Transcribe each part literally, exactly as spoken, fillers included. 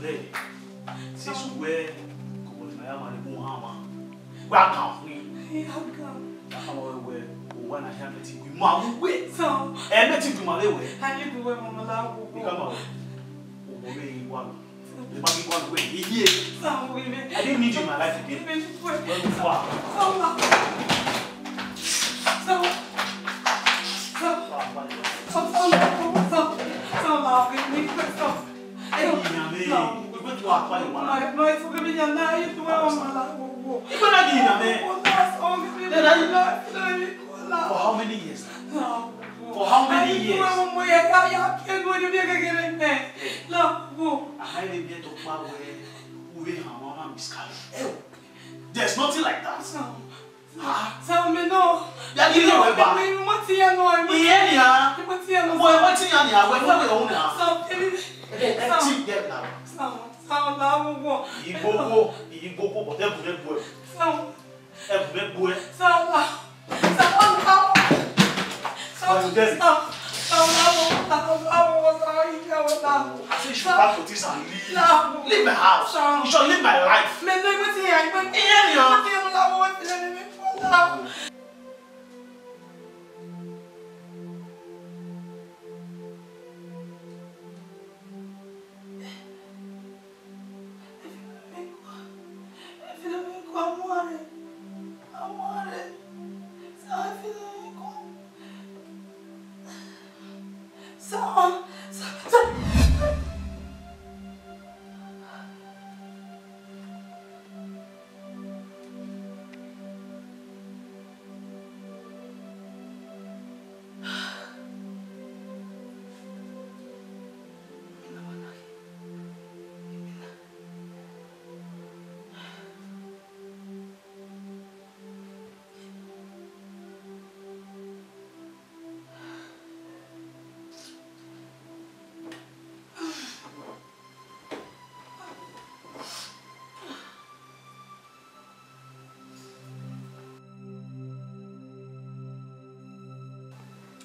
Hey, since wẹ kọkọ ne a ya ma ne gun hama, wa kan fun. Ya kan wẹ wẹ, o wa na hia mẹ ti gu ima uwe. Ẹ mẹ ti gu ima vbe wẹ. Ani gu wẹ mama la wo. Ni ka ma wẹ. O wo vbe yi wa. Ẹ ma ghi wa wẹ, iye. Sa wo ghi mẹ. I didn't need you in my life again. Ghi mẹ ni wẹ. Wẹ gu wa. Sa wo. Sa wo. Sa wo. Sa wo. Sa wo. Sa wo. Sa wo. Sa wo. Sa wo. Ẹ yin yan mẹ. Wẹ tu akpa yi wa. Ma, ma, forgive me, na, you do well, ma la wo wo. Igbona ghi yan mẹ. Wo na so give me na, you know, you know, you go la. For how many years? For how many years? Mo ya ya ya ke go ni bi ke ke ne. La wo. A ha ni bi to pa wẹ. Uwe ha ma ma miscarry. Eh, there's nothing like that. No. Ah. Sa mẹ nọ. Ya ghi rẹn wẹ ba. Mo ti ya nọ. Iye nia. Mo ti ya nọ. Mo, mo ti ya nia, wẹ nọ wẹ òun na. Sa, emi. Ẹ, ẹ ti gẹ na. Sa, sa la wo wo. Igbo wo, igbo wo, but ẹ bu, ẹ bu ẹ. Sa. Ẹ bu, ẹ bu ẹ. Sa la. Sa la. Sa. But you get it. Sa, sa la wo, sa la wo, sa la wo. I say you should pack your things and leave. Leave my house. Sa. You should leave my life. Mẹ nọ, mo ti ya, mo ti ya. Iye nia. Mo ti ya nọ, la wo, mo ti ya nọ.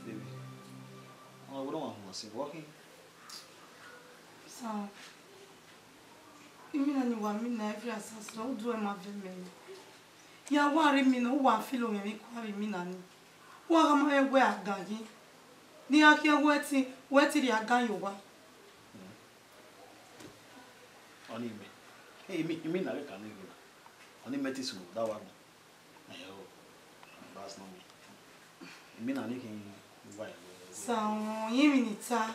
Baby, ọ wẹ ne wa hua sin vbe ọ khin? Sa, imina ni wa mina every asasra, u duẹ ma vẹ mẹ. Ya wa rre imina, u wa filo mwẹ emwi kua vbe imina ni. Wa gha ma mwẹ wẹ a gan yi. Ne I gha khian wẹ ẹtin, wẹ ẹtin rhie a gan ye owa. Ọni mẹ. Emi, imina ghi ka ne ghe na. Ọni mẹ te sunu da wa gbọn. Ẹo, bas nọ mi. Imina ni khin wa ya. Sa, ọ, emwi ne I ta.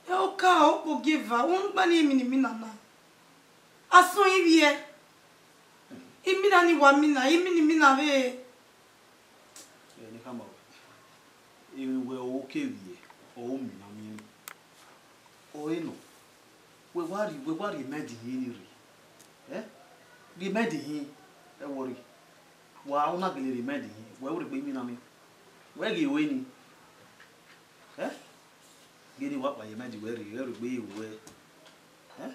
Ẹ, oka, okpogieva, u gba ni emwi ne imina na. A sọn ivbiẹ. Imina ni wa mina, imina, imina vbe. Ẹ, ne I khama ruẹ. Emwi wẹ o ke vbiẹ, ọ ru mina miẹn. Ọre nọ, wẹ wa rhie, wẹ wa rhie mẹ de ihin ni rre. Ẹ? Rhie mẹ de ihin, ẹ wọ rre. Wa u na gele rhie mẹ de ihin, wẹ u rhie egbe imina miẹn. Wẹ ghi ru eni. Ẹ? Ghe ne wa kpa ye mẹ de wẹ rhie, wẹ rhie egbe ye wẹ. Ẹ?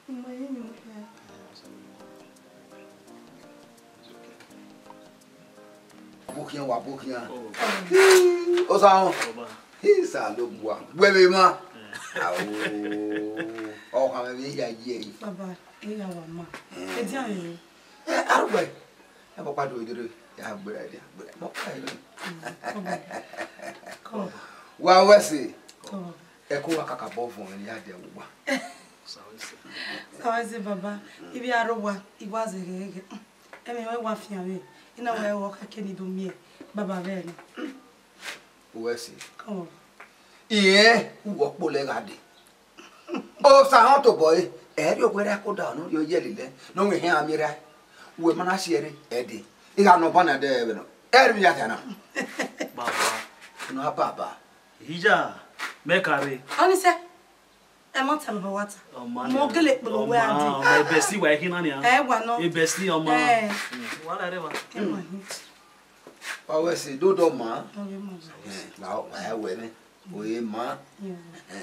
Ima ye emwi ne ọ khin. Bokhian wa bokhian. Osanhọn. Isa lo bua. Wẹ vbe ma. Ao. Ọ khan mwẹ vbe ya ye yi. Baba, e ya wa ma. Eh. E dia rẹ. Eh, arugbe. Ẹ bọ kpa do dere. Ya gbera dia, gbera. Bọ kpa ire. Come on. Come on. Wa wẹ se. Come on. Ẹ ko wa kakabọ vuọn ne I ya dia uwa. Sa wẹ se baba, ivbi aro wa, I wa zẹ ghẹghẹ. Ẹmwẹ wa fian mwẹ, I na wa ẹre ọkha ke ne I do miẹn baba vbe ẹre. Uwẹ si. Irẹn uwẹ ọkpolẹ gha dee. Osanhọn tobọ ẹre, ẹ rhie owẹ ra ẹko da nọ rhie yẹlẹ lẹ, ne ọ wẹ hẹn a miẹn ra. Uwẹ ma na si ẹre, ẹ dee. I gha nọ ọban na dẹ vbe nọ. Ẹ rhie ya ta na. Baba. Nọ baba. Iya, mẹ ka rre. Ọni sẹ, ẹ ma ta baba wa ta. Ọma Mo ni, gele kpolo wẹ ọma, a di. Ọma, ebesi wa ẹkhin na nia. Ẹ wa nọ. Ebesi ọma. Ẹ. Mm, wa la rẹ wa. Ẹ wa hin. Wa wẹ se dodo ma. Ọ ghi mu zẹ. Ẹ, wa wa ẹ wẹ nẹ. O ye ma. Yo. Ẹ,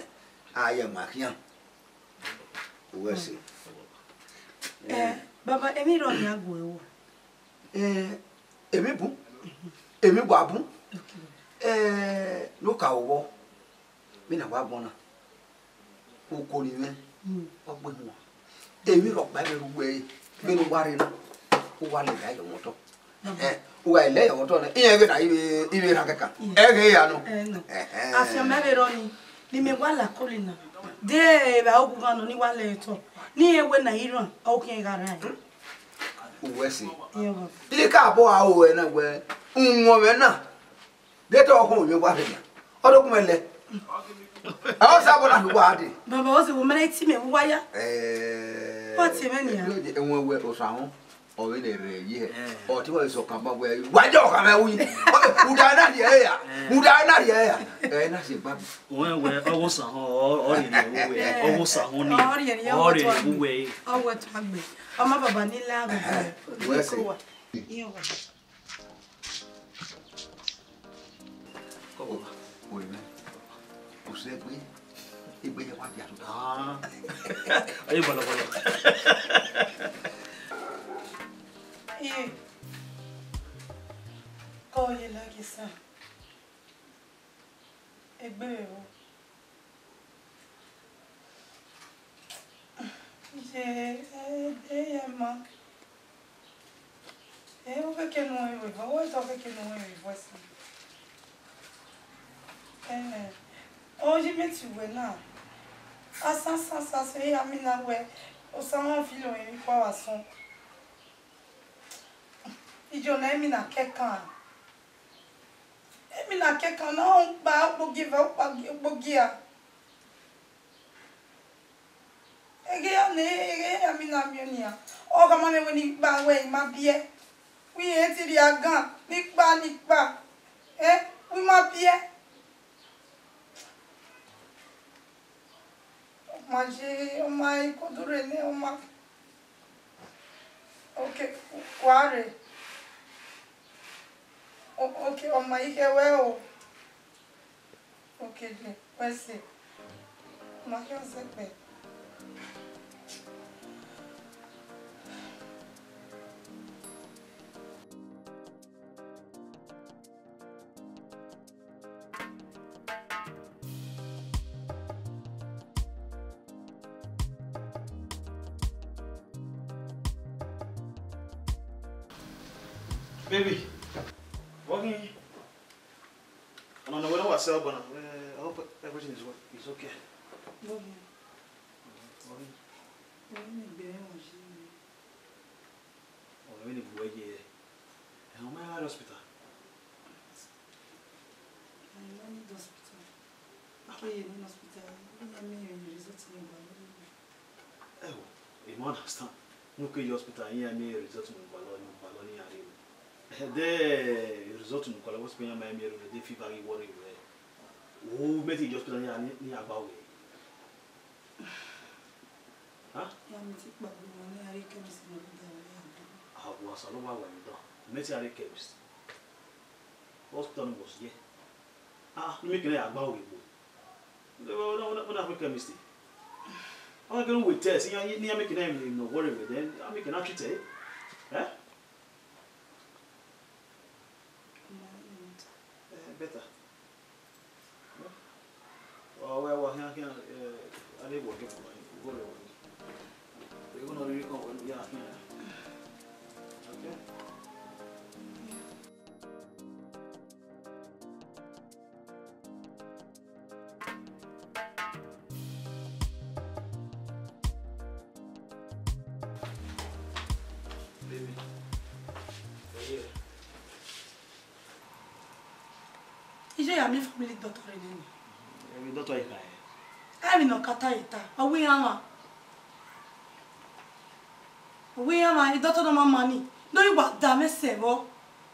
a ye ma khian. Wẹ se. Ẹ, baba, emwi rọ nia gu ẹ wọ. Ẹ, emwi bun. Emwi wa bun. Okay. Ẹ, no ka wọ. Mi na wa gbọn na. Uko ni mwẹ, ọ gbe huan. Emwi rhọkpa vbe ru wẹ, vbene uwa rre na, uwa lele ya ye ọmọtọ. Eh, uwa lele ya ye ọmọtọ nẹ, iran vbe na, ivbe na kẹkan. Ẹghẹ ya nọ. Ẹhẹn. Afian mẹ vbe rọ ni, ne imẹ wa la kọlọ na. De evba ogu gha nọ ni wa lẹ otọ. Ne irẹn wẹ na iran, ọ khian gha ra. Uwẹ se. Iyọghọ. Ika bọ a ro ẹna wẹ, uhunmwu mwẹ na. De te ọkhọ mwẹ wa rre na. Ọ do gu mwẹ lẹ. Ẹ, ọ sa bọ na wa dee. Baba, ọ sẹ wẹ mẹ na ti mẹ wa ya. Eh. Ọ tie mwẹ nia. Ẹwẹn wẹ Osahọn, ọ vbe ne rre yi hẹ. Eh. Ọ te wa sẹ ọkama wẹ, wa jẹ ọkama wu yi. Ọ, uda na rhie ya. Eh. Uda na rhie ya. Ẹ na sẹ gba. Wẹ wẹ, ọ wẹ Osahọn, ọ, ọ rhie rhie wẹ. Eh. Ọ wẹ Osahọn ni. Ọ rhie rhie, ọ rhie rhie wẹ. Ọ wẹ tu agbe. Ọmọ baba ni la agbe. Eh, wẹ se. Iyọghọ. Kọ baba. Orinmwẹ, u sẹ egbe, egbe ya wa dia tutu. Ah. Aye bọlọbọlọ. Iye. Kọ ye lagi sa. Egbe vbe vbo? Iye, eh, eh, ma. Eh, okeke ne u mwẹ vbe evọ, wẹ ta okeke ne u mwẹ vbe evọ ẹse. Eh, ọ ye mẹ tie uwẹ na. Asan, asan, asan, asan, iran mina wẹ, Osahọn filo emwi kua vbe asọn. Ijo na, emwi na kẹkan. Emwi na kẹkan na, ọ kpa okpogieva, ọ kpa okpogia. Eghe ya ne, eghe ya mina miẹn nian. Ọ khama mwẹ wẹ ne I kpa wẹ I ma biẹ. Wẹ irẹn te rhie agan, ne I kpa, ne I kpa. Eh, wẹ I ma biẹ. Ọ ma ye, ọ ma ikodo rre nẹ, ọ ma. Ok, wa rre. O-, ok, ọ ma, I khẹ wẹ o. Ok, de, wẹ sẹ. Ma khian zẹkpẹ. Baby, what can you? And I know when I was cell, but uh, I hope everything is, wo- is okay. Bọghian, What can you? Bọghian, egbe mwẹ wa ye. Ọ vbe ne gu wẹ ye. Ẹ, ọ ma gha rre hospital. Ẹ, I no need hospital. Ke ye ne hospital, iran miẹn result ne gbalọ. Ẹ o, I ma understand. Ne u ke ye hospital, iran miẹn result ne gbalọ, ne gbalọ ne iran rre. Ẹ, de result ne gbalọ, what's going on, ma miẹn rre, de fever ghi worry wẹ. U mẹ te ye hospital, ne iran, ne iran gba wẹ. Huh? Ya mi ti kpagbe wọn ne a rhie chemist ne ọ da wẹ ya do. Ah, wa Osanobua wa ni dan. Mẹ te a rhie chemist. Hospital no must ye. Ah, ne imẹ kene ya gba oghẹ gbo. Wẹ na, wẹ na, wẹ na kpe chemist. Ọ kene wẹ test, ne iran make na no worry wẹ, then a make na treat ẹ. Eh? Eh, better. Ọ wẹ wa khian khian, eh, a de work for you. Go there. You gonna really come when we are here. Okay? Baby. Yeah. Iye ya miẹn family doctor rre nene. Emwi doctor i kha ẹre. Emwi ne ọ ka ta ye ta, ọ wẹ iran mwa. Ọ wẹ iran mwa, doctor nọ ma ma ni, ne ọ wa da mwẹ sẹ vbọ,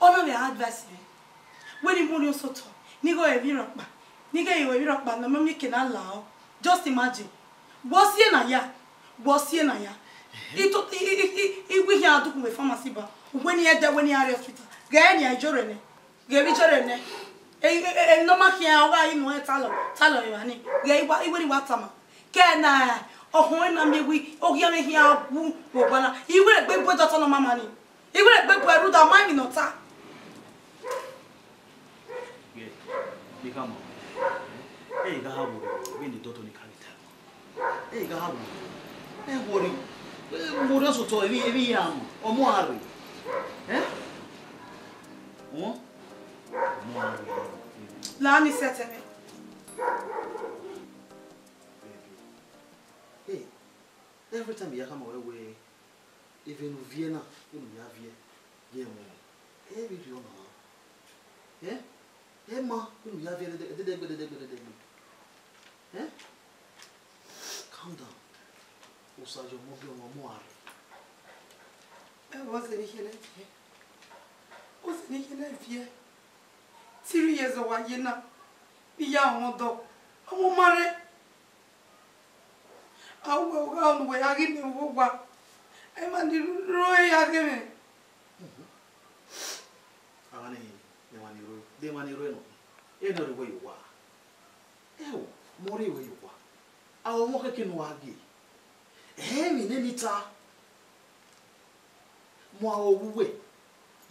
ọ na vbe advice mwẹ. Wẹ ne I mu orhiọn sẹ otọ, ne I ghe ọre vbe rhọkpa, ne I ghe ọre vbe rhọkpa, ne ọ miẹn eke na la ọ. Just imagine. Wẹ ọ si ena ya, wẹ ọ si ena ya. I to, I, I, I, I, I wẹ iran a dughu vbe pharmacy ba, wẹ ne iran dẹ, wẹ ne iran rrie hospital. Ghẹ ne iran jọ rre nẹ. Ghẹ vbe jọ rre nẹ. E, e, e, e, ne ọ ma khian, ọ gha yi nuẹn talọ, talọ emwa ni. Ghẹ I wa, I wẹ ne I wa tama. Ke na, ọhọn na miẹn wẹ, ọ ghi a mwẹ khian wu vbe owa na. I wẹ egbe bu doctor nọ ma ma ni. I wẹ egbe bu ẹre rhunmwuda ma emwi ne ọ ta. Ghẹ, I khama. Ẹ i gha ha vbe vbe ne doctor ni ka vbe ta. Ẹ gha wu. Ẹ worry. Ẹ worry ọsọtọ, emwi, emwi ya mu. Ọmọ a rre. Eh? Huh? Ọmọ a rre. La ni sẹtin mwẹ. Baby. Hey, every time I ya khama wẹ wẹ, even unu viẹ na, unu ya viẹ, ye mu. Ẹ vbe rhiọ na. Eh? Ẹ ma, unu ya viẹ dẹdẹgbe, dẹdẹgbe, dẹdẹgbe. Eh? Calm down. Osa ye ọmọ biẹ, ọmọ a rre. Ẹ vbọ, ọzẹ ne I khian viẹ. Ọzẹ ne I khian viẹ. Three years ọ wa ye na, ne I ya mwẹ ọdọ, ọmọ ma rre. A wẹ, ọ gha unu wẹ ya ghi miẹn vbe owa, emwa ni roro ya ghe mwẹ. Emwa ni, emwa ni roro, de emwa ni roro nọ, ẹ nọ rre wẹ ye owa. Ẹ o, mẹ ọ rre wẹ ye owa. A wẹ ọmọ khẹke ne uwa ghe. Ẹ i mwẹ nene I ta. Mu aro vbe uwẹ,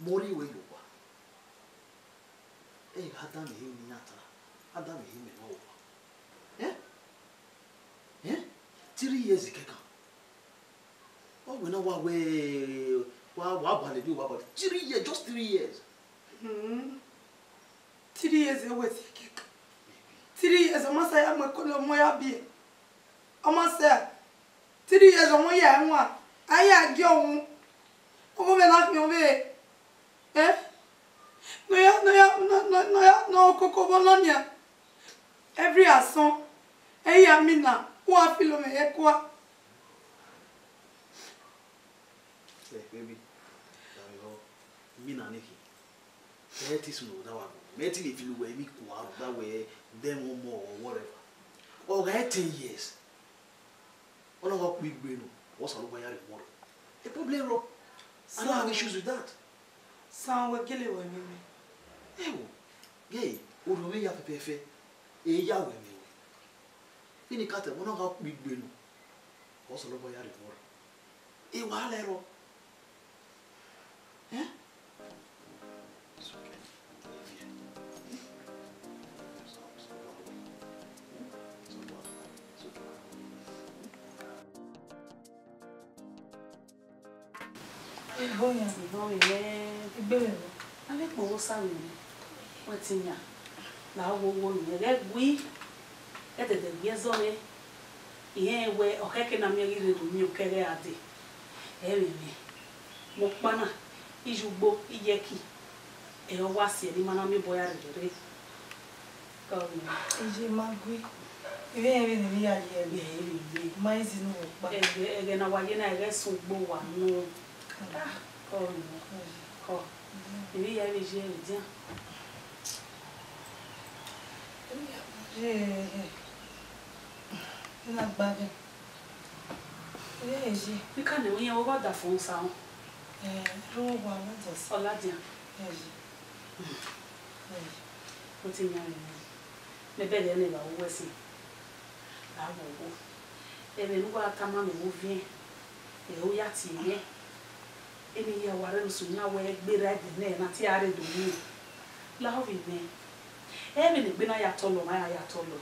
mẹ ọ rre wẹ ye owa. Ẹ gha danmwehọ ne iran ta, a danmwehọ imẹ ne ọ wa. Eh? Eh? Three years kẹkan. Ọ wẹ na wa wẹ, wa, wa balẹ bi, wa balẹ. Three years, just three years. Hmm. Three years, ẹ wẹ ti kẹkan. Three years, ọ ma sa ya mu ẹko ne ọmọ ya biẹ. Ọ ma sa. Three years ọmọ ya ẹwaẹn, a ya gie ọmwa. Ọmọ mwẹ na khian ọvbehe. Eh? Ne ọ ya, ne ọ ya, ne, ne, ne ọ ya, ne ọ koko vbọ nọ nian. Every asọn, ẹ i ya mina, u wa filo mwẹ ye kua. Eh, baby, da vbe họ, mina nekhin. Ẹ te sunu da wa go. Mẹ te vbe filo wẹ emwi kua rhunmwuda wẹ, de mwẹ ọmọ or whatever. Ọ gha ten years. Ọ na gha kpegbe nọ, Osanobua ya rhie ọmọ rre. A problem rọ. I don't have issues with that. San wẹ gele wẹ mẹ mẹ. Ẹ wo, ghe, orhiọn mwẹ ya fẹfẹfẹ, e ya wẹ mẹ wẹ. Vbene I ka tẹ, ọ na gha kpegbe nọ, Osanobua ya rhie ọmọ rre. E wa lẹ rọ. Eh? It's okay. Ẹho yan. Ehọ vbe mwẹ. Egbe mwẹ vbo? Avbe ikpẹn vbe Osa vbe mwẹ. Wẹ te yan. La wo wo ni, ẹghẹ gui, ẹdẹdẹ gui ẹzọ re. Irẹn wẹ ọ khẹke ne a miẹn ghi rre do miẹn okẹghẹ a dee. Ẹ vbe mwẹ. Mẹ ọkpa na, iye ugbo, iye ẹki, ẹre ọ wa si ẹre ne ima na miẹn obọ ya rherhe rre. Iye ma gui, ivbi irẹn vbene I ya ye ẹre. Ẹ vbe mwẹ. Ma i zinu wẹ ọkpa. Ẹghẹ, ẹghẹ ne a wa ye na, ẹghẹ sẹ ugbo wa nọ. Ah, kọ mwẹ. Kọ. Emwi hia vbe ye vbe dian. Ye, ye. I na gba ghe. Ye, ye. I ka nẹ iran vbe ọghe ọdafẹn Osa họn. Eh, ru wa ladian. Ọ ladian. Ye, ye. Ye, ye. Ọ te yan mwẹ. Mẹ bẹghe ne evba vbe uwẹ sin. La vbe owo. Ẹmwẹ ne uwa tama mwẹ vbe oviẹn, ẹre u ya tie mwẹ. Eni hia wa rre ne usun na wẹ gberra ẹdẹ nẹ na te a rre do miẹn. Lahọ vbe nẹ. Ẹ vbene egbe na ya tọlọ, ma ya ya tọlọ.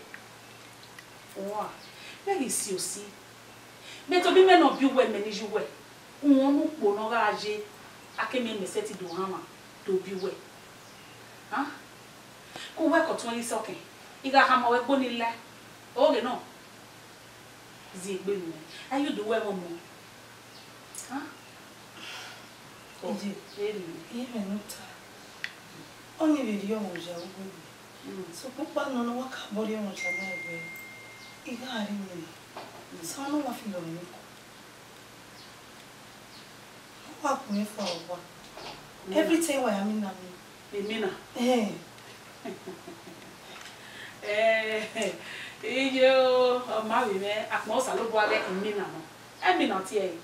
Uwa, mẹ ghi si osi. Mẹ tobọ imẹ ne ọ biẹ uwẹ, mẹ ne I ye uwẹ. Uhunmwu ukpo ne ọ gha ye, a ke miẹn mẹ sẹtin do hanmwa do biẹ uwẹ. An? Ke uwẹ ke ọ tuẹn ghi sọkẹn, I gha khama ruẹ egbe ni la, oghe nọ, zi egbe nuẹn, a ye udu ruẹ mwẹ ọmọ. An? Iye, eri. Irẹn ne u ta, ọnii vbe rhie ọmọ ya uwu egbe. Mm. Sokpan ukpa nọ ne ọ wa ka bọ rhie ọmọ ya na wẹẹ, I gha rre imina, sẹ ọnii wa filo mwẹ niko. Ọ wa kun mwẹ fua owa. Mm. Everything wa ya mina mi. Imina? Eh. Eh, iye o, ọ ma vbe mwẹ, akpọn Osanobua ghẹ imina nọ. Ẹmina tie ẹre.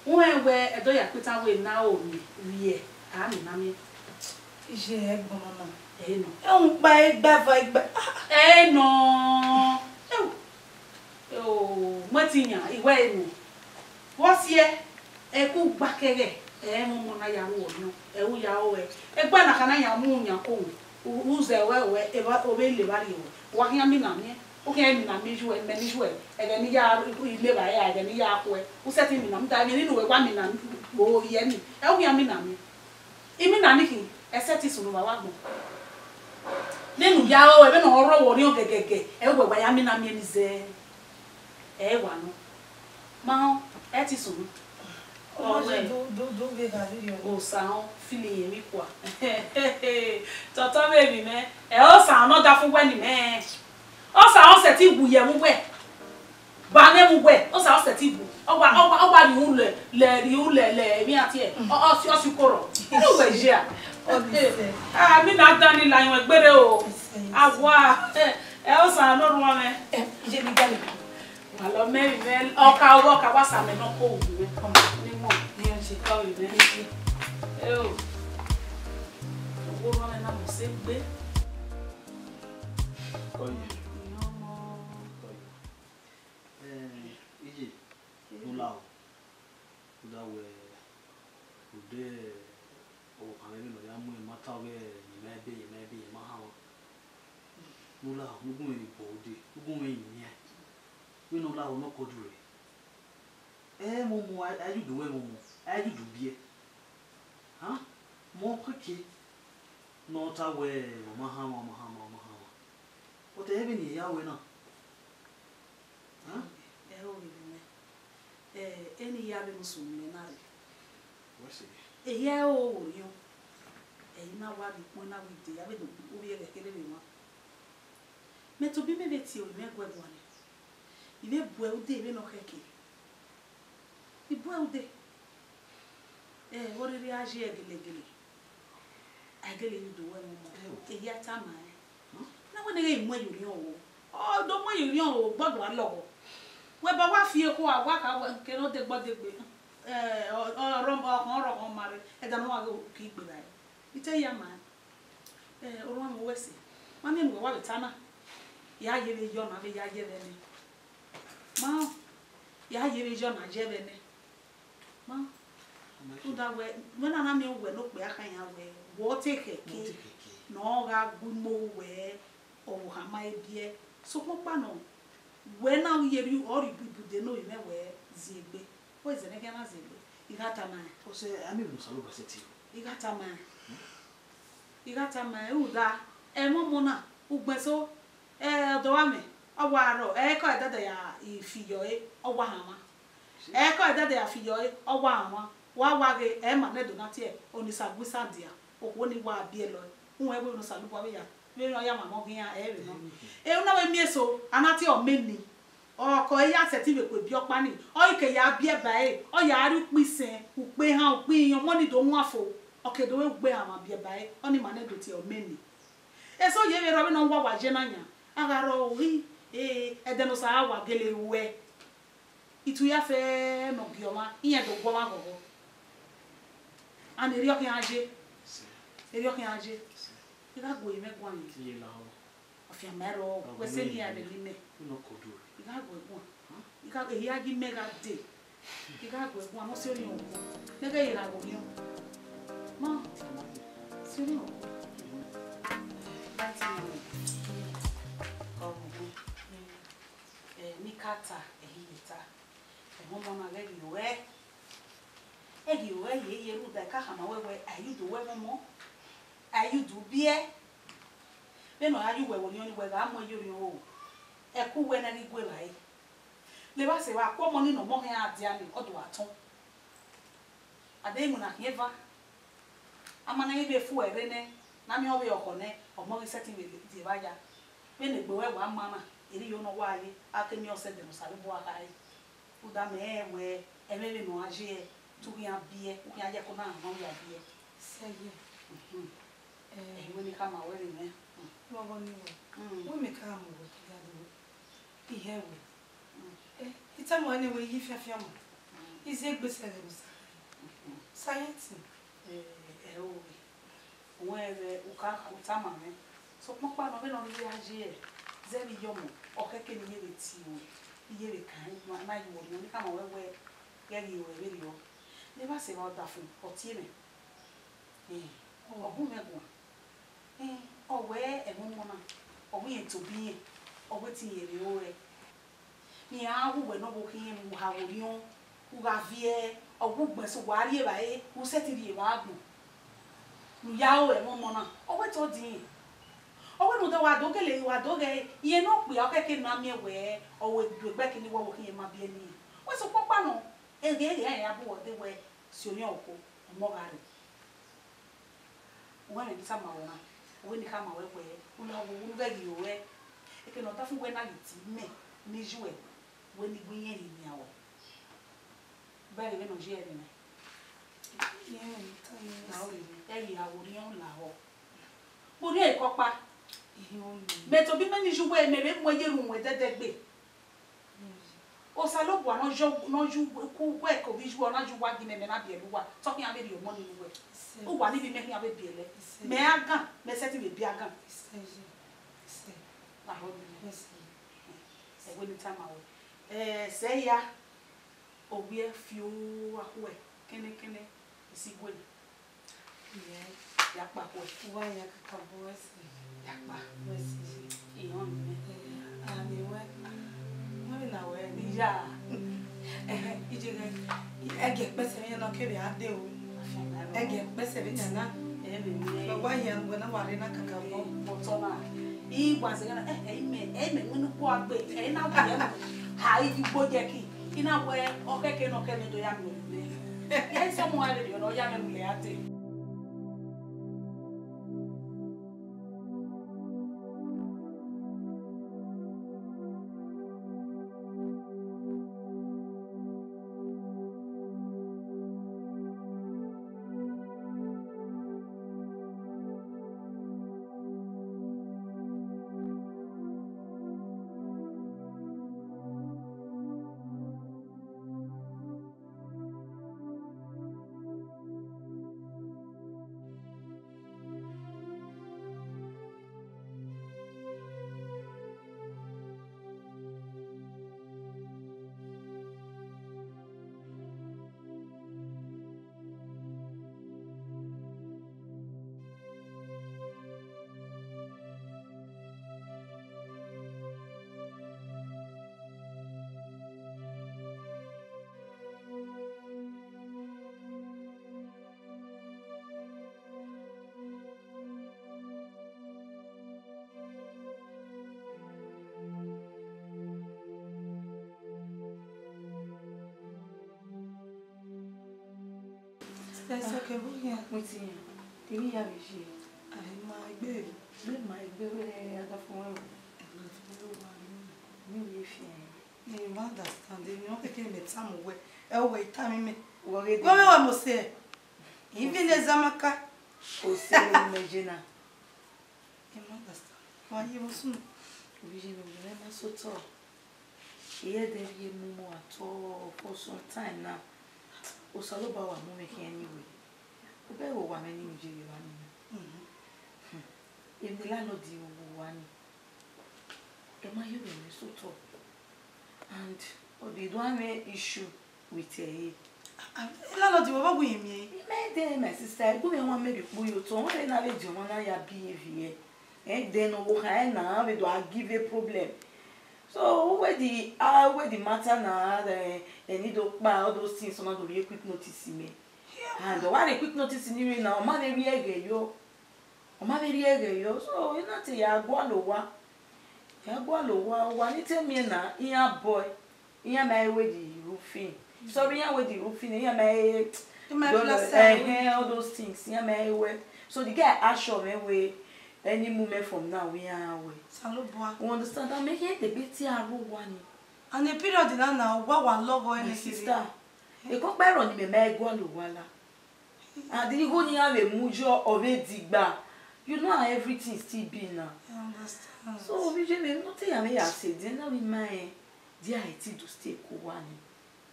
Wẹ wẹ ẹdẹ ọ ya kpe itan wẹ Naomi vbiẹ, a mina miẹn. Iye ẹgbọn na. Ẹ nọ. Ẹhun kpa egbe eva egbe. Ah. Ẹ nọ. Ẹhun. O, mẹ te yan, I wẹ enu. Vbọ siẹ, ẹku gba kẹghẹ, ẹ mwẹ ọmọ na ya ru ọmọ, ẹ u ya ru ẹre. Egbe na kha na ya mu yan ko, u, u zẹ ruẹ ruẹ, evba, ovbe le evba rrie ruẹ. Wa khian mina miẹn. U khian mina miẹn iyuẹ, mẹ ne iyuẹ, ẹghẹ ne I ya le evbare ra, ẹghẹ ne I ya khuẹ. U sẹtin mina, rhunmwuda emwi ne uwẹ wa mina vbe ohiẹ ni, ẹ u khian mina miẹn. I mina ni khin, ẹ sẹtin sunu vbe avbe agbọn. Nene u ya rọ, ẹmwẹ ne ọ rọ vbe orhiọn gẹgẹgẹ, ẹ wẹ wa ya mina miẹn ni zẹ. Ẹ wa nọ. Ma rẹn, ẹ ti sunu. Ọmọ Ọwẹ. Ye do, do, do vbe gha rhirhi ọnii. Osa họn, fili yẹn emwi kua. Tọtọ vbe emwi mẹ, ẹ Osa họn ne ọ da fun wẹ ni mẹ. Osa họn sẹtin wu yẹ vbe uwẹ. Ba mwẹ vbe uwẹ, Osa họn sẹtin wu. Ọ wa, ọ wa, ọ wa rhie ulẹ, lẹ, rhie ulẹ, lẹ, emwi a tie. Ọ, ọ si, ọ si uko rrọ. Ẹ wẹ ye a. Ọ ni sẹ. Ah, mi na dan ni la iwẹn gbere o. Ẹ sẹ, ẹ sẹ. Awa, ẹ, ẹ Osa họn ne orhuọn mwẹ. Ẹ, ye mi gale. Wa lọ mẹ vbe ọ ka, ọ ka wa sa mẹ ne ọ ko wu mwẹ. Ni mọ, ne ọ je ka vbe mwẹ. Eo. Owo rọ mwẹ na mọ sẹ egbe. Kọye. Iyọmọ. Kọye. Eh, iye, ne u la o. U da wẹ, u de, ọvbokhan mwẹ vbene ọ ya mu ẹn, ma ta wẹ, ye mẹ ebe, ye mẹ ebe, ye ma hanmwa. Ne u la o, ne u gu mwẹ vbe bọ ude, ne u gu mwẹ yin. Vbene u la o, ne ọ kọ dure. Ẹ, momo, a, a ya udu wẹ momo, a ya udu biẹ. Ha? Mọ khẹke ne ọ ta wẹ, ọ ma hanmwa, ọ ma hanmwa, ọ ma hanmwa. But ẹ vbene I ya wẹ na. Ha? Ẹ ho vbe mwẹ. Ẹ, eni ya vbe mu sunu mwẹ na rre. Wẹ sẹ. Ehia ẹre ọ wo orhiọn. Ẹ i na wa rhie ukpọn na wẹ ide, avbe ne ovbi ẹghẹ kherhe vbe mwa. Mẹ tobọ imẹ vbe tie orinmwẹ guẹ guan nẹ. I vbe bu ẹre ude vbene ọ khẹke. I bu ẹre ude. Ẹ, vbe ọ rhirhi a ye ẹre gelegele. A i gele ye udu wẹ momo. Ehia tama ẹn. Na wẹ ne ghẹ i mu ẹre ye orhiọn o. Ọ do mu ẹre ye orhiọn o, gbọdọ a lọghọ. Wẹ ba wa fi ekhọe, a wa kha wẹ kere odegbọdegbe. Ẹ, ọ, ọ, ọ, ọkhọn rọkhọ ma rre, ẹdẹ ne ọ wa ghe uki gbe vba ẹre. I te ya ma ẹn. Ẹ, orhuan mwẹ, wẹ sẹ. Ma miẹn ne uwẹ wa vbe ta na. Ya ye vbe yọ na, vbe ya ye vbe nẹ. Ma, ya ye vbe yọ na, ye vbe nẹ. Ma, rhunmwuda wẹ, wẹ na na miẹn uwẹ ne okpia kha yan wẹ, wẹ ọ te khẹke, ne ọ gha gu imo ruẹ, ọvbokhan ma he biẹ. Sokpan ọkpa nọ, wẹ na ye rri, ọ rhie ibude ne ovbi mwẹ wẹ ziengbe. Wẹ zẹ ne khian na ziengbe. I gha tama ẹn. Ọ sẹ, a miẹn vbe ne Osanobua sẹtin. I gha tama ẹn. I gha tama ẹn, rhunmwuda, ẹmwẹ ọmọ na, ugbẹn eso, ẹ, ọdọ ọmwa mwẹ, ọ wa rrọọ, ẹ i kọ ẹdẹdẹ ya fi yọ ẹre, ọ wa hanmwa. Ẹ i kọ ẹdẹdẹ ya fi yọ ẹre, ọ wa hanmwa. Wa wa ghe, ẹ ma nẹ do na tie, Osanobua isan dia, okhuo ni wa biẹ lọe, uhẹn wẹ ne Osanobua vbe ya, vbe ọ ya mwamwa ọghe iran, ẹ vbe nọ. Ẹ, u na vbe miẹn eso, a na tie ọmọ eni. Ọke ọ ya sẹtin vbe kue biẹ ọkpa ni, ọ i ke ya biẹ ba ẹre, ọ ya rrie ukpo isẹn, ukpo ehan, ukpo iran, ọmọ ni do wan fo, ọ ke do vbe ugbe hanmwa biẹ ba ẹre, ọni ma nẹ do tie ọmọ eni. Eso ye vbe rrọọ vbene ọ wa wa ye na yan, a gha rrọọ o, i, e, ẹdẹ ne Osa wa gele ruẹ. Itu ya fẹ ne ọ gie ọmwa, iran do gu ọmwa ghọghọ. And erriọ khian ye, erriọ khian ye, I gha gu orinmwẹ guan yan. Ọfianma ẹre ọ wẹ sẹ ne iran vbe ne imẹ. I gha gu ẹre guan. I gha, ehia gi mẹ gha dee. I gha gu ẹre guan, ne ọ si orhiọn. Ne ghẹ ye ra gu orhiọn. Ma, si orhiọn. Láti mọ ọmọ, ẹ, ne I ka ta, ẹ i ye ta. Ẹmwẹ ọmọ na ghẹ ghi ruẹ. Ẹ ghi ruẹ yeye rhunmwuda, I ka khama wẹ wẹ, a i ye udu wẹ ẹmwẹ ọmọ. A i ye udu biẹ. Vbene ọ ya ye uwẹ vbe orhiọn ni, wẹ gha mu ẹre ye orhiọn o. Ẹko uwẹ ne a ghi gu evbare. Levba sẹ vbe akhuọmọ ni ne ọmọ khian dia ni, ọ do a tọn. A deghẹ iwinna khian eva. A ma na ghi vbe fu ẹre nẹ, ne a miẹn ọvbehe ọkhọ nẹ, ọmọ ghi sẹtin vbe die evba ya. Vbene egbe ruẹ wa ma na, erriọ ne ọ wa ye, a ke miẹn ọsẹ ẹdẹ ne Osanobua kha re. Rhunmwuda mẹ rẹnrẹn wẹ, ẹmwẹ vbene ọ gha ye, te u khian biẹ, u khian ye ẹko na rhan ne ọ ya biẹ. Sẹ ye. Mhm. Eh. Ẹi wẹ ne I khama ruẹ vbe mwẹ. Vbe ọghọ ni wẹ? Mm. Wẹ mẹ ka mu wẹ kegha do ihe wẹ. Mm. Eh, I tama ruẹ ne wẹ, iye fianfian ọmọ. Mm. I zẹ egbe sẹ ẹghẹ ne Osa. Mm. Sayẹnsi. Eh, ẹ o wẹ. Wẹ vbe u ka, u tama mwẹ. Sokpan ọkpa nọ, vbene ọ rhirhi a ye, zẹ vbe iye ọmọ, ọ khẹke ne I ye vbe tie ruẹ, I ye vbe kan, ma, ma ye ruẹ, ne I khama ruẹ wẹ, ghẹ ghi ruẹ vberriọ. Ne I vba sẹ evba ọdafẹn, ọ tie mwẹ. Eh, ọ gu mwẹ guan. Eh, ọ wẹ ẹmwẹ ọmọ na, ọ wẹ irẹn tobọ irẹn. Ọ wẹ te irẹn vbe ro rẹ. Ne iran wu wẹ ne ọ vbe khian mu ha wo riọn, u gha viẹ, ọ wu gbẹn so wa rri evbare, u sẹtin rri evba agbọn. Ne u ya ro ẹmwẹ ọmọ na, ọ wẹ te ọ dinẹn. Ọ wẹ ne u do wa do gele, wa do ghẹ, irẹn ne okpia ọ khẹke na miẹn wẹ, ọ wẹ do egbe kene wẹ ọ vbe khian ma biẹ ne irẹn. Wẹ sokpan ọkpa nọ, eghe eghe iran ya bu wẹ de wẹ, si orhiọn okhuo, ọmọ gha rre. Uwẹ ne I tama ruẹ na, wẹ ne I khama ruẹ wẹ, u la wo unu ghẹ ghi ro ruẹ. Eke ne ọ ta fun wẹ na ghi tie mẹ ne I yu ẹ, wẹ ne I gu iyẹn rhie nian ruẹ. Bẹghe vbene ọ ye ẹre nẹ. Iyẹn mwẹ ne I ta nẹ. Na ọ rhie, ẹ ghi a wo orhiọn lahọ. Kpe orhiọn ekọkpa. Iyẹn mwẹ. Mẹ tobọ imẹ ne I yu wẹ, mẹ vbe mu ẹre ye ru wẹ dẹdẹgbe. Osanobua ne ọ yọ, ne ọ yu ku wẹ ke ovbi yu, ọ na yu uwa gi mẹ, mẹ na biẹlẹ uwa, te ọ khian vbe rhie ọmọ nii ne uwẹ. Uwa ni vbe imẹ khian vbe biẹlẹ. Mẹ agan, mẹ sẹtin vbe biẹ agan. Lahọ nẹ. Ẹwẹ ne I tama ruẹ. Eh, sẹ hia, ovbi ẹ fi owa khuẹ kẹnẹkẹnẹ, isi guẹ na. Yes. Ya kpa khuẹ. Uwa ya kakabọ ẹse. Ya kpa. Wẹ si ye. Iran nẹ. Eh, a ni wẹ. Wẹ na wẹ ni. Ya. Eh, ije ghe. Ẹgẹ kpẹsẹ vbe na kevbe a de o. Ẹgẹ kpẹsẹ vbe na. Ẹmẹ ni. Wẹ wa ya wẹ na wa rre na kakabọ. Bọtọ na. I wa zẹ na. Eh, eh, mẹ, eh, mẹ, wẹ nu kpo agbe. Eh, na wa ya. Ha, i gbo je ki. I na wẹ, ọ khẹke ne ọ kẹ mẹ do ya miẹn mẹ. Ya i sẹ ọmọ ẹre rhie, ọ ya mẹ mu lẹ a dee. Ẹsẹ kevbe ohian. Wetin yan? Kevbe iya vbe iye. A i ma egbe. Gbe ma egbe wẹ a da fun ẹro. Mi vbe fian. I ma understand, emwi ne ọ keke mẹ tama uwẹ, ẹ, uwẹ i tama imẹ. Wẹ ọghe wẹ mose, even Ezamaka. Ose ne mẹ je na. I ma understand. Wa ye vbe sunu. Ovbi iye mwẹ, ovbi mwẹ ma sotọ. I ye ẹdẹ rhie mu mu at all for some time now. Osanobua wa mu mwẹ khian anyway. Obẹ vbe owa mwẹ ni mu ye vbe evba ni. Mhm. Hmm. Emwi ne landlord ru owa ni. Ẹ ma ye vbe mwẹ sotọ. And ọ do do mwẹ issue with ẹre. Ah, ah, landlord, wẹ vbe gu irẹn miẹn? I ma dẹ, my sister, I gu mwẹ wan mẹ rhie ukpo ye otọ, wẹ na vbe diọn mwa na ya behave. Eh, then ọvbokhan ẹre na vbe do a give a problem. So, wẹ the, ah, wẹ the matter na, eh, ẹni do kpa, all those things, ọ ma do rhie quick notice mẹ. Yeah. And ọ wa rhie quick notice ni rre na, ọ ma vbe rhie ẹghẹ yọ. Ọ ma vbe rhie ẹghẹ yọ, so, I na te ya gualọ owa. Ya gualọ owa, owa ni te miẹn na, iran bọe, iran ma he wẹ the roofing. Sorry, iran wẹ the roofing, iran ma he, I ma he plaster, ẹhẹn, all those things, iran ma he wẹ. So the guy assure mwẹ wẹ, any moment from now, wẹ iran wẹ. Osanobua. You understand? That make it a bit too hard, owa ni. And the period na na, owa wa lọghọ, my sister. Ekọkpa ẹrọ ni mẹ ma he gualọ owa la. And igho ne iran vbe mu yọ ọ vbe digba. You know how everything still be now. I understand. So, ovbi iye mwẹ, nothing ya mwẹ ya sẹ, de na vbe ma rẹn, de a i ti do stay ko owa ni.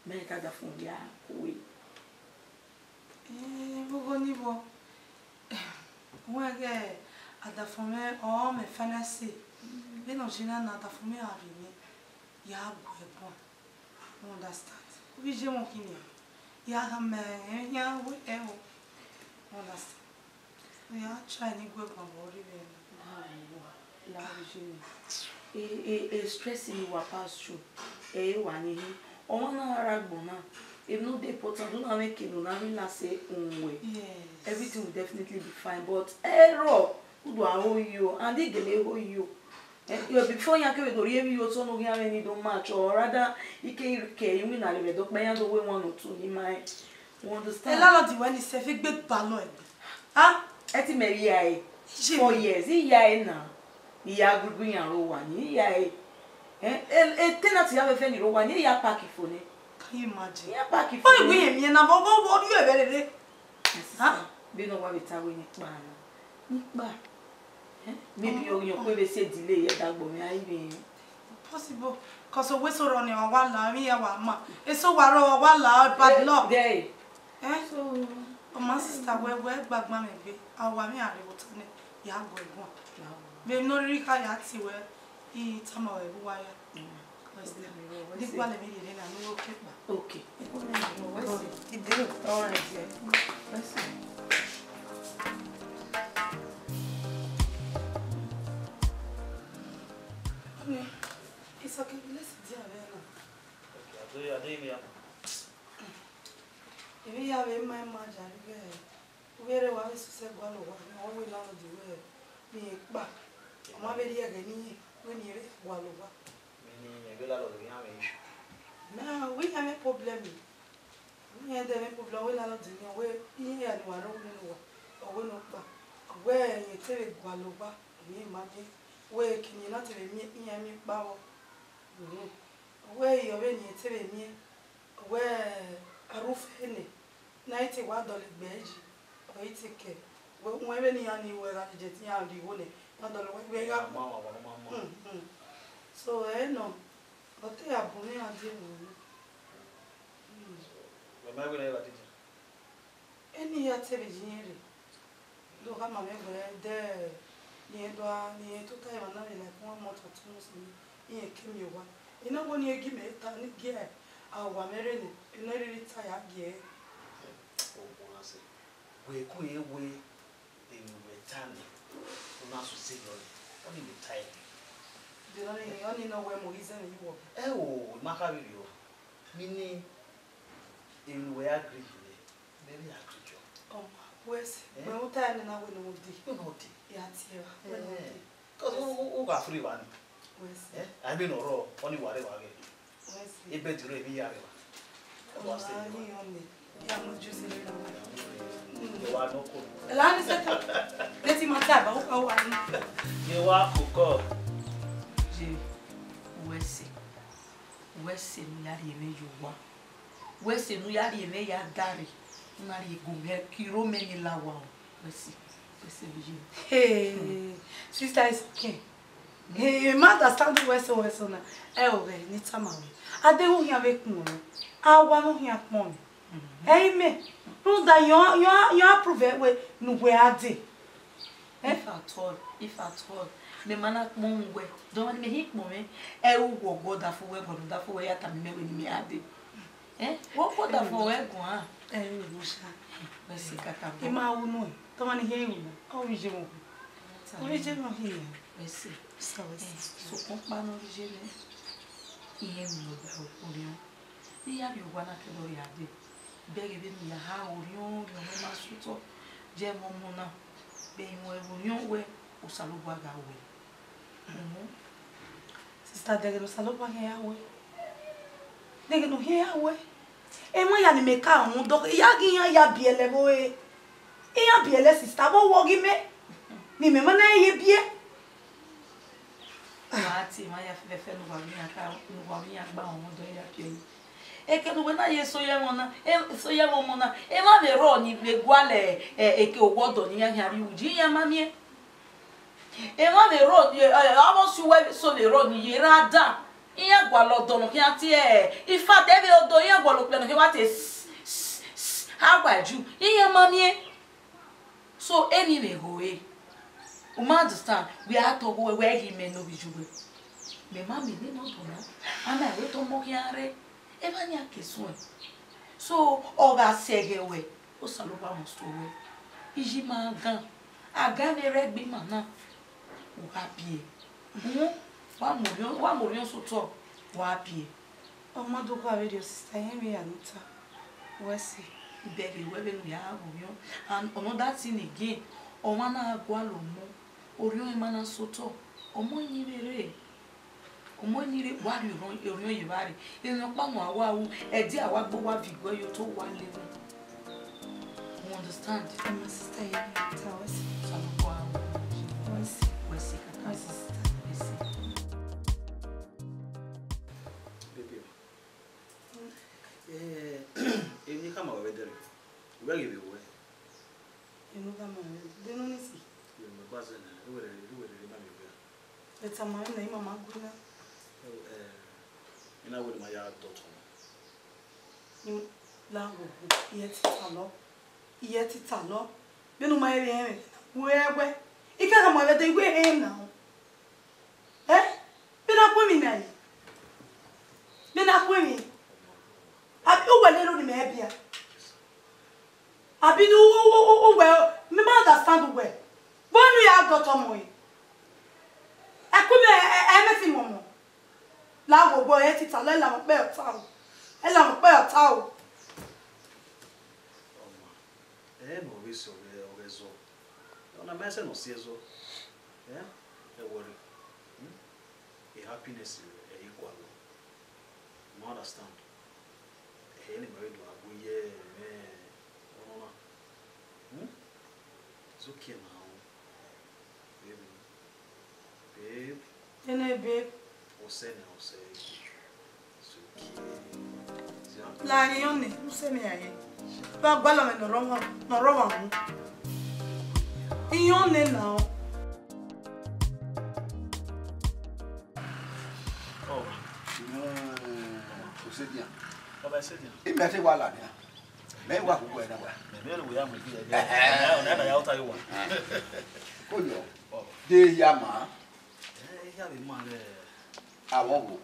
Ma rẹn ka da fun ya ko we. Eh, vbọghọ ni vbọ. Wẹ ghẹ, adafẹn mwẹ, ọ mẹ finance. Vbene ọ ye na na, adafẹn mwẹ a rhie mwẹ, ya gu ẹre guan. You understand? Ovbi iye mwẹ khin nian. Ya gha mẹ, eh, ya wẹ ẹro. You understand? Ya try ni gu ẹre guan vbe ọ rre vbe na. Ah, la ovbi iye mwẹ. E, e, e stress ni wa pass through, ẹ i re wa ni hin. Ọmwa na gha rre agbọn na, emwi ne ọ de important, u na mwẹ eke ne u na rhie lase uhunmwu wẹ. Yes. Everything will definitely be fine, but ẹrọ, u do a ho yo, and I gele ho yo. Eh, yo, before iran kevbe do rhie emwi ye otọ ne u khian mwẹ ni do match, or rather, I ke ke iwinna rre vbe dọkpa iran do wẹ one or two ni ma rẹn. You understand? Landlord wẹ ni sẹfe gbe balọ ẹgbẹ. Ah, ẹ ti mẹ vbe ya ẹre. Four years, I ya ẹre na. I ya gu iran ro owa ni, I ya ẹre. Eh, e, e tenant ya vbe fẹ ni ro owa ni, I ya pack fo nẹ. Can you imagine? I ya pack fo nẹ. Ọ i wẹ irẹn miẹn na, vbe ọ, vbe ọ rhie ẹvbo rere? My sister, vbene ọ wa vbe ta wẹ ne I kpa na. Ne I kpa. Eh? Maybe ọ ghi ọ kue vbe sẹ delay ye ẹdẹ agbọn mwẹ, I vbe. Possible. 'Cause owẹ eso rrọọ ne wa wa la, emwi ya wa ma. Eso wa rrọọ wa la, bad luck. There. Eh? So, ọ ma sister wẹ, wẹ gba gba mwẹ egbe, a wa mwẹ a rre vbe otọ nẹ, ya gu ẹre guan. Vbe ne ọ rhirhi kha ya tie wẹ, I tama wẹ vbe uwa ya. Di gualọ emwi rhiẹnrhiẹn na ne u ro ke kpa. Okay. All right, dear. Let's see. Honey, it's okay. Let's sit there, man. Okay, I do, I do, yeah. Emwi ya vbe ma ima jare ghe, u vbe rre wa vbe sẹsẹ gualọ owa, ọ wẹ landlord wẹ ne irẹn kpa. Ọ ma vbe rhie ẹghẹ ne irẹn, wẹ ne irẹn vbe gualọ owa. Meaning, ẹgbẹ landlord ghi iran mwẹ issue? Na, wẹ iran mwẹ problem. Wẹ iran dẹ mwẹ problem, wẹ landlord ni, wẹ iran ya ni wa rre ọwẹ ne owa, ọ wẹ ne ọ kpa. Wẹ irẹn te vbe gualọ owa, emwi ma miẹn. Wẹ kene irẹn na te vbe miẹn, iran miẹn kpa vbọ. Mhm. Wẹ irẹn vbe ne irẹn te vbe miẹn. Wẹ arhufẹn nẹ, ne a i te wa dọlegbe ẹre yi, ọ i te kẹ. Wẹ, wẹ vbene iran ni ruẹ gha rrie jet, iran rhie igho nẹ, iran dọlọ wẹ, wẹ gha. Ma, ma, ma, ma, ma. Hmm, hmm. So, ẹ nọ, ọ te ya bun ne iran die emwa nọ. Hmm. Wẹ ma wẹ ne a gha dede? Eni ya te vbe yi irẹn rre. Do khama mwẹ wẹẹ, ẹdẹ ne irẹn do a, ne irẹn tota emwa na vbe like one month or two months ni, irẹn ke miẹn owa. I na wẹẹ ne irẹn gie mẹ ta ne gie a owa mwẹ rre nẹ, I na rhirhi ta ya gie ẹre. Owa na sẹ, wẹ ku irẹn wẹẹ emwi wẹ ta nẹ, u na sẹ use yọ nẹ, ọnii mẹ ta ẹre. De nọ ni, ọnii nọ wẹẹ mu ghi zẹ mwẹ ye uwọ. Ẹ o, I ma kha vberriọ, meaning emwi ne uwẹ agree ye nẹ, mẹ vbe agree yọ. Ọ ma, wẹ sẹ, eh? Mẹ u ta ẹre ne na wẹ ne ọ dee. Wẹ ne ọ dee. Ya tie evba, wẹ ne ọ dee. Cause u, u, u gha free evba ni. Wẹ sẹ. Eh? A i vbe ne ọ rrọọ, ọnii wa rre evba ghẹ. Wẹ sẹ. Ebe diro emwi ya rre evba. Ọ ma ghi họn nẹ, ya mu juice rre na. Ye wa nọ ko. La ni sẹ ta. Leti ma ta ba, u ka wa ni. Ye wa koko. Ye, wẹ sẹ. Wẹ sẹ ne u ya rhie mwẹ ye owa. Wẹ sẹ ne u ya rhie mwẹ ya dare, u na rhie gu mwẹ kiro mẹ ni la owa o. Wẹ sẹ, wẹ sẹ vbe ye. Hey, sister is okay. Hey, ma understand wẹ sẹ, wẹ sẹ na. Ẹ o, vbe ne I tama wẹ. A deghẹ u khian vbe kpọnmwẹ, a wa ne u khian kpọnmwẹ. Ẹ i mẹ, rhunmwuda yọ, yọ, yọ approve ẹre wẹ ne uwẹ a dee. Eh? If at all, if at all, mẹ ma na kpọnmwẹ uwẹ, dọmwani mẹ hi kpọnmwẹ, ẹ u wẹ ọgua ọdafẹn uwẹ guan, ọdafẹn uwẹ ya tama mẹ wẹ ne imẹ a dee. Eh? Wẹ ọgua ọdafẹn uwẹ guan. Ẹ i mẹ sha. Wẹ sẹ kakabọ. I ma ru nuẹn, dọmwani hia iwinna, ọ vbe iye mwẹ. Ọ vbe iye mwẹ hia. Wẹ sẹ. Sẹ wẹ sẹ. Eh, sokpan ọkpa ne ọ vbe iye mwẹ, irẹn miẹn ọgba okhuo nọ. Ne I ya rhie owa na kẹdẹ ọ ya dee, bẹghe vbene u ya ha orhiọn, orhiọn ne ọ ma sẹ otọ, ye ẹmwẹ ọmọ na, vbe ẹmwẹ orhiọn wẹ, Osanobua gha ru ẹre. Mhm. Sister, dẹghe ne Osanobua khian ya ru ẹre. Dẹghe ne ọ khian ya ru ẹre. Emwa ya ne imẹ ka rhunmwuda, I ya ghe iran ya biẹlẹ vbe ore. Iran biẹlẹ sister, vbe owa ọghe imẹ, ne imẹ ma na ye biẹ. Wa tie emwa ya fẹfẹfẹ ne uwa vbe iran ka, ne uwa vbe iran gba rhunmwuda ya biẹ yi. Eke ne uwẹ na ye eso ye ẹmwẹ na, e, eso ye ẹmwẹ ọmọ na, emwa vbe rrọọ ni vbe gualọ, e, eke owa ọdọ ne iran khian rrie uji, iran ma miẹn. Emwa vbe rrọọ, e, e, avbe ọse uwẹ eso vbe rrọọ ni ye erha dan, iran gualọ ọdọ ne ọ khian tie, e, in fact, ẹvbo ọdọ iran gualọ okpia ne ọ khian wa tie s-, s-, s-, awa Ju, iran ma miẹn. So, emwi vbe ho ẹre. U ma understand, wẹ a tọ ghe uwẹ, wẹ ghi mẹ ne ovbi Ju wẹ. Mẹ ma miẹn nene ọdọ na, a ma wẹ te ọmọ khian rre, emwa yan ke suẹn. So, ọ gha sẹ ẹghẹ wẹ, Osanobua must ru ẹre. Iye ima gan, a gan vbe rre ẹgbẹ ima na, u gha biẹ. Uhun. Wa mu orhiọn, wa mu orhiọn sotọ, wa biẹ. Ọ ma do gha vberriọ, sister, irẹn vbe ya ne u ta. Wẹ si. Bẹghe wẹ vbene u ya gha ghe orhiọn. And another thing again, ọmwa na gualọ ọmọ, orhiọn ma na sotọ, ọmọ ni vbe rre. Ọmọ ni rre, wa rhie orhiọn, orhiọn ye evba rre. Emwi ọkpa ne a wa ru, ẹdẹ a wa gbe uwa viọ iguẹ ye otọ, uwa levun. You understand? My sister, you need to wẹ si. Wẹ si, wẹ si, sister. Wẹ si. Baby, eh, emwi ne I khama ruẹ vbe ẹdẹrriọ, u vbe ghi vbe ruẹ. Inu gha ma mwẹ, de ne ọ ni si? Yo, mẹ gba zẹ nẹ, iwẹ rẹ, iwẹ rẹ ma mwẹ wẹ. Ẹ tama mwẹ nẹ, ima ma gu na. Yo, eh, I na wẹ ne ima ya dọtọ. Im, la wo, iye tita lọ. Iye tita lọ. Vbene u ma rẹn mwẹ, wẹ wẹ. I ka gha ma mwẹ vbe ẹdẹ, iwẹ rẹn na. Eh? Vbene a ku emwi na ye? Vbene a ku emwi? Abi uwẹ ne ero ne mẹ bia? Abi ne u, u, u, u, uwẹ, mẹ ma understand uwẹ. Vbọ ne u ya dọtọ ọmọ re? Ẹ ku mẹ, ẹ, ẹ, ẹ mẹ ti mọmọ. La wo, wo, ẹ tita lọ, ẹ la mọ kpẹ ọta o. Ẹ la mọ kpẹ ọta o. Ọma, ẹ ne ọ vbe sẹ ọghẹ, ọghẹ zọ. Ọna ma sẹ ne ọ si ẹzọ. Eh? Ẹ worry. Hmm? E happiness ẹ i gualọ. You understand? Ẹ ne ima vbe do gha gu ye mwẹ ọnọna. Hmm? It's okay now. Baby. Babe. Ene babe. Ọsẹ nẹ, ọsẹ. It's okay. La iran nẹ, u sẹ mẹ rae. Vbe a gualọ mwẹ ne ọ rre ọmwa, ne ọ rre ọmwa mu. Iran nẹ na. Ọ, Osedian. Baba Osedian. Imi a te wa ladian. Mẹ i wa kugbe na wa. Mẹ, mẹ i ru ya mu ibi ẹdẹ. Ẹhẹn. Ọna, ọna ya ọta ye owa. Ẹhẹn. Ko yọ. Baba. De hia ma. Eh, hia vbe ma rẹ. Awọ wo.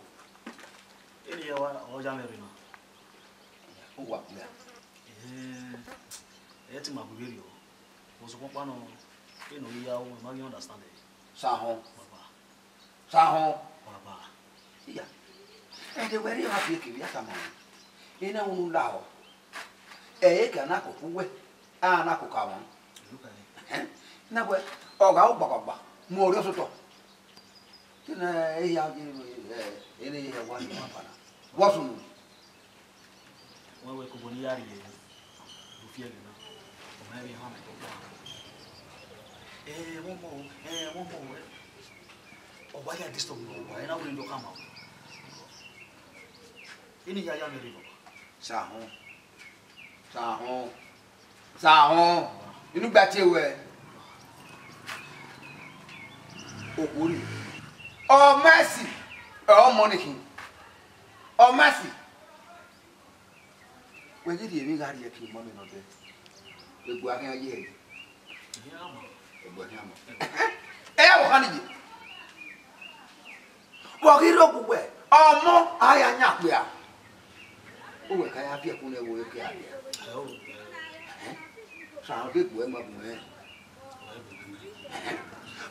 Eni ya wa, ọ ya mwẹ rre na. Uwa, ya. Eh, ẹ ti ma gbe vberriọ. Osokpan ọkpa nọ, eno ya, u ma ghi understand ẹ. Sahọn. Baba. Sahọn. Baba. Iya. Ẹdẹ wẹ rhie ọmwa fi eke vbe a tama ọmwa. Ena unu lahọ. Ẹ i ka na koko uwẹ, a na koko amwa. Ẹhẹn. Na wẹ, ọ gha ru gbagbagba, mu orhiọn sotọ. Te na ehia ye, eh, ene ehia wa ni wa fana. Wọ sunu. Wẹ wẹ kobọ ne I ya rhie, do fi ẹghẹ na. Ọ ma emwi họn mẹ kọkọ. Eh, one more, eh, one more, eh. Ọ wa ya disturb me, ọ wa, ena wẹ ne I do khama. Eni ya ya mwẹ rre, baba. Sahọn. Sahọn. Sahọn. Inu gba tie wẹ. Ogbori. Ọ ma si. Ọ mọ ni khin. Ọ ma si. Wẹ ye rhie emwi gha rhie ke imọ mwẹ nọ dẹ. Egbe a khian ye ẹre. Egbe a khian mọ. Ẹ ya vbe ọkhan ni ye. Vbe ọ ghi rre ogu wẹ, ọmọ a ya yan okpia. Uwẹ ka ya viẹ ẹkun ne ẹvbo ke a viẹ. Ẹhẹn. Sahọn de gbe ma bu mwẹ.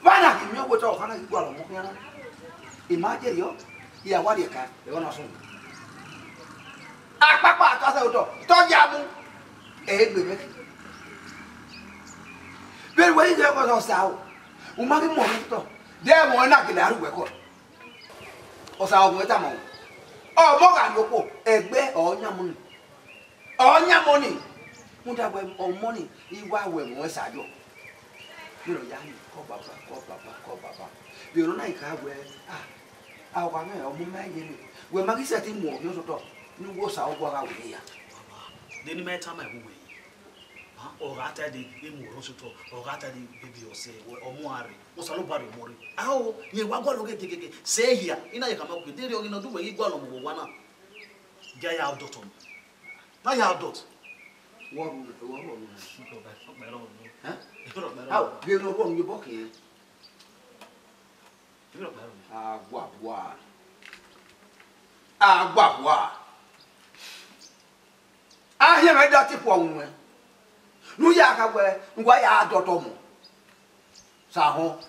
Vbene a ghi miẹn wẹ te ọkhan na ghi gualọ ọmọ khian na, I ma ye rriọ, I ya wa rhie ẹka, ẹghẹ ọ na sunu. Akpakpa a ta sẹ otọ, te ọ ya mu, ẹ i gbe mwẹ. Vbene wẹ i ghẹ ẹghẹ ọ sa o, u ma ghi mu ọmọ otọ, de ẹmwẹ ọnrẹn na gele a rre uwẹ kọ. Osa ọghuẹ tama ọmọ gha rrie okhuo, ẹgbẹ ọ yan mu ni. Ọ yan mọ ni, rhunmwuda wẹ ọmọ ni, I wa ru ẹmwẹ ruẹ sa yọ. Vbene ọ ya hin, kọ baba, kọ baba, kọ baba. Vbe erhunmwu na I kha wẹ, a, a, ọgua mwẹ, ọmọ mwẹ ye ne. Wẹ ma ghi sẹtin mu orhiọn sotọ, ne uwu Osa ọgua gha wẹ ya. Baba, de ne ima tama ẹvbo wẹ yi. A, ọ gha ta ẹdẹ, e mu orhiọn sotọ, ọ gha ta ẹdẹ, baby, ọsẹ, wẹ, ọmọ a rre, Osanobua rhie ọmọ rre. Ao, rẹn wa gualọ ghe gegege, sẹ hia, I na ye khama uwẹ, de rriọ ghi ne ọ du wẹ ghi gualọ mu vbe owa na. Gie a ya dọtọ. Na ya dot. Wọ ru, wọ ru ọmọ. Ẹ? Ao, ghe ne ọ ru ọmọ ye obọ khian. Aguabua. Aguabua. A hiẹn mwẹ da ti khuọ unu ẹn. Ne u ya kha wẹ, ne uwa ya dọtọ ọmọ. Sahọn.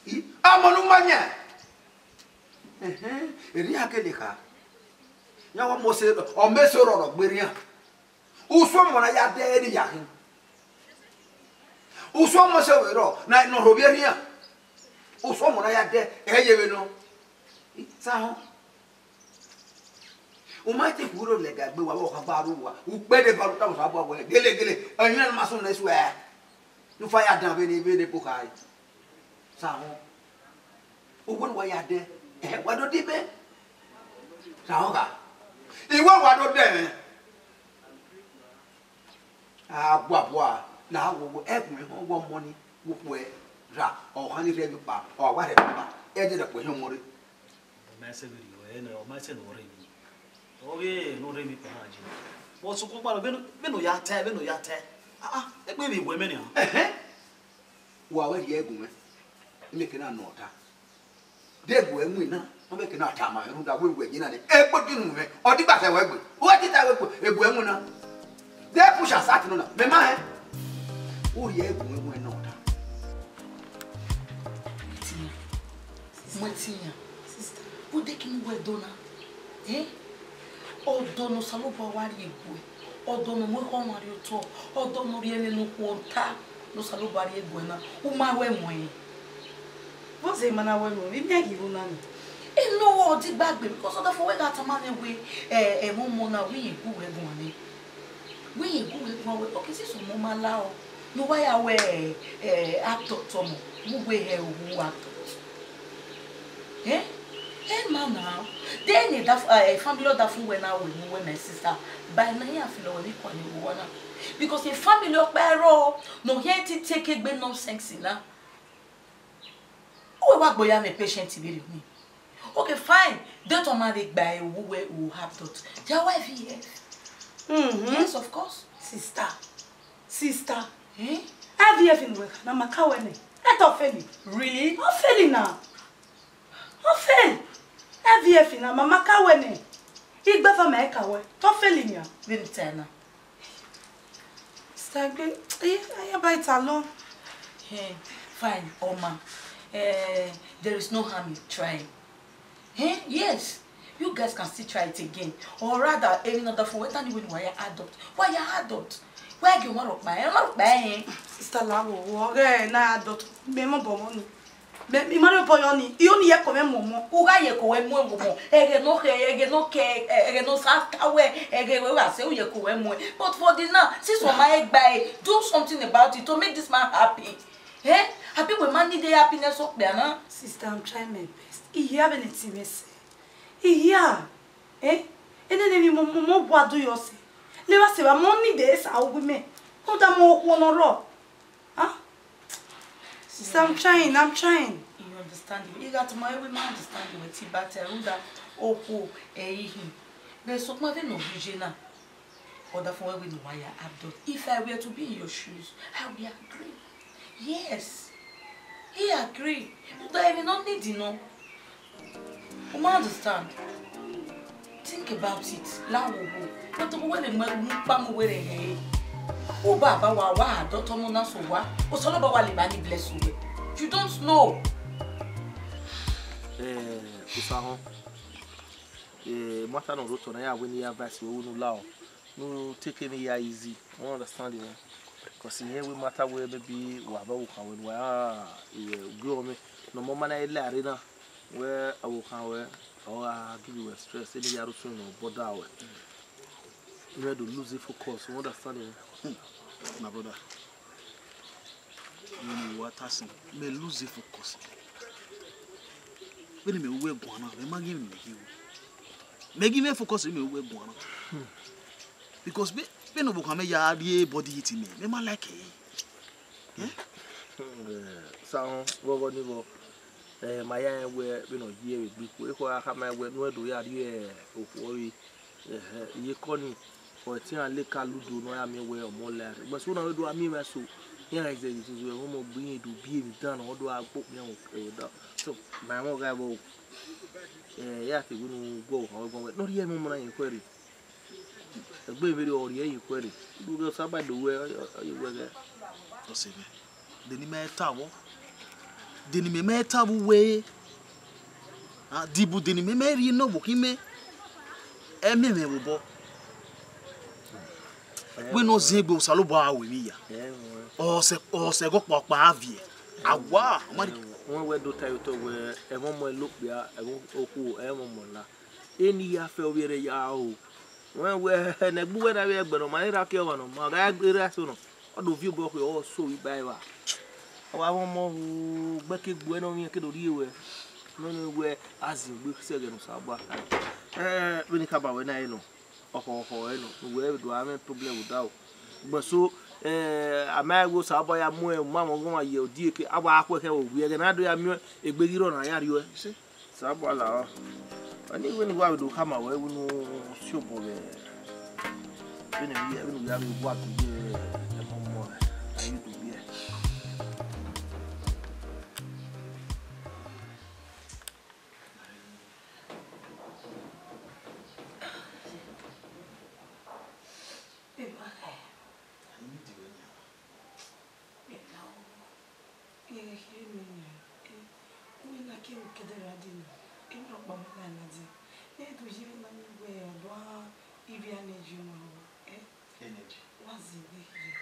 I, ọmọ ne u ma yan. Ẹhẹn, erriọ iran gele kha. Iran wa mose, ọ mese orọrọ gbe erriọ iran. Usun ọmọ na ya dẹ ẹre ya khin. Usun ọmọ sẹ vbe rrọọ, na nọ rhovbiẹ erriọ iran. Usun ọmọ na ya dẹ, ẹ ye vbe nọ. Sa họn. U ma te khuo lẹga egbe wa vbe ọkhan gba rre uwa. U kpe deba ru tama Osanobua wẹẹ, gele, gele, emwi na ma sunu nẹ suẹ. Ne u fa ya dan vbene, vbene ebo kha re. Sa họn. Uwẹ ne uwa ya dẹ, ẹhẹn, wa do dibẹ. Sa họn gha. Iwẹ wa do dẹ mwẹ. A gua bua, la wo wo, ẹgbẹn họn wọ mọ ni, wo khuẹ ra, ọ khan ni rhie emwi kpa, ọ wa rhie emwi kpa, ẹ dede kpe họn mọ re. Ọ ma sẹ vberriọ, ẹ nẹ, ọ ma sẹ ne ọ rre emwi. Ọ ghe ne ọ rre emwi kpa na je. Vbọ sokpan kpa vbene, vbene ọ ya tae, vbene ọ ya tae. Ah, ah, egbe vbe wẹ mẹ nian. Ẹhẹn. Wa wẹ rhie ẹgun mwẹ, mẹ ke na nọ ọta. De gu ẹ mu na, ọ mẹ ke na tama mwẹ rhunmwuda wẹ gu ẹ ye na nẹ. Egbe gi unu mwẹ, ọ digba sẹ wẹ gbe. Uwẹ te ta wẹ gbe, egu ẹ mu na. De push aside nọ na, mẹ ma hẹ. U rhie gu ẹ mu na ọta. Mu ẹtin yan. Mu ẹtin yan. Sister, u de kinu wẹ do na. Eh? Ọdọ ne Osanobua wa rhie gu ẹ. Ọdọ ne ọ mu ekhọe ọmwa rrie otọ, ọdọ ne ọ rhie ẹmwẹ ne okhuo ta, ne Osanobua rhie gu ẹ na, u ma wẹ muẹn. Vbọzẹ ima na wẹ muẹn, I miẹn ghi ru na nẹ. Eno ọre ọ digba gbe, because ọdafẹn wẹ gha tama mwẹ wẹ, ẹ, ẹmwẹ ọmọ na, wẹ I ye gu wẹ guan nẹ. Wẹ I ye gu wẹ guan wẹ, okay, since ọmọ ma la ọ, ne uwa ya wẹ, ẹ, adult ọmọ, vbe uwu hẹ, uwu adult. Eh? Eh, ma na. Then e da, eh, family ọdafẹn wẹ na wẹ mu wẹ, my sister. By now, iran filo wẹ vbe kua ni wo na. Because e family ọkpa ẹre ọ, ne ọ hiẹn ti take egbe nonsense na. Uwẹ wa gbe ya mwẹ patient vberriọ ni. Okay, fine. Date ọma vbe gba e wu wẹ u have dot. Their wife here. Mm-hmm. Yes, of course. Sister. Sister. Eh? I V F ne uwẹ kha na, ma ka wẹ nẹ. Ẹ te ọ fail. Really? Ọ fail na. Ọ fail. I V F na, ma ma ka wẹ nẹ. Igbefa ma i ka wẹ. Te ọ fail nian. Vbene I ta na. Sister Egbe, eh, I hereby talon. Eh, fine, Oma. Eh, there is no harm in trying. Eh, yes, you guys can still try it again. Or rather, even other for what time when you were adult. Why you adult? Why you want to buy? I want to buy. Sister Lawo, okay, na adult. Me mo bomo ni. Me, me mari obo yo ni. Iyo ni ye ko me momo. U gha ye ko we mu momo. Ẹghẹ ne ọ khẹ, ẹghẹ ne ọ kẹ, ẹghẹ ne ọ sa ta wẹ, ẹghẹ wẹ wa sẹ u ye ko we mu. But for the now, since Oma egbe, do something about it to make this man happy. Eh? Abi wẹ ma need happiness okpia na? Sister, I'm trying my best. I hear anything me say. I hear. Eh? Ene ne mi mo, mo, mo wa do yo se. Le wa se wa mo need esa ogu me. Ko da mo okhuo nọ rrọọ. Huh? Sister, I'm trying, I'm trying. You understand? You got my way, my understanding with Tibata, Ruda, Opo, Ehi. But so my no vision na. Other from where we know why I have done. If I were to be in your shoes, I would agree. Yes. He agree. But I will not need, you know. You ma understand? Think about it. Lawo wo. But the way they make me kpa mu were he. U baba wa wa adult ọmọ na so wa. Osanobua wa le ba ni bless you. You don't know. Eh, Usahon. Eh, matter no roto na ya win the advice we unu lao. No take any ya easy. You understand it? Because in here we matter where maybe wa ba wo kan we wa, eh, grow me. No more man I la arena. Wẹ ọvbokhan ruẹ, ọ gha give you stress, eni ya rre otọ nọ bother ruẹ. You do lose focus, you understand? Hmm. My brother, when you water sin, me lose focus. Vbene mẹ ru wẹ guan na, mẹ ma ghi emwi ne mẹ ghi ru. Mẹ ghi mwẹ focus vbene mẹ ru wẹ guan na. Because vbe, vbene ọvbokhan mwẹ ya rhie body hit mẹ, mẹ ma like ẹre. Eh? Eh, Sahọn, vbe ọghọ ni vbọ? Eh, ma ya rẹn wẹ vbene ọ ye vbe egbe ikhuo, ekhọe a khama wẹ ne uwẹ do ya rhie okhuo ọvbehe. Ẹhẹ, iyeke ọnii, ọ tian leka ludo ne ọ ya miẹn wẹ ọmọ la ẹre. But so na wẹ do a miẹn vbe eso, iran zẹ ye zozo ẹmwẹ ọmọ gbe irẹn do biẹ emwi dan nọ, ọ do a gbe okpia ẹre dan. So, ma mwẹ ọghe vbọ, eh, ya te wẹ ne u gu ọvbokhan wẹ guan wẹ ne ọ rhie ẹmwẹ ọmọ na ye ekhọe rre. Egbe vberriọ ọ rhie ẹre ye ekhọe rre. Udu ghe Osanobua do wẹ, ọ ye wẹ ghẹ. Ọse mwẹ, de ne imẹ ta vbọ? De ne imẹ ma ta vbe uwẹ? A, dibude ne imẹ, mẹ rhie ne ọvbokhan imẹ, ẹ miẹn mwẹ vbe obọ. Wẹ ne ọ ziẹn egbe, Osanobua ra ru emwi ya. Ọ sẹ, ọ sẹ ẹghẹ ọkpa ọkpa a viẹ. Awa, ọ ma rhie. Wẹ wẹ do ta ye otọ wẹ, ẹmwẹ ọmọ ẹre okpia, ẹmwẹ okhuo, ẹmwẹ ọmọ la. Eni ya fẹ ovbi ẹre ya ro. Wẹ wẹ, ne ẹgbẹ uwẹ na vbe ẹgbẹe nọ, ma erha ke ọmwa nọ, ma gha erha eso nọ. Ọ do viọ obọ khuẹ, ọ so vbe iba evba. Ọ wa mwẹ ọmọ hu, gbe ke gbe uẹ ne ọ vbiẹ ke do rhie ruẹ. Nene wẹ a zin egbe sẹ ẹghẹ ne Osanobua kha. Eh, vbene I khama ruẹ na ẹre nọ, ọkhọ ọkhọ ẹre nọ, ne uwẹ do a mwẹ problem vbe odaro. Ugbẹn so, eh, a ma wẹ Osanobua ya mu ọmwa ọghọmwa ye odie ke, a wa khuẹ khẹ vbe owiẹ ẹghẹ ne a do ya miẹn egbe ghi rrọọ ne a ya rrie ruẹ. Osanobua lahọ. Ọni wẹ ne uwa vbe do khama ruẹ, wẹ ne u si obọ vbe vbene u ya, vbene u ya vbe wa do ye ẹmwẹ ọmọ, a ye do biẹ. Emwa, I need you anyhow. Emwa o, I ghi rhie mẹ nian, eh, uwẹ na ke mu kẹdẹ ra dee nọ, emwi rhọkpa ma la na dee. Ne I do ye vbe na miẹn wẹ ọ do a ivbi energy ọmwa o, eh? Energy. Wa zẹ egbe kherhe.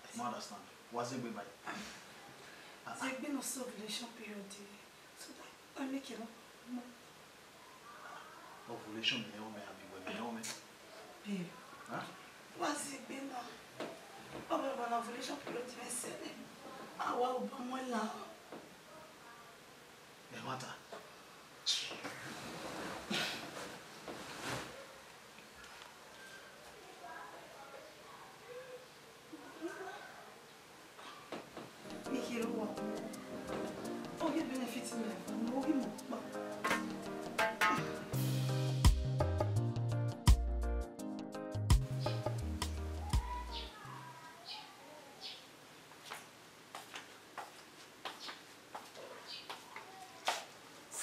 I don't understand. Wa zẹ egbe bye. Zẹ egbe ne ọ sẹ ovulation period, so that ọ make nọ. Ovulation mẹ rẹn ọmọ, abi wẹ mẹ rẹn ọmọ? Babe, huh? Wa zẹ egbe na. Ọ ma wa na ovulation period mwẹ sẹ nẹ. A wa obọ mu la. Ẹmwata. Mikherhe uwa, ọ ghi benefit me, ne ọ ghi mu ọkpa.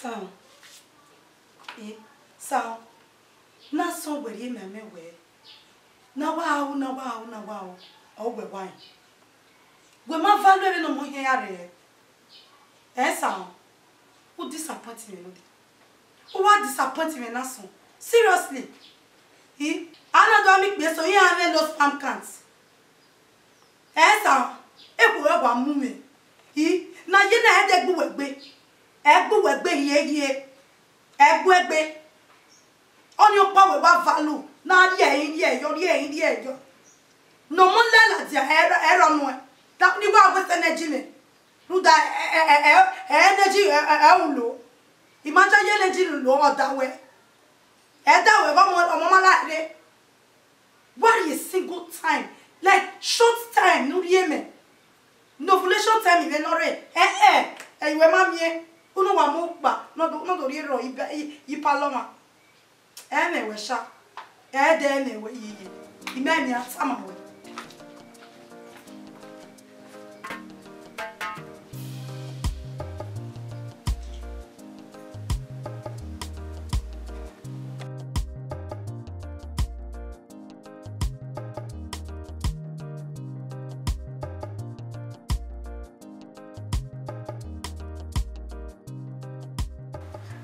Sound. Eh, sound. Na sọn wẹ rhie mẹ amẹ wẹ. Na wa ru, na wa ru, na wa ru. Ọ wẹ wa. Wẹ ma value vbene ọmọ hia ya rre. Eh, sound. U disappoint me, no? U wa disappoint me na sọn. Seriously. Eh, a na do a mi kpe so, iran mwẹ low sperm count. Ẹsa, ekhue wa mu mwẹ. I, na ye na ẹdẹ gbe uwẹ gbe. Ẹ gbe uwẹ gbe hiehie. Ẹ gbe uwẹ gbe. Ọnii ọkpa wẹ wa value, na rhie ẹre, rhie ẹre yọ, rhie ẹre, rhie ẹre yọ. Ne ọ mu lẹ ladian, ẹ rọ, ẹ rọ nuẹn. Ni wa waste energy mwẹ. Rhunmwuda ẹ, ẹ, ẹ, ẹ, ẹ energy ẹ, ẹ, ẹ ru lo. I ma ya ye energy lo, ọ da wẹ. Ẹ da wẹ, ọmọ, ọmọ ma la rre. Worry a single time, like short time, ne u rhie mẹ. Ne ovulation time mwẹ nọ rre, eh, eh, ẹ i wẹ ma miẹn, unu wa mu kpa, ne ọ do, ne ọ do rhie rrọọ iba, i, i palọ mwa. Ẹ mẹ wẹ sha, ẹ dẹ mẹ wẹ yeye, I mẹ miẹn a tama wẹ.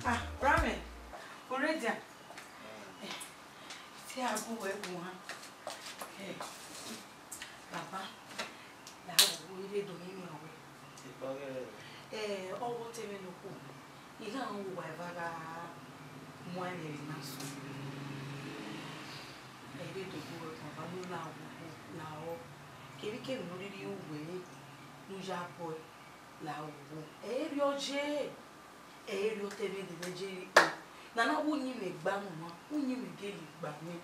Ah, Rami, u ready a? Eh, te a gu wẹ guan. Eh, baba, la wo, I rre do mimi wẹ. Ikpọghe. Eh, ọghe ọtẹn mwẹ ne okhuo, I gha rẹn uwa eva gha muan ẹmwẹ na sunu. Ẹ i re do gu wẹ guan, baba, ne u la wo, la ọ. Kevbikevbi ne ọ rhirhi ru wẹ, ne u ya bọe, la wo. Ẹ i re ọ ye. Ẹ i re otọ ẹmwẹ dede je rhie kpo. Nana wẹ uyinmwẹ gba ne ọmwa, uyinmwẹ gele gba mwẹ.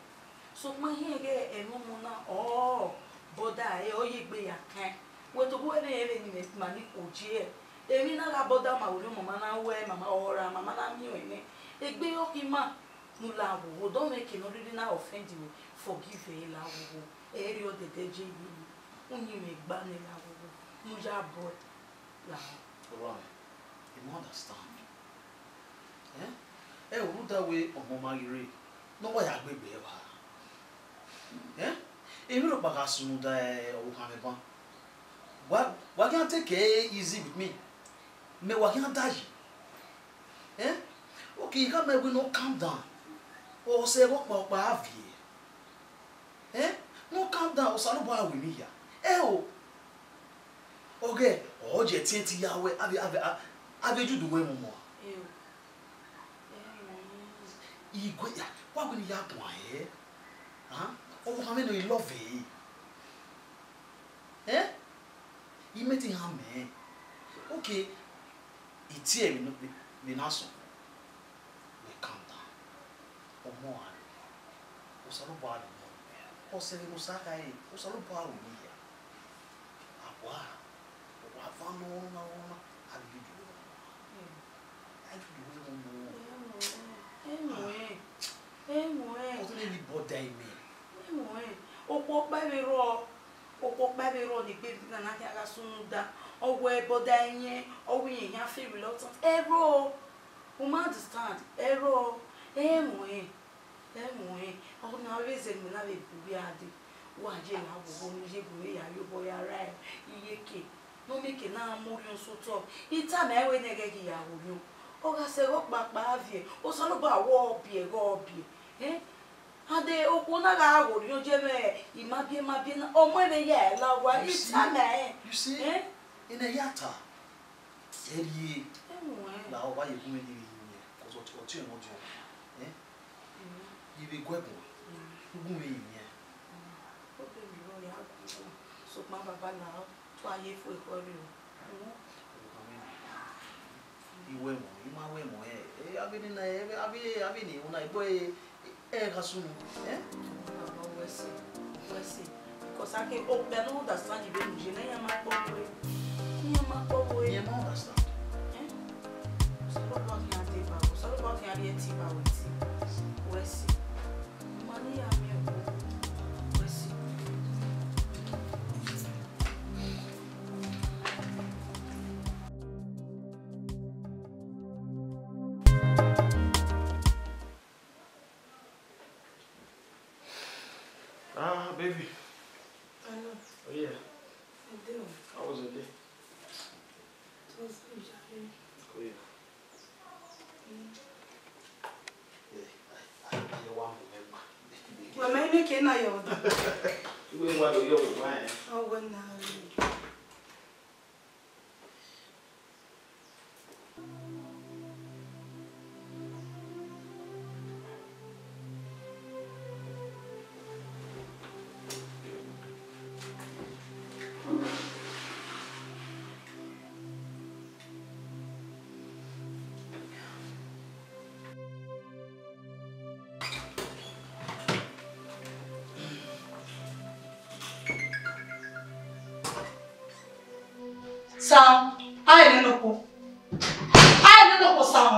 Sokpan I hiẹn ighẹ ẹmwẹ ọmọ na, ọ bọda ẹre, ọ ye egbe ya kan. Wẹ tobọ ẹmwẹ rẹn vbe ne imẹ ma ni khuo je ẹre. Emwi na gha bọda ma, wẹ ne mama na wẹ, mama ọ ra, mama na miẹn ọnrẹn nẹ. Egbe ọ khin ima, ne u la wo, odọ mwẹ ke ne ọ rhirhi na offend wẹ, forgive ẹre, la wo. Ẹ i re ọdẹdẹ je rhie kpo. Uyinmwẹ gba nẹ, la wo. Ne u ya bọe. Lahọ. Ọmwa, I ma understand. Eh? Ẹ, rhunmwuda wẹ ọmọ ma ghi rre, ne ọ wa ya gbe egbe evba. Eh? Emwi rhọkpa gha sunu da, eh, ọvbokhan mwẹ ban. Wa, wa khian take it easy with me. Mẹ wa khian da yi. Eh? Okay, I khama wẹ ne ọ calm down. Ọ sẹ vbe ọkpa ọkpa a viẹ. Eh? Ne ọ calm down, Osanobua ru emwi hia. Ẹ o. Ọghẹ, ọ ye ẹtin ẹtin ya wẹ, avbe, avbe, a- avbe Jude wẹ mu mọ. Ẹ o. Ẹ o. Igue ya, wa wẹ ne I ya guan hẹ. Ah? Ọ wa mwẹ ne I love hẹ. Eh? I mẹ te iran mẹ. Okay. I tie vbe ne, vbe na sọn. Wẹ calm down. Ọmọ a rre. Osanobua rre ọmọ. Ọ sẹ vbe ne Osa kha re, Osanobua ru emwi hia. A wa, ọ wa van nọ na na, a ghi do do. A ghi do do. Ẹ mu ẹ, ẹ mu ẹ, ẹ mu ẹ. Ọ tọ ne vbe bọda imẹ. Ẹ mu ẹ. Okhuo ọkpa vbe rrọọ, okhuo ọkpa vbe rrọọ ne egbe na na khian gha sunu da. Ọ wẹ bọda iyẹn, ọ wẹ iyẹn khian feel reluctant. Ẹ rrọọ. U ma understand? Ẹ rrọọ. Ẹ mu ẹ. Ẹ mu ẹ, ọna vbe zẹ ne imẹ na vbe gu vbe a dee, wa ye la vbe obọ ne u ye gu vbe ya ye obọ ya ra iyeke, ne ọ mieke ne a mu orhiọn sẹ otọ. I tama ẹn wẹ ne ẹghẹ ghi ya ho orhiọn. Ọ gha sẹ ẹghẹ ọkpakpa a viẹ, Osanobua wẹ ọ biẹ, ẹghẹ ọ biẹ. Eh? A dee, okhuo na gha ho orhiọn ye mwẹ, I ma biẹ, ma biẹ na, ọ mu ẹn vbe ya ẹre la owa, I tama ẹn. You see? Eh? Enẹ ya ta. Ẹ rhie. Ẹ mu ẹ. La owa ye gun mwẹ ni vbe yin, 'cause ọtiọnrẹn ọdiọn. Eh? I vbe gu ẹre guan, ugun vbe yin. Problem rọ ya gu, sokpan baba la, tu a ye fu ekhọe rre o. Iwẹ ẹmwẹ, I ma wẹ ẹmwẹ, ẹ, avbe ne na, avbe, avbe ne una egbe, ẹ, ẹ gha sunu, ẹ? Baba, wẹ sẹ, wẹ sẹ. Because a ke, okpia ne understand vbene u ye na, iran ma kpọvbe ue. Iran ma kpọvbe ue. Iran ma understand. Eh? Osanobua khian deba, Osanobua khian rhie ẹtin ba wẹ ẹtin. Wẹ sẹ. Ma ne iran miẹn wẹ, wẹ sẹ. Ah, baby. Hello. Oh, yeah. How was your day? It was good, Jare. Oh, yeah. Mm. Yeah, I, I, I want to remember. Well, maybe can I order? You ain't want to go with mine. Oh, well, now. Sam, aye nene okhuo. Aye nene okhuo, Sam.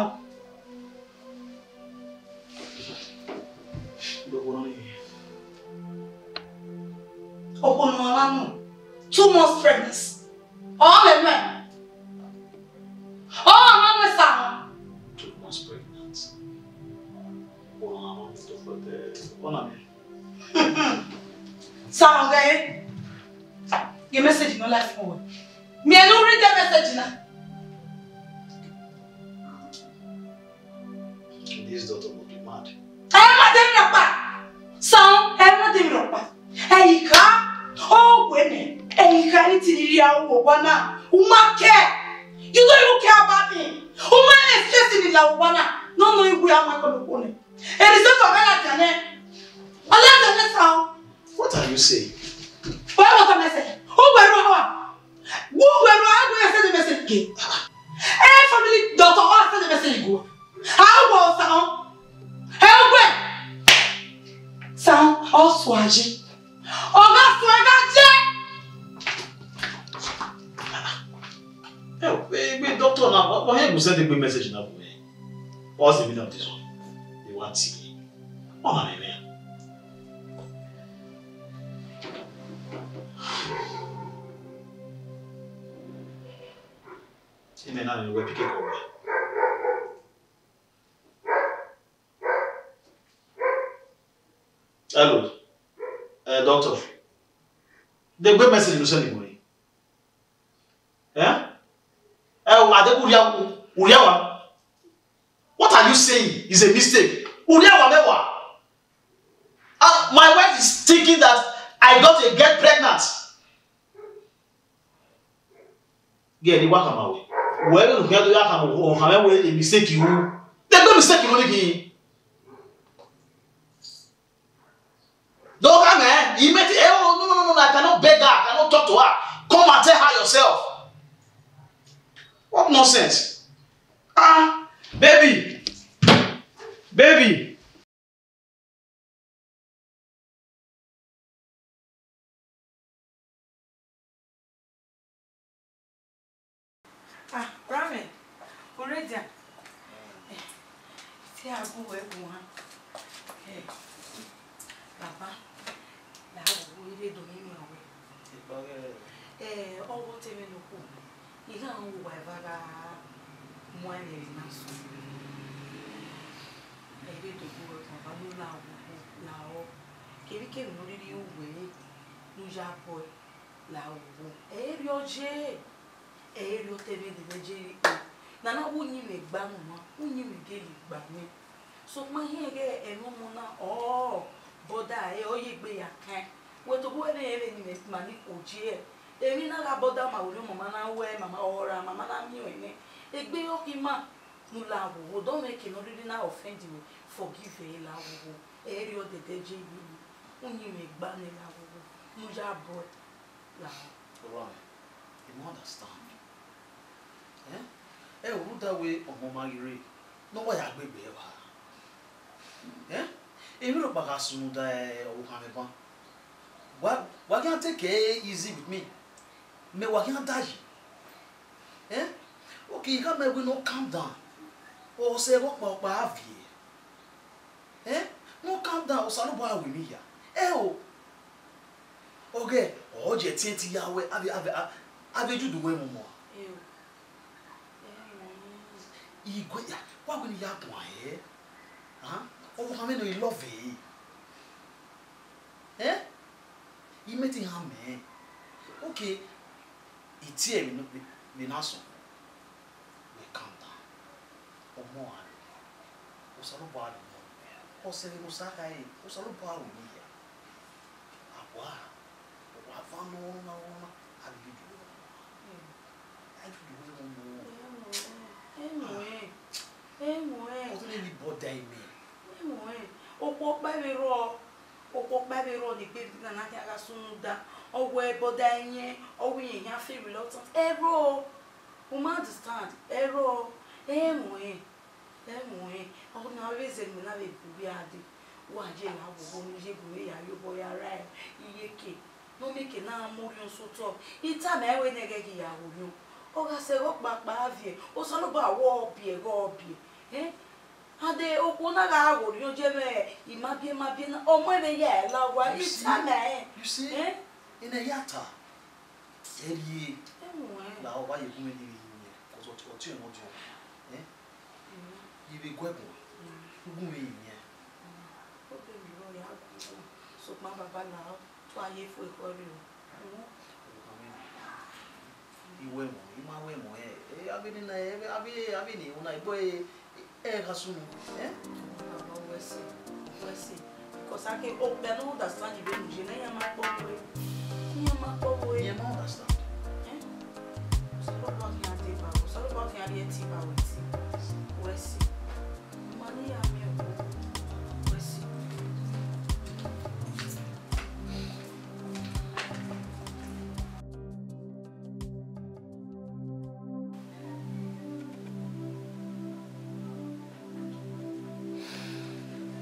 Okhuo ne ọ ma nọ, two months pregnancy. Ọ mwẹ nẹ. Ọ mwẹ nẹ, Sam. Two months pregnant. Okhuo ne ọ ma nọ, doctor, eh, ọ na mẹ. Sam, ghẹ, ghẹ message nọ live fún wẹ. Miẹn ne u read the message na. This doctor must be mad. Ẹ i ma de emwi rhọkpa. Sam, ẹ i ma de emwi rhọkpa. Ẹ i kha, ọ wẹ nẹ, ẹ i kha ni ti rhie aro vbe owa na. U ma kẹ. You don't even care about me. U ma stress ni la owa na. No, no, iwe a ma ko do ko nẹ. A result of that, nẹ. Ọ ladian nẹ, Sam. What are you saying? Wẹ what am I saying? U wẹ ru owa. Wẹ u wẹ ru owa, wẹ send message ke. Ẹ family doctor ọ send message go. A wẹ Sam. Ẹ wẹ. Sam, ọ sua je. Ọ gha sua gha je. Ẹ, egbe doctor na, ọ, ọ hẹn gu send egbe message na bu mwẹ. What's the meaning of this one? They want tea. Ọ ma mwẹ mwẹ. Imẹ na ni wẹ pick call. Hello. Eh, doctor. De egbe message ne u send wẹ. Eh? Eh, a de urhia, urhia wa. What are you saying? Is a mistake. Uri awa mẹwa. Ah, my wife is thinking that I got a girl pregnant. Girl, ni wa khama wẹ. Wẹ vbe khian do ya khama okhamẹ wẹ a mistake ru. Te gbe mistake ru ni khin. Do khama, he made it. Eh, oh, no, no, no, no, no, I cannot beg her, I cannot talk to her. Come and tell her yourself. What nonsense? Ah, baby. Baby. Ah, Rami, already. Eh, see how good we go, huh? Eh, Baba, la wo ire do ni miẹn wẹ. Ikpọghe. Eh, ọghe ọtẹn mwẹ nokhuo, I gha rẹn uwa eva gha mu ẹmwẹ na sunu. Ẹ i re do gu wẹ guan ba ne u la wo, la ọ. Kevbikevbi ne ọ rhirhi ru wẹ ne u ya bọe, la wo. Ẹ i re ọ ye, ẹ i re ọtẹn mwẹ dede je re. Nana wẹ uyinmwẹ gba mwẹ, uyinmwẹ gele gba mwẹ. Sokpan I hiẹn ighẹ ẹmwẹ ọmọ na, ọ bọda ẹre, ọ ye egbe ya kan. Wẹ tobọ ẹmwẹ rẹn vbene imẹ ma ni khuo gie. Emwi na gha bọda ma, orhiọn mama na wẹ, mama ọra, mama na miẹn ọnrẹn nẹ. Egbe ọ khin ima ne u la wo, odọ mwẹ ke ne ọ rhirhi na offend wẹ, forgive ẹre, la wo. Ẹ i re ọdẹdẹ je ye, uyinmwẹ gba nẹ, la wo, ne u ya bọe, la wo. Ọrọmwẹ, I ma understand. Eh? Ẹ, rhunmwuda wẹ ọmọ ma ghi rre, ne ọ wa ya gbe egbe evba. Eh? Emwi rhọkpa gha sunu da ọvbokhan mwẹ ban. Wa, wa khian take it easy with me. Mẹ wa khian da yi. Eh? Okay, I khama wẹ ne ọ calm down. Ọ sẹ vbe ọkpa ọkpa a viẹ. Eh? Ne ọ calm down, Osanobua ru emwi hia. Ẹ o. Ọghẹ, ọ ye ẹtin ẹtin ya wẹ, avbe, avbe, avbe Jude wẹ mu mọ. Eo. Ẹ, mọ. Igue ya, wa wẹ ne I ya guan hẹ. Ah? Ọvbokhan mwẹ ne I love ẹre. Eh? I mẹ te iran mẹ. Okay. I tie vbe ne, vbe, vbe na sọn. Wẹ calm down. Ọmọ a rre. Osanobua rre ọmọ. Ọ sẹ vbe ne Osa khare, Osanobua ru emwi hia. A wa, ọ wa van ne ọ na, ọ na, a ghi ju wẹ ọmọ. A ghi ju wẹ ọmọ. Ẹ mu ẹn, ẹ mu ẹn, ẹ mu ẹn. Ọ te ne vbe bọda imẹ. Ẹ mu ẹn. Okhuo ọkpa vbe rrọọ, okhuo ọkpa vbe rrọọ ne egbe na na khian gha sunu da. Ọ wẹ bọda iyẹn, ọ wẹ iyẹn khian feel reluctant. Ẹ rrọọ, u ma understand. Ẹ rrọọ, ẹ mu ẹn. Ẹ mu ẹn, ọna vbe zẹ ne imẹ na vbe gu vbe a dee. Wa ye la wo obọ ne u ye gu vbe ya ye obọ ya ra iyeke, ne ọ mieke ne a mu orhiọn sẹ otọ. I tama ẹn wẹ ne ẹghẹ ghi ya ho orhiọn. Ọ gha sẹ ẹghẹ ọkpakpa a viẹ, Osanobua wẹ ọ biẹ, ẹghẹ ọ biẹ. Eh? A dee, okhuo na gha ho orhiọn ye mwẹ, I ma biẹ, ma biẹ na, ọ mu ẹmwẹ ya ẹre la owa, I tama ẹn. You see? Eh? Ene hia ta. Ẹ rhie. Ẹ mu ẹn. La ọ wa ye gun mwẹ ni vbe yin, 'cause ọtiọnmwẹ ọdiọn. Eh? Mm. I vbe gu ẹguan. Mm. Ugun vbe yin. Mm. Ọ be mi rọ ya gu. Sokpan baba la ọ, tu a ye fu ekhọe rre o. Mm. I wẹ ẹmwẹ, I ma wẹ ẹmwẹ, eh, eh, avbe nena, eh, avbe, avbe ni una egbe, eh, ẹ gha sunu, eh? Baba, wẹ sẹ, wẹ sẹ. Because I can, oh, I don't understand the way you say, na iran ma kpọ we. Iran ma kpọ we. Iran ma understand. Eh? Osanobua khian deba, Osanobua khian rhie ẹtin ba wẹ ẹtin. Wẹ sẹ. Ma ne iran miẹn owo. Wẹ sẹ.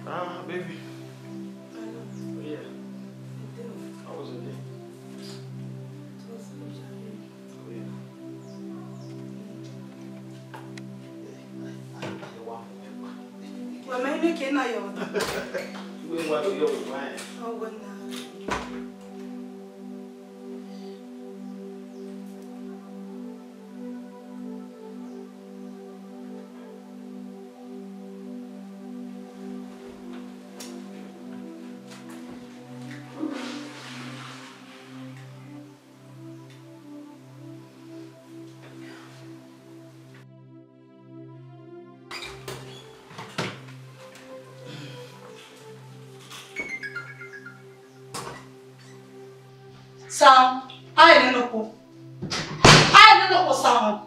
Ah, baby. Hello. Oh, yeah. Hello. How was your day? It was good, Jare. Oh, yeah. Mama, you make it now, yo. Wait, what do you want? Oh, well, now. Sam, a i nene okhuo. A i nene okhuo, Sam.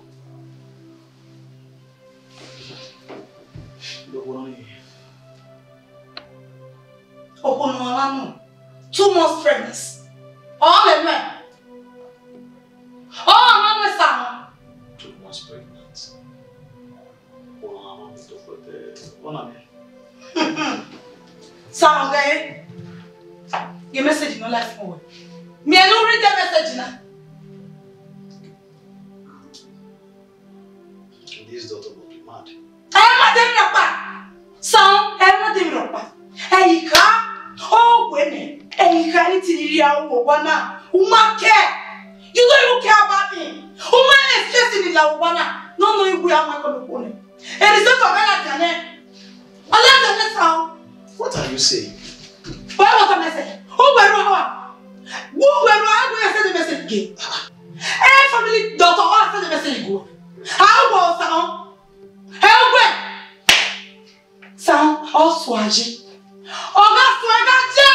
Okhuo ne ọ gha nọ, two months pregnancy. Ọ mwẹ mẹ. Ọ mwẹ mẹ, Sam. Two months pregnant. Ọ na mẹ. Sam, ghẹ, ye message nọ live fún wẹ. Miẹn ne u read the message na. This doctor must be mad. Ẹ i ma de emwi rhọkpa. Sam, ẹ i ma de emwi rhọkpa. Ẹ i kha, ọ wẹ nẹ, ẹ i kha ni ti rhie aro vbe owa na, u ma kẹ. You don't even care about me. U ma rẹn stress ni la owa na. No, no, iwe a ma ko lo ko nẹ. A result of that, nẹ. Ọ ladian nẹ, Sam. What are you saying? Wẹ vbe otọ mẹ sẹ, u wẹ ru aro a? Wẹ u wẹ ru aro, wẹ send message ge. Ẹ family doctor ọ send message go. A wẹ Sam. Ẹ wẹ Sam, ọ sua je. Ọ gha sua gha je.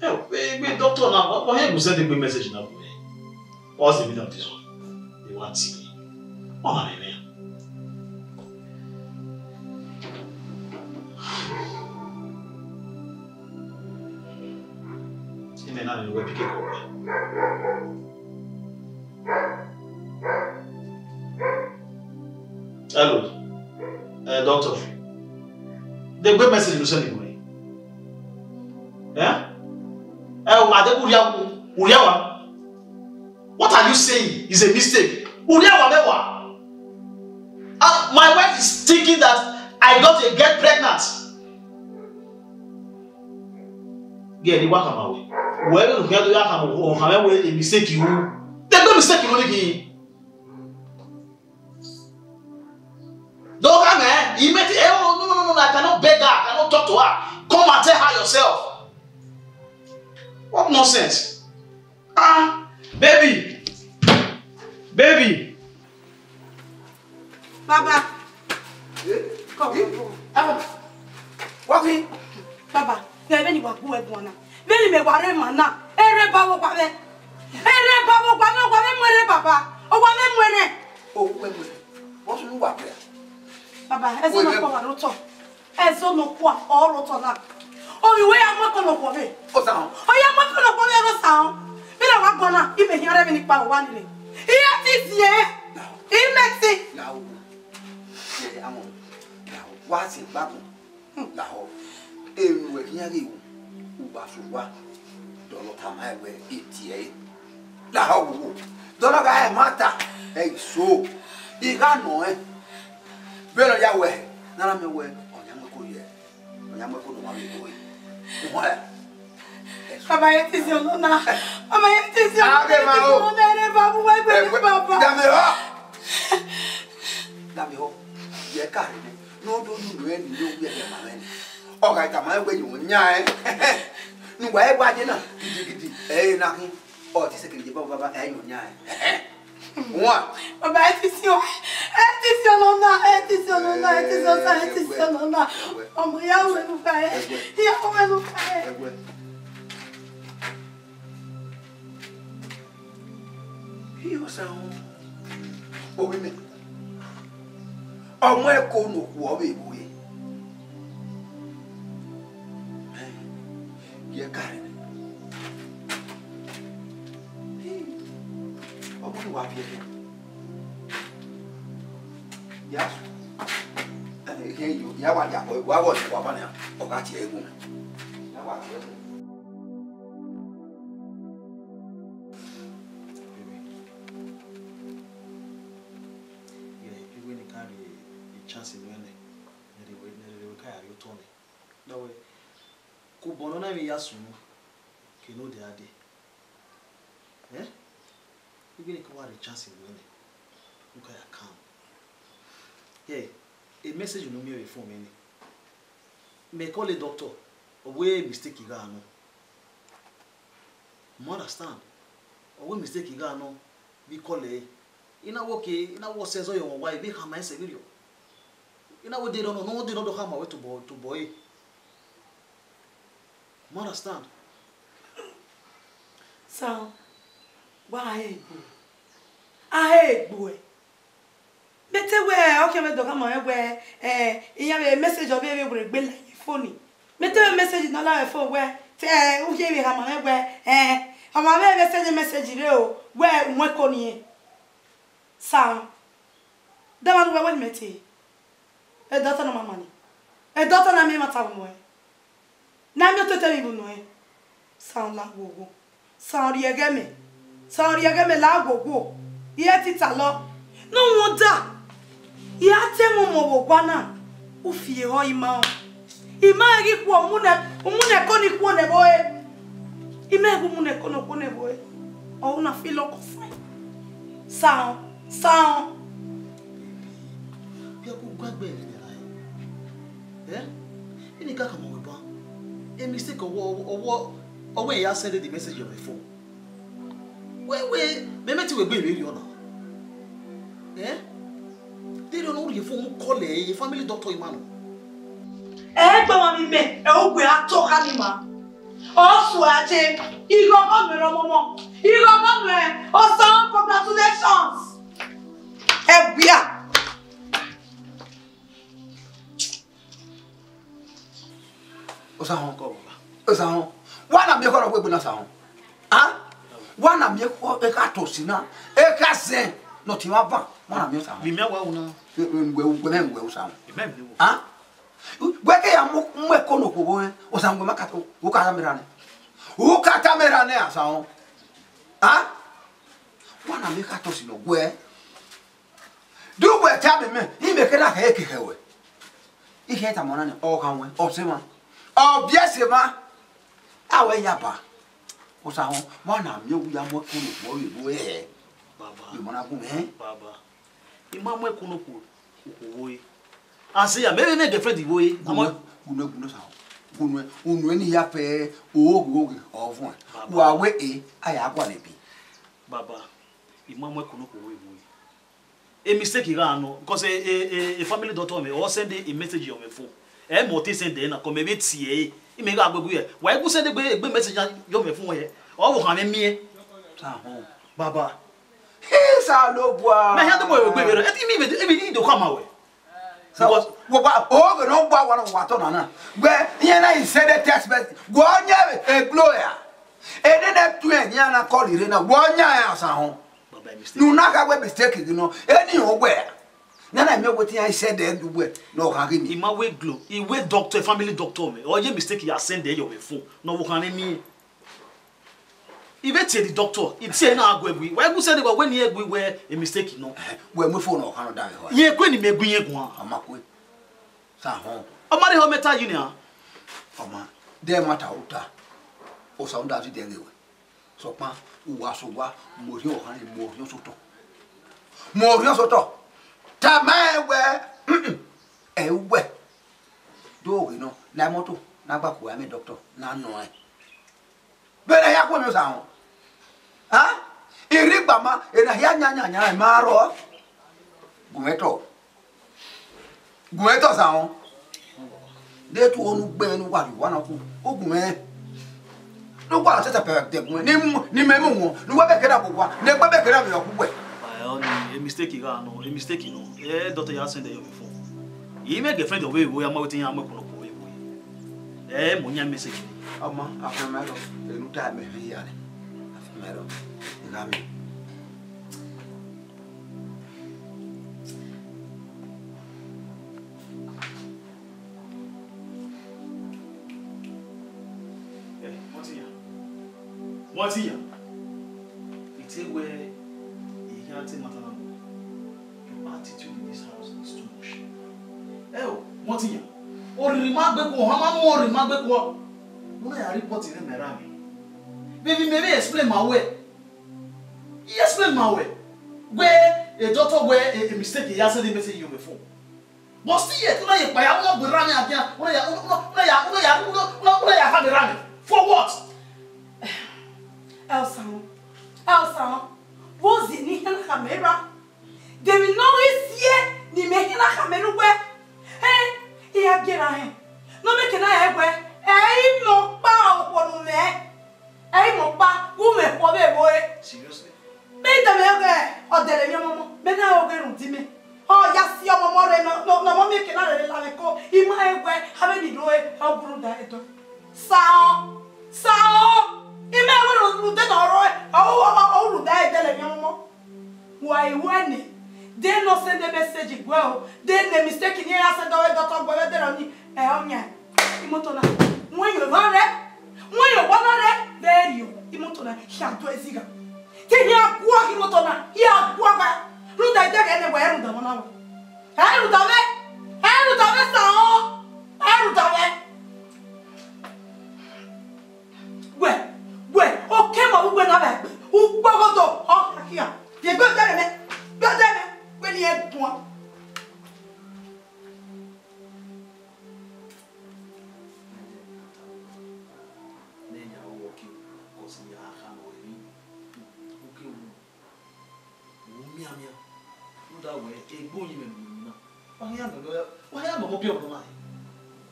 Ẹ, egbe doctor na, ọ, ọ hẹn gu send egbe message na bu. What's the meaning of this one? They want tea. Ọ na nene. Ime na ni wẹ pick call. Hello. Eh, doctor. De egbe message ne u send wẹ. Eh? Eh, a de urria, urria wa. What are you saying? Is a mistake. Urria wa mẹ wa. Ah, my wife is thinking that I got a get pregnant. Gẹ ni wa khama wẹ. Wẹ vbe khian do ya khama, ọ khama wẹ a mistake ru. De egbe mistake ru ni khin. Do khama, he met, eh, oh, no, no, no, no, no, I cannot beg her, I cannot talk to her. Come and tell her yourself. What nonsense? Ah, baby. Baby. Baba. Eh? Come, eh? Come. Ah. What we? Baba, vbe vbene wa gu ẹguae na, vbene mẹ wa rre emwa na, erha ba vbe owa mwẹ. Erha ba vbe owa mwẹ, owa mwẹ mu erha, baba. Owa mwẹ mu erha. O, wẹ mu erha. What do you want there? Baba, ẹzọ nọkhua wa rre otọ. Ẹzọ nọkhua ọ rre otọ na. Ovbi wẹ ya mu ẹko nọkhua vbe. Osa họn. Ọ ya mu ẹko nọkhua vbe, ẹrọ sa họn. Vbene wa gbọn na, imẹ khian rre vbene ikpa owa ni rre. Iran ti ziẹ. Lahọ. Imẹ ti. Lahọ. Yẹ, amọ. Lahọ. Wa si gbagbọn. Lahọ. Emwi wẹ khian ghi ru, u gba sẹ owa, dọlọ tama ẹn wẹ, e tie ẹre. Lahọ wowo. Dọlọ gha ẹmwata, ẹ i so. I gha nọ ẹn. Vbene ọ ya wẹ, ne a na miẹn wẹ, ọ ya mu ẹko ye, ọ ya mu ẹko ne ọmwa vbe ro ẹre. Uhunmwu ẹre. Baba, ye te si ọnọ na. Baba, ye te si ọnọ na. Ave ma o. Ọnọ na, erha ba vbe owa mwẹ, baba. Dame họ. Dame họ. Ye ka rre nẹ. Ne ọ do nunu ẹre ni, ne ọ wiẹ ẹre ma mwẹ ni. Ọ gha tama ẹn wẹ, ye mwẹ yan ẹn. Ne uwa ẹre wa ye na, gidigidi, ẹ i re na khin. Ọ te sẹ kevbe ye baba, baba, ẹ i yan ẹn. Wan. Baba, ẹ te si ọ, ẹ te si ọnọ na, ẹ te si ọnọ na, ẹ te si ọnọ na, ẹ te si ọnọ na. Ọmọ, ya wẹ ne uwa ẹre. Ya wẹ ne uwa ẹre. Ẹwẹ. Iyọ sa họn, ovbi mẹ, ọ mu ẹko ne okhuo vbe ru ẹre. Ye ka rre nẹ. Ọ mu ne uwa viẹ ẹre. Ya sẹ. Ẹhẹn, ya wa ya, wa wa wa ba na, ọ gha tie ẹre gun. Ya wa tie ẹre gun. Baby. Yeah, iwẹ ne I ka rhie chance nuẹn nẹ, ne I rhie, ne I rhie ka ya rrie otọ nẹ. Dọwẹ, ke obọ ne ọ na vbe ya sunu, ke ne ọ dia dee. Eh? Iwẹ ne I ka wa rhie chance nuẹn nẹ, u ka ya kan. Yeah, a message ne u miẹn vbe phone mwẹ nẹ. Mẹ call doctor, ọ wẹ mistake gha nọ. You understand? Ọ wẹ mistake gha nọ, vbe call ẹre. I na wẹ okay, I na wẹ ọ sẹ ẹzọ ye ọmwa uwa, vbe khama ẹn sẹ vberriọ. I na wẹ de nọ, nọ, de nọ do khama wẹ tobọ, tobọ ẹre. You understand? Sa, wa he egbe. A he egbe. Mẹ te wẹ, ọ khian vbe do khama mwẹ wẹ, eh, iran vbe message ọ vbe vbe wẹ egbe la ye phone. Mẹ te vbe message nọ la ye phone wẹ, te, eh, u ye vbe khama mwẹ wẹ, eh, ọ ma vbe vbe send message re o, wẹ u mu ẹko ni. Sa, de ma nu wẹ wẹ ni mẹ te. Edọtọ na ma ma ni. Edọtọ na miẹn ẹmwata vbe muẹn. Na miẹn otete vbe ivbi nuẹn. Sa la wowo. Sa rhie ẹghẹ mẹ. Sa rhie ẹghẹ mẹ la wowo. I re tita lọ. No wonder. I ra te mu ọmọ vbe owa na. U fi ehọ ima o. Ima ghi khuo, u mu nẹ, u mu nẹ ẹko ni khuo nẹ vbe ore. Ima ghi mu nẹ ẹko ne khuo nẹ vbe ore. Ọ na feel concern. Sa, sa. Bia ku gua gbe ẹre nẹ rae. Eh? Ini ka kama wẹ ban. A mistake ọwọ, ọwọ, ọwọ ya send the message on my phone. Wẹ, wẹ, mẹ mẹ ti wẹ gbe vbe rriọ na. Eh? Te rọ no rhie phone mu call ẹ, family doctor ima nọ. Ẹ gba ma mi mẹ, ẹ o gbe a to kha ni ma. Ọ sua je, ighọghọ nuẹ rọ mọmọ. Ighọghọ nuẹ, Osanhọn, congratulations. Ẹ gbia. Osanhọn kọ baba. Osanhọn. Wa na miẹn khọrọ wegbe na Osanhọn. Ah? Wa na miẹn khọ ekha tosi na. Ekha zẹn nọ ti mwa van. Wa na miẹn Osanhọn. Mi mẹ wa una. Wẹ wẹ mẹ wẹ Osanhọn. Amen. Ah? Wẹ ke ya mu mu ẹko no khuo vbe Osanhọn wẹ ma ka to. U ka ta mẹ ra nẹ. U ka ta mẹ ra nẹ Osanhọn. Ah? Wa na miẹn ekha tosi nọ guẹ. Do wẹ tama mẹ, imẹ kherha khẹ ke khẹ wẹ. I khẹ tama ọna nẹ, ọ gha wẹn, ọ sẹ emwa. Ọ biẹ sẹ emwa. A wẹ ya ba. Osanhọn, ma na miẹn owu ya mu ẹko ne okhuo vbe vbo hẹ. Baba. Emọ na gun mwẹ. Baba. I ma mu ẹko ne okhuo, okhuo vbo hẹ. A sẹ ya, mẹ vbe ne girlfriend vbo hẹ. Gunẹ, gunẹ, gunẹ Osanhọn. Gunẹ, unu ni ya fẹ, o ghi, o ghi, ọ vuọn. Baba. Wa wẹ e, a ya gualọ ebe. Baba. I ma mu ẹko ne okhuo vbe vbo hẹ. A mistake gha nọ, because a, a, a, a family doctor mẹ, ọ send a message on my phone. Ẹ mẹ ọ te send ẹre na, kọ mẹ vbe tie ẹre. I mẹ gha guegue hẹ. Wa i gu send egbe, egbe message ya, yọ mẹ phone hẹ. Ọ vbe okhan mwẹ miẹn. Sa họn. Baba. He Osanobua. Mẹ hia do mo egbe vbe rẹ. Ẹ ti mi vbe, ẹ mi do khama wẹ. Because wọ gba, o ghe ne ọ gba wa na wa tọ na na. Wẹ, iran na i send text message. Wọ yan egbe eglo ya. Ene ne tuẹn iran na call ire na. Wọ yan ẹre Osanhọn. Baba, a mistake. Ne u na kha wẹ mistake ghi nọ, eni ọ wẹ. Nana mẹ wẹ te iran send ẹre uwẹ ne ọ gha ghi ni. I ma wẹ glo, I wẹ doctor, family doctor mẹ. Ọ ye mistake ya send ẹre yọ vbe phone. Ne ọ vbe okhan mwẹ miẹn. I vbe tie the doctor, I tie na gu ẹre gui. Wẹ gu send wẹ wẹ ne I gu wẹ a mistake nọ. Wẹ mu phone ne ọ khan nọ da vbe hua. Iran kue ne imẹ gu iran guan. Ọ ma kue. Sa họn. Ọ ma rre họn mẹ ta yi nian. Ọ ma, de ẹmwata u ta. Osa u da zẹ dẹ ghe wẹ. Sokpan, uwa sẹ owa, mu orhiọn ọhanre, mu orhiọn sẹ otọ. Mu orhiọn sẹ otọ. Tama ẹn wẹẹ, ẹ i wẹ. Do ghe nọ, la imọto, na gba kue amẹ doctor, na nọ ẹn. Vbene a ya khuẹn emwi Osanhọn. A? I rhie igba ma, ena hia yan yan yan, ma rrọọ. Gu mwẹ tọ. Gu mwẹ tọ Osanhọn. De tu onu gbe ne uwa rhie uwa na ku. U gu mwẹ. Ne uwa sẹsẹ pẹpẹ gu mwẹ. Ni mu, ni mẹ mu wọn. Ne uwa bẹkẹ na gu uwa. Ne egbe bẹkẹ na vbe ọ gu wẹ. Ẹ, ọ ni, a mistake gha nọ, a mistake nọ. Ẹ, doctor ya send your phone. I mẹ girlfriend ọ vbe vbo ya ma wetin ya mu ẹko nọ khuo vbe vbo. Ẹ, mo yan message. Ọma, afẹn mẹ rọ. Enu ta mẹ hia nẹ. Afẹn mẹ rọ. Ina mi. Eh, wọ́n ti yàn. Wọ́n ti yàn. Ìtí wẹ ìyá tí màtá náà mọ̀. Your attitude in this house is too much. Ẹ o, wọ́n ti yàn. Oriri ma gbẹ kọ, ọmọ ma mú oriri ma gbẹ kọ. Wọ́n náà yà report ní mẹ́ra mi. Baby, maybe explain my way. He explain my way. Where a doctor where a, a mistake, he has a message in your phone. But still yet, una ye kpaya, una gbe rami agia, una ya, una, una, una ya, una ya, una, una, una ya fa the rami. For what? Elsa, Elsa, what's the need of camera? They will not see ni me hina camera where. Eh, he a get a hand. No make an eye where. Eh, no power. Ọ guru da ẹdọ. Sao, sao. Imẹ wẹ ru de nọ rọ, ọ, ọ, ọ, ọ ru da ẹdẹ lẹ miẹn ọmọ. Wa i wẹ nẹ, de nọ send message guẹ o, de ne mistake ni ya send ọ dọtọ guẹ vbe dẹrọ ni, ẹ, ọ yan. Imoto na, wẹ yo va rẹ, wẹ yo wa na rẹ, vbe riọ, imoto na, hia do ẹzigha. Te hia guọ imoto na, hia guọ ba, rhunmwuda ẹdẹghẹ nẹ wẹ, ẹ rhunmwuda ọmọ na wẹ. Ẹ rhunmwuda mwẹ, ẹ rhunmwuda mwẹ sao, ẹ rhunmwuda mwẹ. Wẹ, wẹ, okẹ ma uwẹ na vbe egbe, ukpọghodo, ọ khian. Ye gbe ọdẹ mwẹ, gbe ọdẹ mwẹ, wẹ ni ẹ guan. Wo mianmian, rhunmwuda wẹ egbe oyin mwẹ ne u ru na. Wa hia mẹ, wa hia mẹ ọmọ biẹ ọmọ na.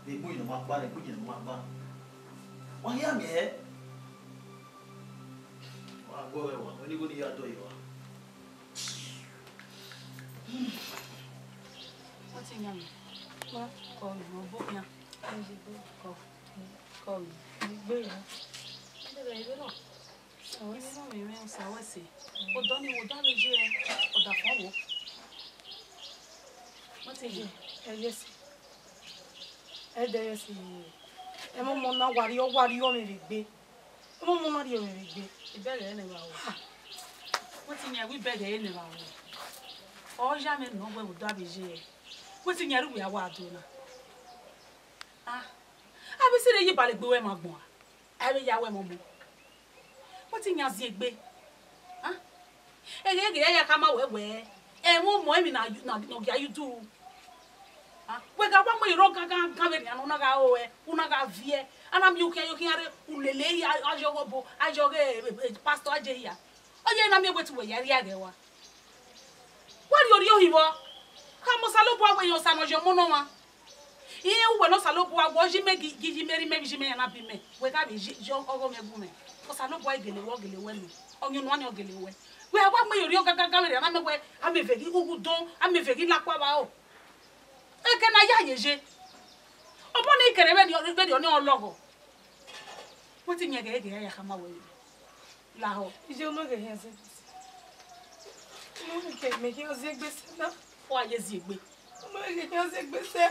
Egbe oyin ne ọ ma kpa, egbe oyin ne ọ ma kpa. Wa hia mẹ. Wa gbe ọghe wa, wẹ ne igho ni ya dọe wa. Wẹ te yan mẹ. Wa kọ mẹ, ọ bo khian. Kọ, kọ mẹ. Egbe ya. Ẹdẹ vbe nọ. Ivbi nọ mwẹ mwẹ osa wẹ ẹse. Odọ ni wo da vbe ye ọdafọn wo. Wẹ te ye. Ẹ ye ẹse. Ẹ dẹ ye ẹse. Ẹmwẹ ọmọ na wa rrie, ọ wa rrie ọmwẹ vbe egbe. Ẹmwẹ ọmọ na rrie ọmwẹ vbe egbe. Ibẹghe ne wa ru. Wẹ te yan wẹ ibẹghe ne wa ru. Ọ ya mwẹ nọ wẹ wo da vbe ye. Wẹ te yan rhie uwẹ a wa do na. Ah. A vbe sẹ rre ye ibalegbe wẹ ma gbọn a. A vbe ya wẹ mọmọ. Wẹ te yan ziengbe. Ah. Eghe eghe ya ya khama wẹ wẹ, ẹmwẹ ọmọ emwi na, na, ne ọ gia ye udu. Ah, wẹ gha wa mu iro gangan gan vberriọ ne ọ na gha ro ẹe, u na gha viẹ. A na miẹn ukhian ye okhian rre, u lele hia, a yọghe obo, a yọghe, eh, eh, pastor a ye hia. Ọ ye na miẹn wẹ te uwẹ ya rhie ẹghẹ rua. Wa rhie orhiọn hin vbọ. Khama Osanobua wẹ irẹn Osa ne ọ ye ọmọ ne ọmwa. Irẹn uwẹ ne Osanobua wẹ ọ yi mẹ gi, gi yi mẹ rhie mẹ vbe yi mẹ ya na biẹ mẹ. Wẹ gha vbe yi, yi ọghọ mwẹ gu mwẹ. Osanobua i gele wẹ, ọ gele wẹ nọ. Ọyunnuan ni ọ gele wẹ. Wẹ wa mu iro rhiọn gagagagha vberriọ, a na miẹn wẹ, a miẹn vbe ghi ghughu don, a miẹn vbe ghi la akpawaro. Eke ne a ya ye ye. Ọmọ ni kere vberriọ, vberriọ ni ọ lọghọ. Wẹ te yan eghe eghe ya khama wẹ. Lahọ. Iye unu ghe hian zẹ gbese. Unu ghe mẹ hian zẹ gbese na. Wa ye ziengbe. Unu ghe hian zẹ gbese.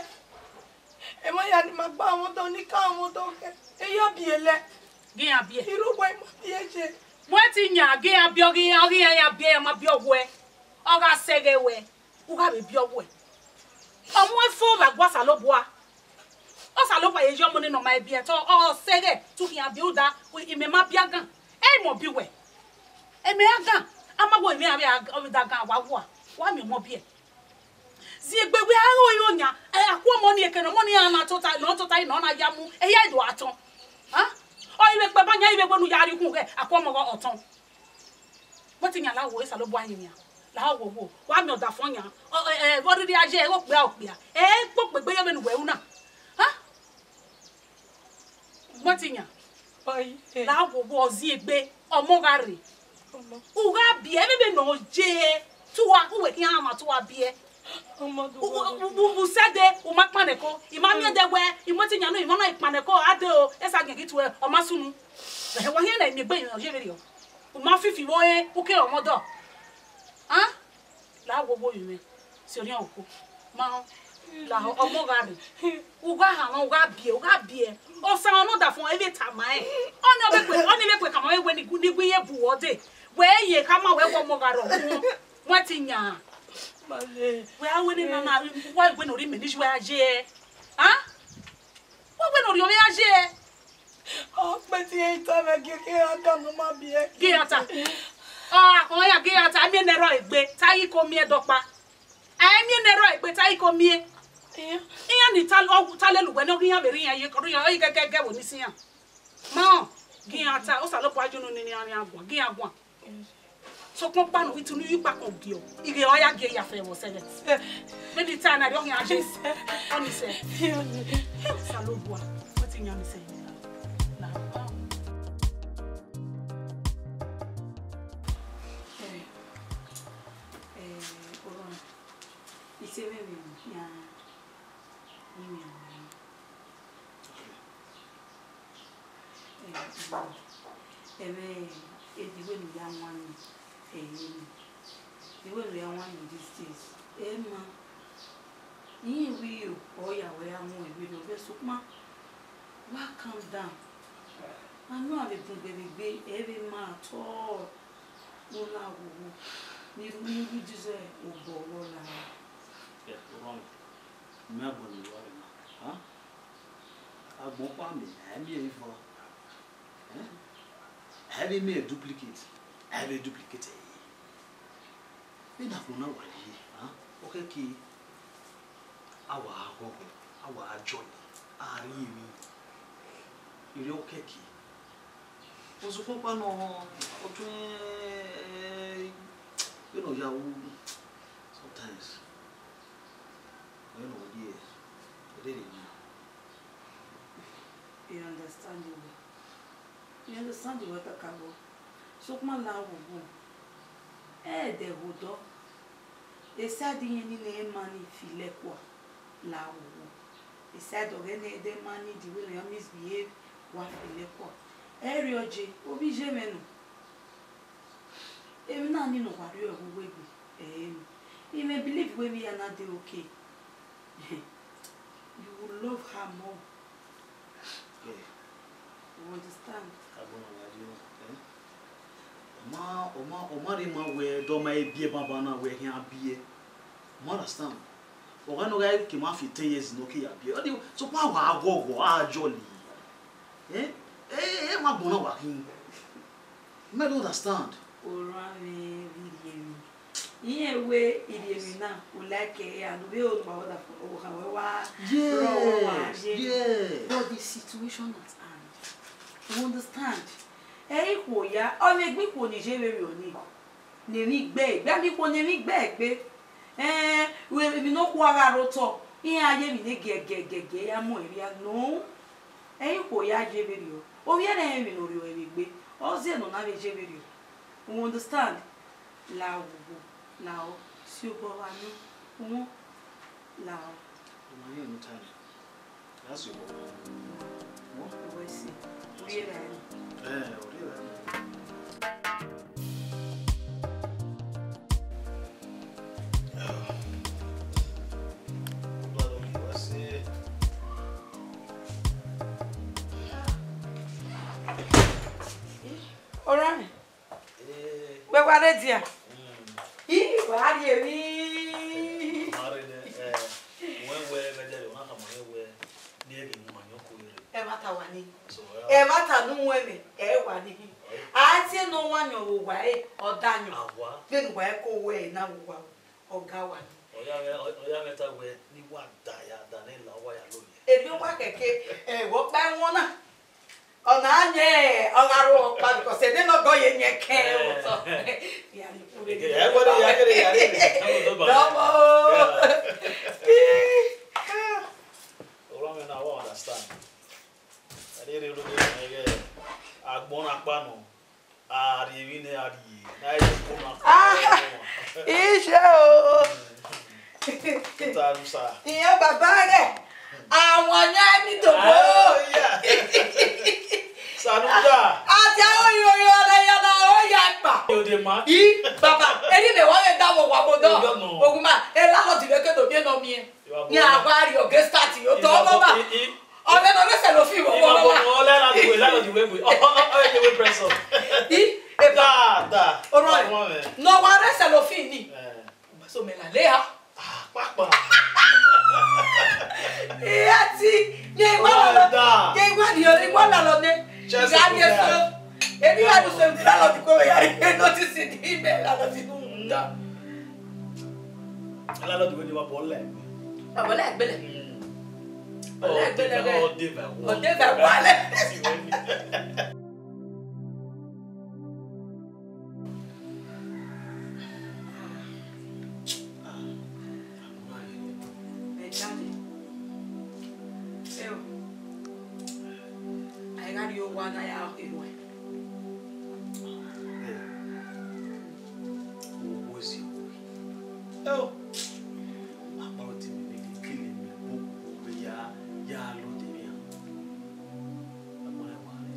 Emwa ya ni ma gba ọmọdọ ni ka ọmọdọ kẹ. E ya biẹ lẹ. Ghi iran biẹ. Irhu uwa ima biẹ ye. Wẹ te yan ghi iran biẹ, ọ ghi iran, ọ ghi iran ya biẹ, ya ma biẹ ọghuẹ. Ọ gha sẹ ẹghẹ wẹ. U gha vbe biẹ ọghuẹ. Ọ mu ẹn fo vbe agu Osanobua. Osanobua ye yi ọmọ ne ọ ma biẹ, te ọ sẹ ẹghẹ te u khian biẹ, rhunmwuda imẹ ma biẹ agan. Ẹ i mẹ ọ biẹ uwẹ. Imẹ agan, a ma wẹ imẹ avbe a, ọ vbe da agan wa wua, wa miẹn ọmọ biẹ. Ziengbe wẹ a ghe iro yan, ẹ, a ku ọmọ ni eke ne ọmọ ni iran na tota, ne ọ tota, ne ọ na ya mu, ẹ ya do a tọn. A? Ọ i vbe kpẹ ba yan, i vbe wẹ ne u ya rhie ukhunmwu ghẹ, a ku ọmọ ghe ọ tọn. Wẹ te yan la wo Osanobua yin yan. La wo wo. Wa miẹn ọdafọn yan. Ọ, ẹ, ẹ, vbe ọ rhirhi a ye ẹre okpia okpia. Ẹ i kpokpo egbe ye vbene uwẹ ru na. Ha? Wẹ te yan. Ọe, ẹ. La wo wo, ọ ziengbe. Ọmọ gha rre. Ọmọ. U gha biẹ, vbe vbene ọ ye. Te uwa, uwẹ khian ma te uwa biẹ. Ọmọ do u, u, wa u, u, u sẹ dee, u ma kpannẹ ẹko. I ma miẹn dee wẹ, I wẹ te yan nọ, I ma na kpannẹ ẹko, a dee o, esa giẹn ghi tuẹ, ọ ma sunu. Ẹhẹ, wa hiẹn na, I miẹn egbe yan, ọ ye vberriọ. U ma fifi vbe ore, u kere ọmọdọ. A? La wo wo vbe mwẹ. Si orhiọn okhuo. Ma họn. La ọmọ gha rre. U gha hanmwa, u gha biẹ, u gha biẹ. Osa ọnọdafọn, ẹ vbe tama ẹn. Ọnii ọ vbe kpe, ọnii vbe kpe khama wẹ ni gu, ni gu iye bu wẹ dee. Wẹ ye khama wẹ wẹ ọmọ gha rre ọmọ. Wẹ te yan. Ma le. Wẹ a wẹ ne na na, wa wẹ ne ọ rhie imẹ ni wẹ a ye. A? Wa wẹ ne ọ rhie ọmọ a ye. Ọ kpẹti ẹre I ta mwẹ gie, gie a ta ne ọ ma biẹ. Gie a ta. Ọ, ọ ya gie a ta, a miẹn ne ẹrọ egbe, ta yi ko miẹn dọkpa. A miẹn ne ẹrọ egbe, ta yi ko miẹn. Iya. Iran ni ta, ọ, ta lele uwẹ ne ọ ghi iran vbe rre iran ye, ọ rre iran, ọ yi gẹgẹgẹ vbe ni si iran. Ma họn, gie a ta, Osanobua ye unu ne iran, iran guan, gie a guan. Sokpan ọkpa ne u ghi tunu ye ikpakọn giọ, I ghe ọ ya gie ya fẹ vbe ọsẹ vbe. Vbene I ta na rriọ khian je. Ọ ni sẹ. Osanobua, wẹ te yan ni sẹ. Na. Eh, eh, Orọna, I te mwẹ vbe ya, ni mwẹ. Ẹmwẹ, edi wẹ ne u ya wan ni, ẹre nọ. Edi wẹ ne u ya wan ni these days. Ẹ ma, irẹn wẹ iyo, ọ ya wẹ ra wọn ẹvbo rriọ, but sokpan, wa calm down. Anọ a vbe bun gbe vbe egbe, ẹ vbe ma at all. Ne u la ghwoghwo, ne I rhunmwuda iye obọ vbe ọ la. Yeah, wrong. Mẹ agbọn ne I wa rre na. Huh? Agbọn ọkpa mẹ, ẹ miẹn evọ. Eh? Ẹ vbe miẹn duplicate. Ẹ vbe duplicate ẹre. Vbene agbọn na wa ye, huh? Ọ khẹke, a wa ghọghọ, a wa jọni, a rhie emwi. Erriọ ọ khẹke. Ọzọkpọkpa nọ, ọ tue, eh, vbene ọ ya ru sometimes. Ọ rẹn ne ọ ye, ẹrerre ni. I understand you well. I understand you well, kakabọ. Sokpan la ghwoghwo. Ẹ dẹ ho dọ. Eside iran ni ne ma ni feel ẹkua, la ghwoghwo. Eside ọghẹe ne ẹdẹ ma ni di wẹ ne iran misbehave, wa feel ẹkua. Ẹrriọ je, ovbi iye mwẹ nọ. Emwi na ni ne ọ wa rhie ẹre vbe uwu egbe, ẹre nọ. I mwẹ believe wẹ emwi hia na dey okay. You will love her more. Yeah. You understand? Agbọn na wa ye na, eh? Ọ ma, ọ ma, ọ ma rhie ma wẹ, dọ ma e biẹ banbanna wẹ khian biẹ. You understand? Ọ gha nọ gha ke ma fi ten years ne ọ ke ya biẹ. Ọ di, so pa wa ghọghọ, a jọli. Eh? Eh, eh, ma gbọna wa khin. Mẹ don't understand. Orhan mwẹ vbe irhiemwi. Irẹn wẹ irhiemwi na, u like ẹre, and u vbe ro ne uwa wẹ da fo, ọ kha wẹ wa rọ wẹ wa Yes, ye. Yes. But the situation at hand, you understand? Ẹ i khuo ya, ọ vbe egbe ikhuo ni ye vberriọ ni. Ne emwi gbe egbe, a miẹn ikhuo ne emwi gbe egbe. Ẹn, emwi ne okhuo gha rre otọ, iran ye emwi ne giẹgiẹgiẹgiẹ ya mu ẹre vbia. No. Ẹ i khuo ya ye vberriọ. Ovbi ẹre rẹn emwi ne ọ rriọ ẹre vbe egbe. Ọ zẹ ne ọ na vbe ye vberriọ. You understand? Lahọ, lahọ, si obọ vbe anu, uhunmwu, lahọ. Ima rẹn ne time. That's your boy. What? Wẹ si. Uri ra ẹre. Eh, uri ra ẹre. All right. Wẹ wa rre dia? I wa rrie emwi. Ma rre nẹ, eh, wẹ wẹ mẹ dẹrẹ, ọ na khama mwẹ wẹ, ne ẹ ghi mu ma yọn ko rre. Ẹmwata wa ni. So, eh, ẹmwata ne u wẹ mwẹ, ẹ wa ni. A tie ne ọ wa yọn vbe owa ẹre, ọ da yọn. Awa. Vbene uwa ẹko wẹ na vbe owa, ọ ga wa ni. Ọ ya mwẹ, ọ ya mwẹ ta wẹ, ne I wa da ya da ne la uwa ya lo ye. Emwi uwa kẹkẹ, ẹ, vbe ọkpa ẹmwẹ na. Ọ na yẹn, ọ gha ro ọkpa, because ẹdẹ ne ọ gọ ye yẹn kẹ otọ. Ya ni kure. Ẹ, wẹ ya kere, ya kere. Dọmọ. Yeah. Ọrọ mwẹ na, wa understand. A de rre ro de nẹ ighẹ agbọn na kpa nọ, a rrie emwi nẹ a rrie, na i de ko na kpa. Ah, nọ. Iye o. Tota ru sa. Iye baba rẹ. Àwọn yẹn ní dògbò. Hallelujah. Sanuda. Àti àwọn ìròyìn ọ̀rẹ́ yẹn náà ó yà pa. Yo de ma. Ì bàbá, èyí lè wọ́n lè dáwọ̀ wà bó dán. Yo no. Ogun máa, ẹ lálọ́ dìbò kéde òbí ẹ̀ náà mi ẹ̀. Ní àwa rí ọ̀gẹ́ start yóò tọ́ ọmọ bá. Ọ̀rẹ́ náà ló ṣẹlẹ̀ òfin ìwọ̀n wọ́n wá. Ọlẹ́ láti wé, láti wé wé. Ọ̀rẹ́ wé press up. Ì, ẹ bá. Dáadáa. Ọ̀rọ̀ rẹ̀. Ọmọ rẹ̀. Nọ wa rẹ̀ ṣẹlẹ̀ òfin ni. Eh. So me la lea. Ah, papa. Iyati, ye iwa la lọ, ye iwa ni, ye iwa la lọ ne. Ga ni eso. Ebi wa du se la lọ ti ko ya, e notice ni me la lọ ti nu da. La lọ ti we ni wa bọlẹ. Wa bọlẹ gbele. Bọlẹ gbele. Ọ de ba wa. Ọ de ba wa le. Mẹ darling, ẹ o, a i gha rrie owa ne a ya kherhe uẹ. Ẹ o, akpọlọ te mẹ vbe kele mẹ bu ya, ya lọ de mẹ. Akpọlọ wa rre.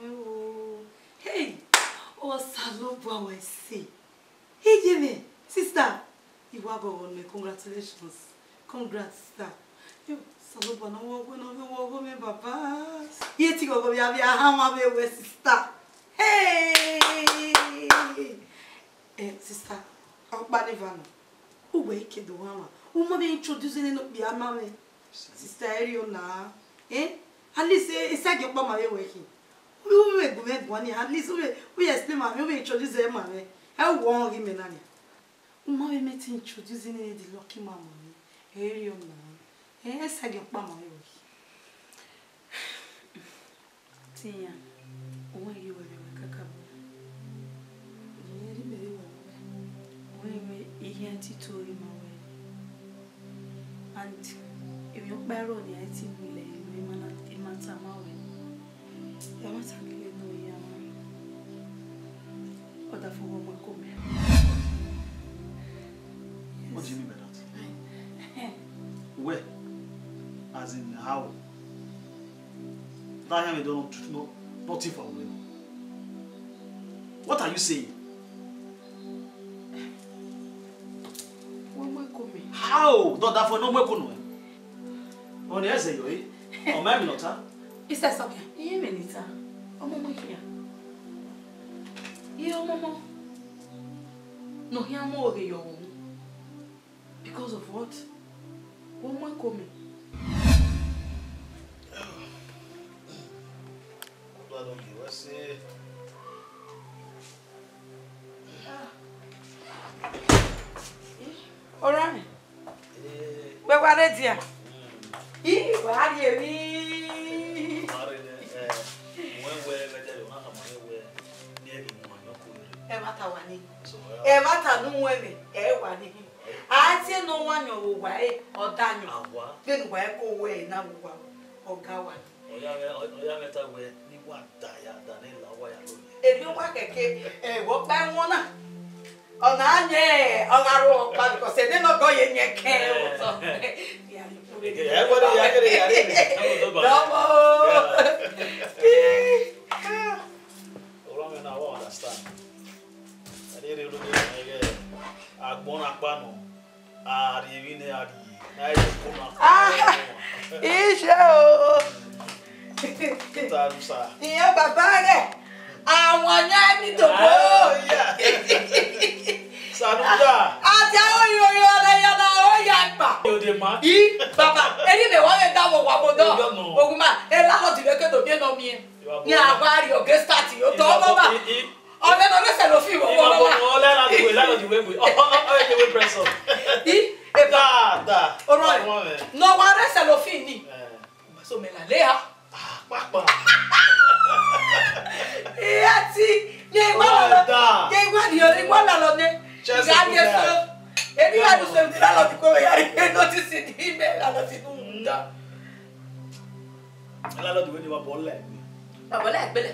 mwẹ o. Hey, Osanobua wa ẹse. Iye mwẹ, sister. I wa ghọghọ nuẹn, congratulations. Congrats, sister. Yo, Osanobua ne ọ wẹ ọghọ, ne ọ wẹ ọghọ mwẹ, baba. Iye te ghọghọ vbe avia hanmwa vbe wẹ, sister. Hey! Eh, sister, ọkpa ne eva nọ. Uwẹ i ke do hanmwa. U ma vbe introduce nene okpia ma mwẹ. Sister, erriọ na. Eh? At least, eh, esagiẹn ọkpa ma vbe wẹ khin. U vbe gu mwẹ guan nian, at least u vbe, u vbe explain ma mwẹ, u vbe introduce ẹre ma mwẹ. Ẹ wo ọnrẹn ghi mẹ na nian. U ma vbe mẹ te introduce nene the lucky man ma mwẹ. Erriọ na. Eh, esagiẹn ọkpa ma vbe wẹ khin. Tian, uwẹ ghi wẹ vbe wẹ kakabọ. Ẹ rhie mẹ vbe wẹ wẹ. Uwẹ ghi wẹ ihian tito ghi ma wẹ. And emwi ọkpa ẹrọ ne a i ti mu lẹ, emwi ma na, emwi ma tama wẹ. Ẹ ma ta gele nọ ya. Ọdafẹn, wẹ ọmọ ẹko mẹ. What do you mean by that? Wẹ, as in how? That yam don't no nothing for real. What are you saying? Wẹ ọmọ ẹko mẹ. How? Ọdafẹn ne ọmọ ẹko nuẹn. Ọni ẹzẹ yọ e. Ọ ma emwi ne ọ ta. Isẹ sọkẹ. Iye mwẹ ne I ta. Ọmọmọ khian. Iye ọmọmọ ne ọ khian mu oghe ye ọvbokhan. Because of what? Wo mu ẹko mẹ. Ọdọ adọ ye wẹ se. Ọra mẹ. Wẹ wa rre dia? I wa rrie emwi. Ẹmwata wa ni. Ẹmwata ne u wẹ mwẹ, ẹ wa ni. A tie ne ọ wa yọn vbe owa ẹre, ọ da yọn. Vbene uwa ẹko wẹ ẹre na vbe owa, ọ ga wa ni. Ọ ya mwẹ, ọ ya mwẹ ta wẹ ne I wa da ya da ne la owa ya lo. Erriọ owa kẹkẹ, ẹ, vbe ọkpa ẹmwẹ na. Ọ na yẹn, ọ gha ro ọkpa, because ẹdẹ ne ọ gọ ye yẹn kẹ. Ẹ, wẹ ya kere ya re. Dọmọ. Orọmwẹ na, wa understand. Ẹdẹ rre ro de ma ighẹ agbọn na kpa nọ, a rhie emwi nẹ a rhie, na rhie ẹko na kpa. Ah, nọ. Iye o. Tarusa. Iye baba rẹ, àwọn yẹn mi tó kó. Ah, yeah. Sanuda. Àti àwọn yòyò ọ̀rẹ́ yẹn náà ó yà gbà. Yóò dé ma. Ì bàbá, èyí lè wọ́n lè dá wọ̀ wà bọ̀ dọ̀. Yóò nọ. Ogun ma, ẹ lálọ́ dìbò kí ètò bí ẹ nọ mi ẹ. Ni a wa ri ọgẹ start yo tọ ọmọ ma. Ọgẹ nọ rẹsẹ lọ fi wọ wọ ma. Ọlẹ la diwe, la diwe we. Ọ ọ ọ ye we press up. I e ba. Da da. Oro. No wa rẹsẹ lọ fi ni. So me la le ha. Papa. Iya ti. Ye wa la. Ye wa di, ye wa la lo ne. Ga ni so. Ebi wa du so la lo ti ko ya. Notice ni me la lo ti nu da. Landlord wẹ ni wa bọ lẹ. Baba lẹ gbele.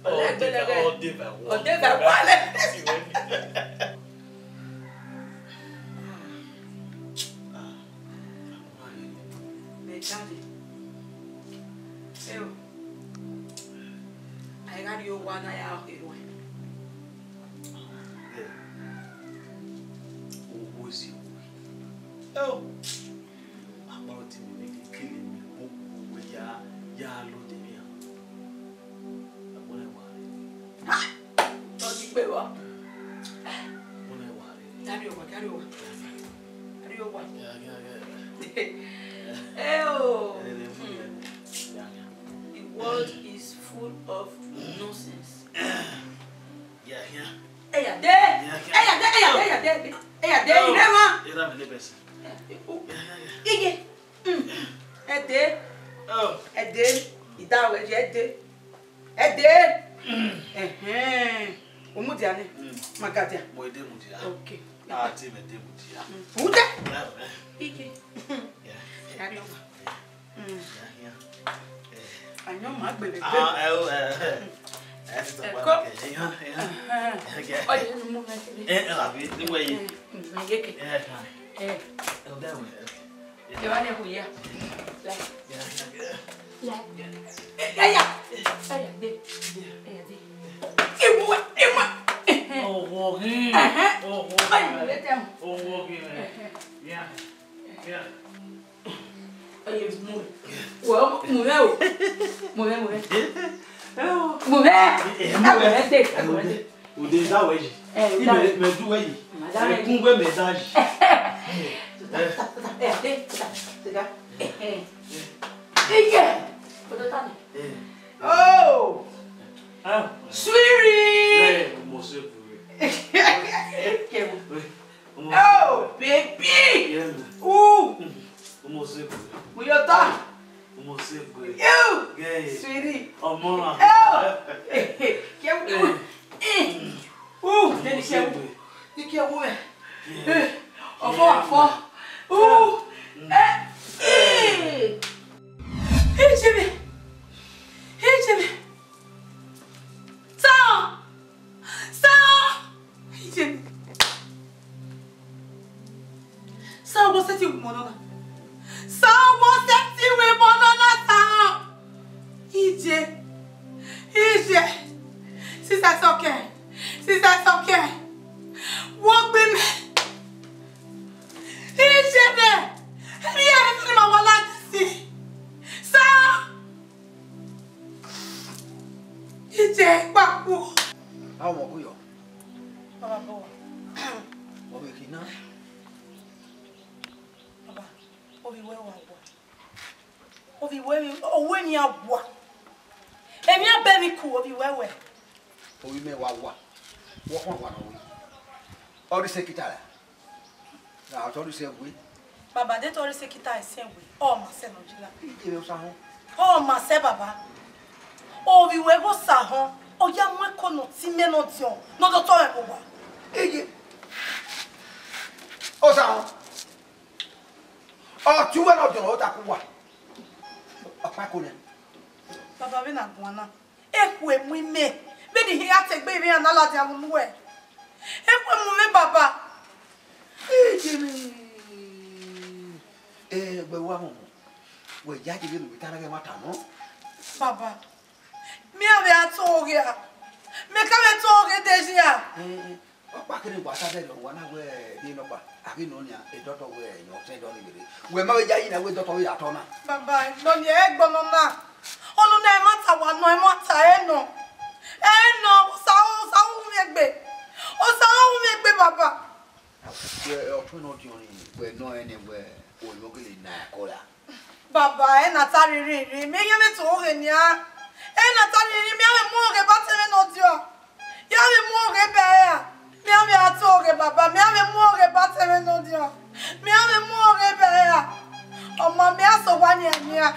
Ọ lẹ gbele gẹ. Ọ de ba wa. Ọ de ba wa lẹ. Me daddy. Eo. Ai gari o wa na ya o. Owó sí owó. Eo. Akpọrọ te imẹ vbe kele emwi kpokpo wẹ ya, ya lọdẹ emwi a. Agbọn na wa rre. Ha! Tọ ghi gbe vbọ. Agbọn na wa rre. Gari owa, gari owa. Gari owa. Ya, ya, ya. Eo. Ya, ya. The world is full of nonsense. Ya, ya. Eya de. Ya, ya. Eya de, eya de, eya de. Eya de, ire ma. Ira mi le bẹsi. Iye. Mm. Ẹdẹ. Oh. Ẹdẹ. Ida wẹ ye ẹdẹ. Ẹdẹ. Mm. Ẹhẹn. O mudia nẹ? Mm. Ma ga dia. Mo de mudia. Okay. A ti mẹ de mudia. Mm. Ude. Yeah, man. Ike. Yeah. Carry over. Mm. Yeah, yeah. Eh. Ayọn ma gbele. Ah, eh, oh, eh, eh. Eh, ti tọ pa ke. Ẹhẹn. Ẹhẹn. Okay. Oye, nu mu mẹ kiri. Eh, eh, abi, ni wẹ yi. Mm, mm, ye ke. Eh, eh. Eh. Eh, o da wẹ. Ẹ wá ní ẹkùn yìí à. Láì. Láì. Ẹ yà. Ẹ yà dé. Ẹ yà dé. Ìwọ, ìwọ. Ọwọ́ gí. Ẹ̀hẹ́n. Ọwọ́ gí. Ọyìn ló tẹ̀ mọ́. Ọwọ́ gí. Ẹ̀hẹ́n. Yà. Yà. Ọyẹ mú rẹ. Wọ mú rẹ o. Mú rẹ, mú rẹ. Mú rẹ. Ẹ, mú rẹ. Ẹ, mú rẹ dé. Ẹ, mú rẹ dé. Ude da wẹ yi. Ẹ, ude. Imẹ mẹ du wẹ yi. Màdá rẹ. Ẹkún wẹ mẹ da yi. Ẹ, ẹ, ẹ, ẹ, ẹ. Iye. Odo ta ni. Ẹ. Oh. Ah. Sweetie. Ẹ, mo se kure. Kẹwo. Oh, baby. Yeah, man. Ooh. Mo se kure. Mo yọ ta. Mo se gbe. Yo! Gay. Sweetie. Ọmọ ra. Yo! Kẹwu, kẹwu. Eh. Uh, deni kẹwu. Ni kẹwu ẹ. Eh. Ọfọ, ọfọ. Uh. Eh. Eh. Hey, Jimmy. Hey, Jimmy. Sir! Sir! Hey, Jimmy. Sa wọ sẹtin wẹ ọmọ nọ na. Sa wọ sẹtin wẹ ọmọ nọ na sa. Iye. Iye. Sisa sọkẹ. Sisa sọkẹ. Wọ gbe mẹ. Iye mẹ. Ẹni yẹn ni ma wọ lati si. Sa. Ye kpakpo. How mo kuyo? Baba bo. Mo be kina. Baba, ovbi wẹ wa wa. Ovbi wẹ, owe ni a wa. Emwi a bẹ vbe ku ovbi wẹ wẹ. Ovbi mẹ wa wa. Wọ khan wa nọ we. Ọ rhie sẹ kita ra? Ra ọtọ rhie sẹ we. Baba, de te ọ rhie sẹ kita ẹsẹ we. Ọ ma sẹ nọ jila. Iye vbe Osa họn. Ọ ma sẹ baba. Ovbi wẹ gho Osa họn. Ọ ya mu ẹko nọ ti mẹ nọ diọn. Nọ dọ tọ ẹvbo wa. Iye. Osa họn. Ọ ti uwẹ nọ diọn ọta ku wa. Ọkpa ẹko nẹ. Baba, vbene a guan na. Ekhue mu imẹ, vbene I hia te egbe vbe iran na ladian vbe unu uwẹ. Ekhue mu mwẹ baba. Ejemi. Eh, gbe wa mọ. Wẹ ya dede ne uwẹ ta na ghẹ mwa ta nọ. Baba, mẹ a vbe a to oghe a. Mẹ ka vbe to oghe de zia. Eh, eh. Ọkpa kene wa ta dẹrẹ wa na wẹ de nọkpa. A ghi nọ nia, e dọtọ wẹ yọ sẹ dọ ni vbe rre. Wẹ ma vbe ya yi na wẹ dọtọ vbe ya tọ na. Baba, nọ ni ẹ gbọnọ na. Ọnọ na ẹ ma ta wa nọ, ẹ ma ta ẹ nọ. Ẹ nọ, Osa, Osa hu mwẹ egbe. Osa hu mwẹ egbe, baba. Wẹ ọtun nọ diọn ni, wẹ nọ ẹnẹ wẹ oyo gele na ẹko ra. Baba, ẹ na ta rhirhi rhirhi, mẹ iran vbe to oghe nian. Ẹ na ta rhirhi, mẹ a vbe mu oghe ba te mwẹ nọ diọ. Ya vbe mu oghe ba ẹre a. Mẹ a vbe a to oghe baba, mẹ a vbe mu oghe ba te mwẹ nọ diọ. Mẹ a vbe mu oghe ba ẹre a. Ọ ma mẹ a sẹ owa nian nian.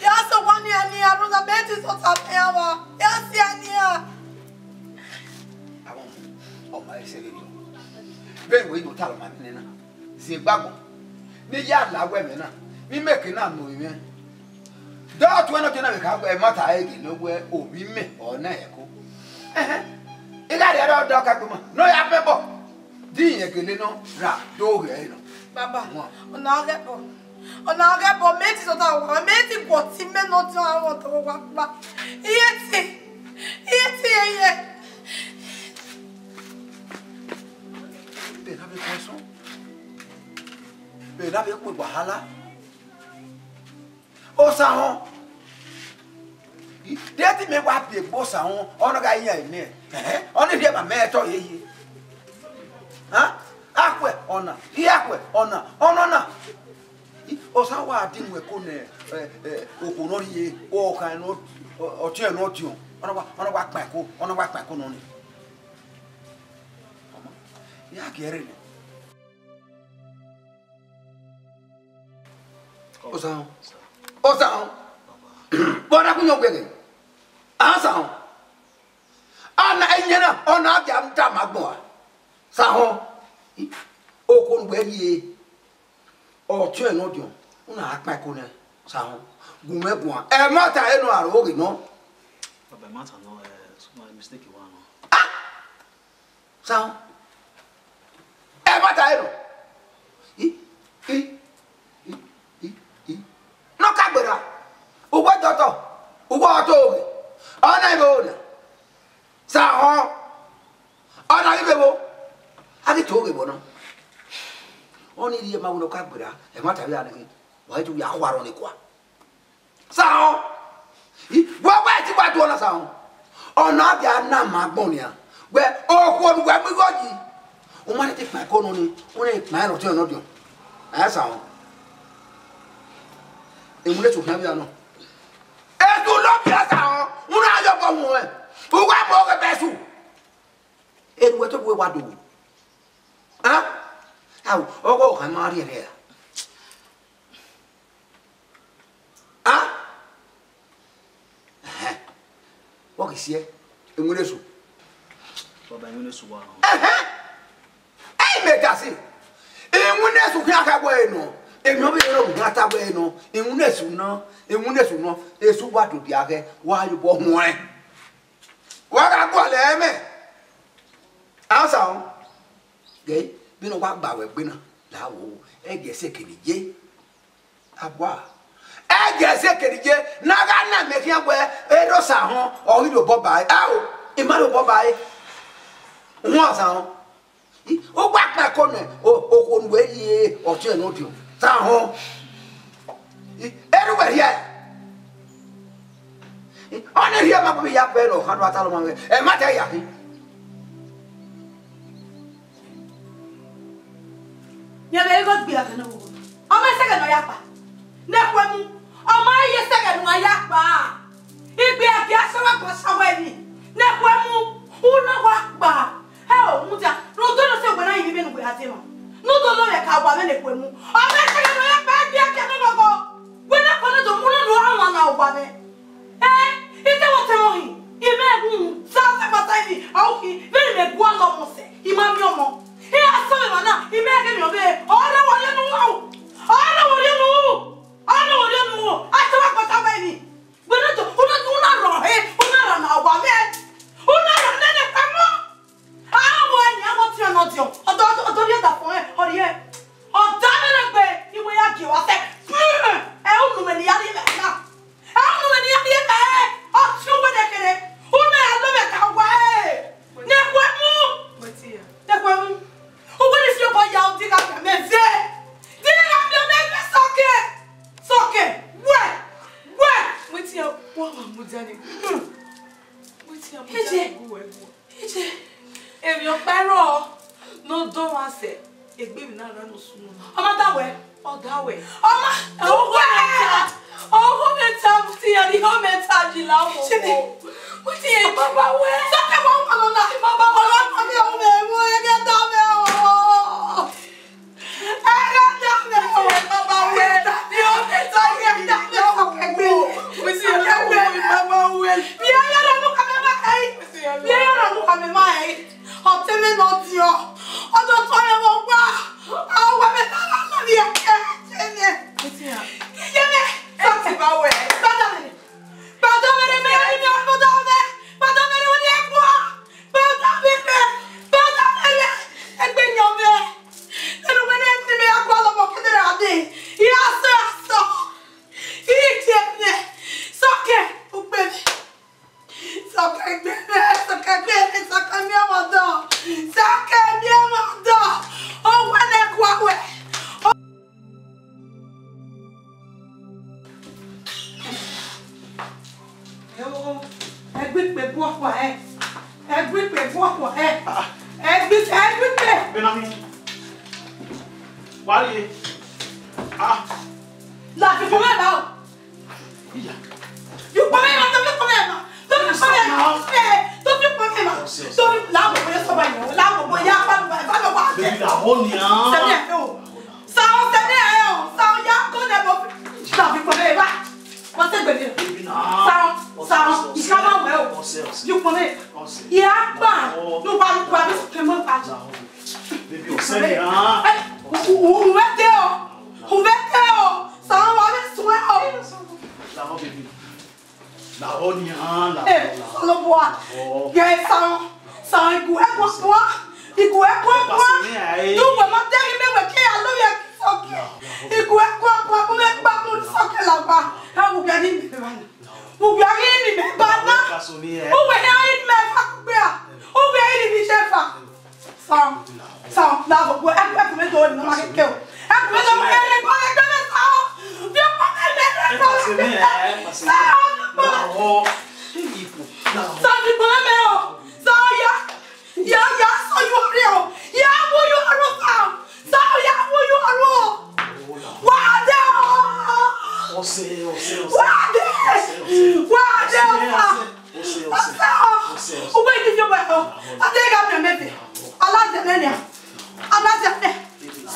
Ya sẹ owa nian nian, rhunmwuda mẹ te sọta mẹ a wa. Ya sẹ a nian. Avọ mu, ọ ma ẹsẹ vbe rriọ. Vbene wẹ do talọ ma nene na, zẹ gbagbọn. Ne I ya la wẹ ẹmwẹ na, ne I mẹ ke na nọ mwẹ. Dọtun ẹnọdiọn na vbe kha wẹ, ẹmwata ẹre gele wẹ ovbi mẹ ọ na ẹko. Ẹhẹn, I gha rhie ẹre ọdọ ka gbe ma, ne ọ ya bẹbọ. Din iyẹn gele nọ ra do ghe ẹre nọ. Baba, Wọn. Ọna ọ ghẹ bọ. Ọna ọ ghẹ bọ, mẹ ti sọta wa, mẹ ti guọ ti mẹ nọ diọn avọ tọ wa kpa. Iye ti, iye ti yeye. Bẹghe ne a vbe kọ ẹsọn. Bẹghe ne a vbe kpe wahala. Osa họn. De te imẹ wa biẹ egbe Osa họn, ọ na gha yan imẹ. Ẹhẹn, ọ ni rhie ma mẹ ẹtọ yeye. Hẹn? Akhuẹ ọna, rhie akhuẹ ọna, ọna ọna. Osa wa di mu ẹko nẹ, ẹ, ẹ, okhuo ne ọ rhie, ọkhan ne ọ, ọtiọnrẹn ne ọ diọn. Ọ na wa, ọ na wa kpa ẹko, ọ na wa kpa ẹko nọ ni. Ọ ma, I ya gie ẹre nẹ. Osa họn. Osa họn. Vbe ọ na gun yọ gbe ghe? A Osa họn. Ọna iyẹn na, ọna dia da ma gbọn a. Osa họn. Okhuo ne uwẹ rhie, ọtiọnrẹn ne ọ diọn, u na gha kpan ẹko nẹ. Osa họn. Gu mwẹ guan. Ẹmwata ẹre nọ aro ghe nọ. Baba, ẹmwata nọ, eh, so my mistake wa nọ. Ah! Osa họn. Ẹmwata ẹre nọ. I, i, i, i, i. Ne ọ ka gberra. Uwẹ dọtọ. Uwẹ ọtọ oghe. Ọ na vbe ho na. Osa họn. Ọ na ghi vbe vbo? A ghi to ghe vbọ na. Ọ ni rhie ma wẹ ne ọ ka gberra, ẹmwata vbe a nẹ khin, wa ghi tu ya khua rọ ni kua. Osa họn. I, wẹ wa ti wa do ọna Osa họn. Ọna dia na ma gbọn nian. Wẹ okhuo ne uwẹ mu igho yi. U ma rhie te kpan ẹko nọ ni, u rhie kpan ẹre ọtiọnrẹn ne ọ diọn. Ẹ Osa họn. Ewun ne Esu khian vbe a nọ. Esu ne ọ biẹ Osa họn, u na yọ obọ wọn. U wa mu oghe ba Esu. Erhu ẹto bu wa do. Hẹn? Ao, ọghe ọkhan ma rhiẹnrhiẹn ra? Hẹn? Ẹhẹn. Vbọ ghi siẹ, iwinna Esu. Baba, iwinna Esu wa nọ. Ẹhẹn. Ẹ i mẹ da si. Iwinna Esu khian kha wẹ nọ. Emwi ọvbehe ne ọ mu khian ta wẹ nọ. Iwinna Esu nọ. Iwinna Esu nọ. Esu wa do dia ghẹ. Wa ye obọ huẹn. Wa gha gualọ ẹmwẹ. Ansa họn. Ghe, vbene ọ wa gba wẹ egbe na, la wo, ẹghẹ ẹse kene ye. Abua. Ẹghẹ ẹse kene ye, ne a gha na mẹ khian wẹ, erha Osa họn, ọ ghi rhie obọ ba ẹre. Ao, I ma rhie obọ ba ẹre. Uhunmwu Osa họn. I, u wa kpa ẹko nẹ, o, okhuo ne uwẹ rhie ọtiọnrẹn ne ọ diọn. Osa họn. I, erha uwẹ rhie. I, ọni Iye ma kpe ya bẹn ne ọ kha do ta lọ ma mwẹ. Ẹ ma ta ya khin. Yẹn vbe igho gbe a kẹ ne ọ wu. Ọ ma sẹgẹ ne ọ ya kpa. Ne ẹkhuẹ mu. Ọ ma ye sẹgẹ ne ọ ya kpa. Igbe a gie ashawa gba ashawa emwi. Ne ẹkhuẹ mu. U na wa kpa. Ẹ o, mudia, ne u do nọ sẹ wẹ na yi vbe ne uwẹ gha dee mwa. Ne u do nọ mwẹ ka wa mwẹ ne ẹkhuẹ mu. Ọ ma sẹgẹ ne ọ ya kpa igbe a gie ashawa gọ. Wẹ na kọ ne do mu na do ọmwa na wa mwẹ. Eh, ite wọ te mwẹ hin, I mwẹ gun ta ta kpata yi, a u khin, vbene mẹ gualọ ọmọ sẹ, I ma miẹn ọmọ. Iran sẹ mwẹ emwa na, I mwẹ ghe miẹn ọvbehe, ọ rre wẹ ọrriọ ne u ru, ọ rre wẹ ọrriọ ne u ru, ọ rre wẹ ọrriọ ne u ru, a te wa kpata wẹ ni. Wẹ na do, u na, u na rhọ he, u na rhọ na wa mwẹ, u na rhọ nene kpẹmọ. A wọ ẹre, a wọ ọtiọnrẹn ne ọ diọn, ọdọ, ọdọ rhie ọdafẹn ọnrẹn, ọ rhie. Ọda mwẹ na gbe, I wẹ ya gie wa sẹ. Ẹ, unu mwẹ ne I ya rhie mwẹ na. Ẹ, unu mwẹ ne I ya rhie mwẹ, ọ tie uwẹ nẹ kherhe. Unu a lo mwẹ ka wa, ẹ. Ne ẹkhuẹ mu. Ne ẹkhuẹ mu. Uwẹ ni fi obọ ya, ọ digha gbe mẹ vẹ. Digha gbe mẹ vẹ sọkẹ. Sọkẹ. Wẹ. Wẹ. Wetin ya, wa wa mudia ni. Wetin ya mudia ni gu wẹ gu. Iye, emwi ọkpa i rrọọ ne ọ dọ mwa sẹ, egbe emwi na rran ne ọ sunu na. Ọ ma da wẹ? Ọ da wẹ. Ọ ma, ọgho mẹ ta, ọgho mẹ ta, ti ya ni, ọ mẹ ta yi la ọmọ. Sini. Mo ti yẹ baba wẹ. Sọkẹ wa ọmọ nọ na. Baba wẹ. Ọmọ mi, ọmọ mi, mo yẹ kẹ da mẹ o. Ẹrẹ da mẹ o, baba wẹ. Mi ò fẹ́ tọ́ yẹ da mẹ o. Mo ti yẹ baba wẹ. Mi ò yẹ lọ mú kàmẹ́ máa ẹ̀. Mi ò yẹ lọ mú kàmẹ́ máa ẹ̀. Ọtẹn mẹ nọ diọ. Ọdọ tọ mẹ wọ gba. Awọ mẹ ta la la mi ẹkẹ. Ẹnẹ. Iye mẹ. Sọ ti ba wẹ. Gbada mẹ. Gbada mẹ mẹ ni mi ọkọ da mẹ. Gbada mẹ ni wọ ni ẹkọ. Baba mi kẹ, baba mi lẹ, egbe yan mwẹ. Ẹnu mwẹ ne mi ya gualọ ọmọ kẹdẹ ra dee. I ya sẹ asọ. I tie mwẹ. Sọkẹ, u gbe mwẹ. Sọkẹ gbe mwẹ, sọkẹ gbe mwẹ, sọkẹ miẹn ọmọ dọ. Sọkẹ miẹn ọmọ dọ. Ọ wẹ ne kua wẹ. Ẹgbẹkpe bu ọkpa hẹ. Ẹgbẹkpe bu ọkpa hẹ. Ẹgbẹ, ẹgbẹkpe. Benami. Wa ye. Ah. La fi kọmẹ ba o. Iya. Yu kọmẹ ma, to fi kọmẹ ma. To fi kọmẹ ma. Eh, to fi kọmẹ ma. To fi la mo ko ye so ba yo. La mo ko ya pa ba ba ba. Baby, la ho ni a. Sẹ mi ẹ o. Sa o, sẹ mi ẹ o. Sa o ya ko ne mo. La fi kọmẹ ba. Wọ́n tẹ́ gbẹ̀mí rẹ̀. Baby, na. Sa o, sa o, ìka máa wẹ̀ o. Ọ̀sẹ̀, ọ̀sẹ̀. Yóò pọ̀ mẹ́. Ọ̀sẹ̀. Ìyá gbà ló wà ló wà ló kẹ́ mọ́ pa. Baby, ọ̀sẹ̀ mi rán. Ẹ, ò, ò, ò, ò wẹ́ tẹ́ o. Ò wẹ́ tẹ́ o. Sa o, wà ló sùn ẹ o. Làwọn baby. Làwọn ni hàn, làwọn, Ẹ, làwọn. Sọlọ́bùà. Làwọn. Yẹ sa o, sa o, ìgù ẹ kò sùn wá. Ìgù ẹ kò sùn wá. Pàṣẹ ní àyè. Dùgbẹ̀ mọ́ tẹ́rí mẹ́wẹ̀ẹ́ kí a lóye kí sọ́kẹ́. Làwọn, làwọn. Ìgù ẹ kò sùn wá, mo fẹ́ gbà mú sọ́kẹ́ làgbà. Ẹ wù gbẹ́ ní ìbẹ̀rẹ̀ báyìí. Uwẹ ghi ni mẹ ba na. Uwẹ ghi ni mẹ fa kugbe a. Uwẹ ghi ni mẹ fa. Sa, sa, na gbogbo ẹkùn mi do ni ma ke o. Ẹkùn mi do ma ke o. Bí ọkọ mi bẹ ẹ fa. Sa, sa, bí ọkọ mi o. Sa, ya, ya, ya, sọ yọ rẹ o. Ya, wo yọ rẹ o sa. Sa ya wo yo aro. Wa de o. Ọsẹ, ọsẹ, ọsẹ. Wa de. Ọsẹ, ọsẹ. Wa de o. Ọsẹ, ọsẹ. Ọsẹ o. Ọsẹ, ọsẹ. Uwe ni yo ba o. Ade ga mi mebe. Ala de ne ya. Ala de ne.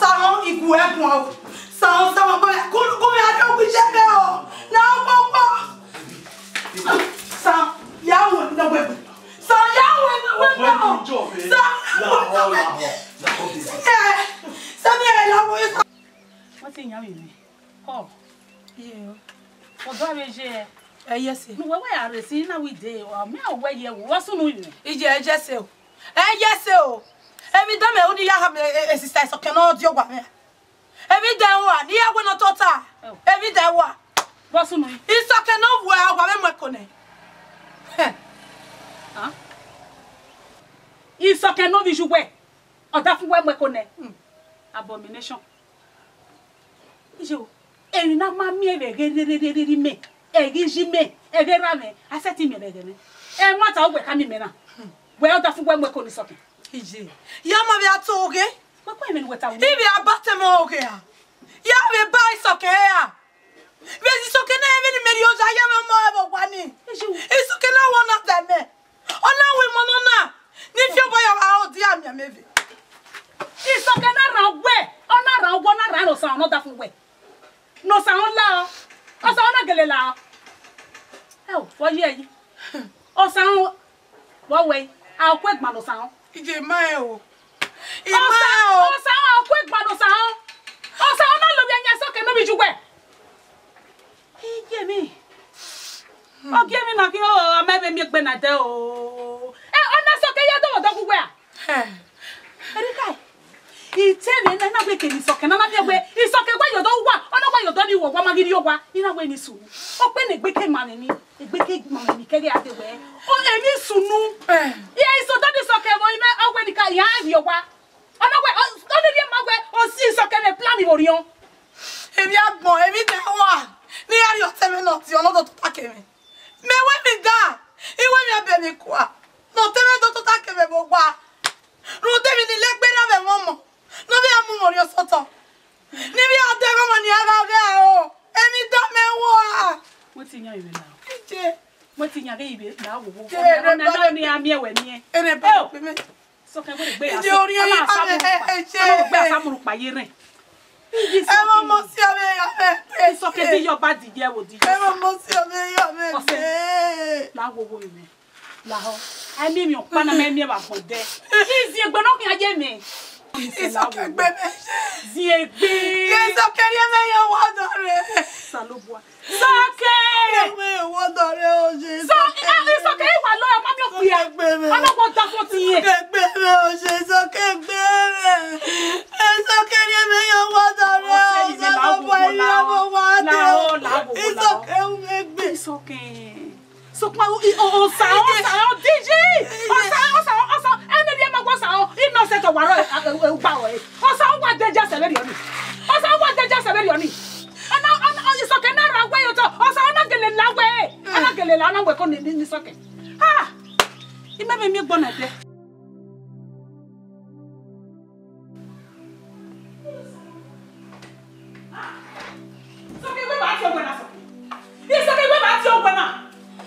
Sa o igu egun o. Sa o sa o ba ko ko mi ade o bi je be o. Na o ko ko. Sa ya wo no we. Sa ya wo no we. Sa ya wo no we. Sẹ mi ẹ la wo. Wọ́n ti yàn mí ni. Ọ. Iye o. Ọ̀dọ́ rẹ jẹ́. Ẹ yẹ se. Nu wẹ́wẹ́ ààrẹ sí iná wí de. Ọ, mi ò wẹ́ yẹ wò. Wọ́n sùn nù ìrìn. Iye ẹ yẹ se o. Ẹ yẹ se o. Èmi dán mi ò ní yá ha mi, ẹ, ẹ, sister, ẹ̀sọ̀ kẹ́ náà di ọgbà mi. Èmi dẹ̀ wà ní ẹ̀wẹ̀ náà tó ta. Ẹ o. Èmi dẹ̀ wà. Wọ́n sùn nù. Ìsọ̀kẹ́ náà wọ ọgbà mi mọ̀ ẹ̀kọ́ nẹ. Hàn? Ìsọ̀kẹ́ náà fi ṣùgbẹ́. Ọ̀dà fún wẹ́ mọ̀ ẹ̀kọ́ nẹ. Hmm. Abomination. Iye o, emwi na ma miẹn vbe ghe rhirhirhirhi mẹ, ẹghi yi mẹ, Ẹghẹ erha mwẹ, a sẹtin miẹn vbe ẹghẹ mwẹ. Ẹmwata uwẹ ka miẹn mẹ na. Wẹ ọdafẹn uwẹ mu ẹko ne Isọkẹn. Iye, ya ma vbe a to oghe. Wẹ kọ ẹmwẹ ne uwẹ ta wẹ. Ivbi a ba tẹmwẹ oghe a. Ya vbe ba Isọkẹn ra. Vbe Isọkẹn na, ẹmwẹ ne imẹ rhie oya ye mwẹ ọmọ ẹvbo wa ni. Iye. Isọkẹn na wẹ ọ na da mẹ. Ọ na wẹ imọ nọ na. Ne I fi obọ ya vbe aro dia miẹn mẹ vbe. Isọkẹn na rhan wẹ, ọ na rhan wẹ, ọ na rhan ne Osaọn ne ọdafẹn uwẹ. Ne Osaọn la ọ. Osaọn na gele la ọ. Ẹ o, vbọ ye ẹre yi. Osaọn, vbọ wẹ, a ku egban ne Osaọn. Iye ma rẹn o. I ma rẹn o. Osaọn, a ku egban ne Osaọn. Osaọn na lovbiẹ yan Isọkẹn ne ovbi iye uwẹ. Iye mi. Ọ gie emwi na khin o, a ma vbe miẹn egbe na dẹ o. Ẹ, ọ na Isọkẹn ya dọmwẹ odọ gu uwẹ a? Hẹ. Erika, I te vbe na, I na wẹ kevbe Isọkẹn na, na miẹn wẹ Isọkẹn wa ye odọ uwa, ọ na wa ye odọ ni, uwa ma ghi rrie owa, I na wẹ ne I sunu. Ọ kpe ne egbe ke ma mwẹ ni, egbe ke ma mwẹ ni, kẹghe a de wẹ. Ọ, emwi sunu. Hẹ. Iye, I sẹ odọ ni Isọkẹn vbe imẹ, ọ wẹ ne I ka ya rrie owa. Ọ na wẹ, ọ, ọ na rhie ma wẹ, ọ si Isọkẹn vbe plan vbe orhiọn. Emwi agbọn, emwi ne a wa, ne I gha rhie ọtẹn mwẹ ne ọ tie, ọ na do tota ke mwẹ. Mẹ wẹ emwi dan, I wẹ emwi a bẹ emwi kua, ne ọtẹn mwẹ do tota ke mwẹ vbe owa. Rhunmwuda emwi ne I la egbe na vbe ẹmwẹ ọmọ, ne ọ vbe a mu mwẹ orhiọn sẹ otọ. Ne I vbe a dẹ ẹghẹ ọmọ ne I gha ghe aro, emwi dan mẹ wa. Wẹ te iyan vbe na. Iye. Wẹ te iyan ghe ibe na wowo. Iye, ere ba ni a miẹn wẹ miẹn. Ere ba ni a miẹn. Isọkẹn wẹ egbe ya. Iye, orhiọn yi na sa mẹ, muru kpa, ẹ, ẹ, iye. Ọ na wẹ egbe ya sa muru kpa ye rẹn. Iye, Isọkẹn. Ẹ mọ mọ si ọmọ ya mẹ. Isọkẹn di yọ ba di ye wo di ye. Ẹ mọ mọ si ọmọ ya mẹ. Ọsẹ. La wowo mẹ. Lahọ. Ai miẹn emwi ọkpa na mẹ miẹn vbe agbọn dẹ. Iziegbe ne ọ khian ye mẹ. Isọkẹn gbe mẹ. Ziegbe. Isọkẹn rhie mẹ ye owa ọdọ rẹ. Osanobua. Isọkẹn. Rhie mẹ ye owa ọdọ rẹ, oye. So, Isọkẹn. Isọkẹn, I wa lọ, ọ ma miẹn okpia. Isọkẹn gbe mẹ. Ọ na wẹ ọdafẹn ọtiẹn. Isọkẹn gbe mẹ, Isọkẹn gbe mẹ. Isọkẹn rhie mẹ ye owa ọdọ rẹ. Ọsẹ ni mẹ la Osanobua, wowo la. Lahọ, la wowo la. Isọkẹn, u mẹ gbe. Isọkẹn. Sokpan, o, o, Osaọn, Osaọn, D J, Osaọn, Osaọn, Osaọn, ẹmwẹ ne ma wẹ Osaọn, innocent ọwarọ, ẹ, ẹ, ẹ, ugba rẹ. Osaọn wa deja sẹ vberriọ ni. Osaọn wa deja sẹ vberriọ ni. Ọ na, ọ na, Isọkẹn na rhan wẹ ye otọ, Osaọn na gele la wẹ, ọ na gele la, ọ na wẹ ko ni, ni, ni Isọkẹn. Ah! I ma vbe miẹn egbe na dẹ. Isọkẹn, wẹ ba tie owẹ na, Isọkẹn. Isọkẹn, wẹ ba tie owẹ na.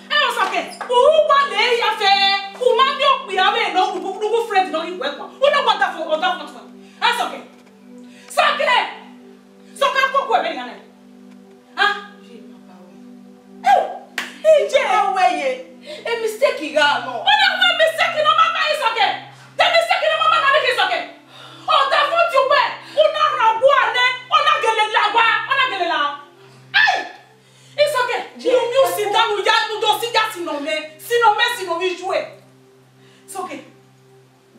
Ẹ, Isọkẹn, u wa lele ya fẹ, u ma miẹn okpia vbe ne u gu, u gu friend ne ọ ghi wẹ guan. U na wa ọdafẹn, ọdafẹn tuẹ. Isọkẹn. Isọkẹn. Isọkẹn, a koko ẹmwẹ nian nẹ. Ah, ye ma ba wẹ. Ew, iye. Ọ wẹ ye, e mistake gha nọ. Ọ na wẹ mistake ne ọ ma ma Isọkẹn. The mistake ne ọ ma ma na ni ke Isọkẹn. Ọdafẹn ọtiọnwẹ, u na rhan ọgua nẹ, ọ na gele la wa, ọ na gele la. Ai! Isọkẹn, ye, you, you sit down, u ya, u do sit down, sinọ mẹ, sinọ mẹ, sinọ vbe iye uwẹ. Isọkẹn.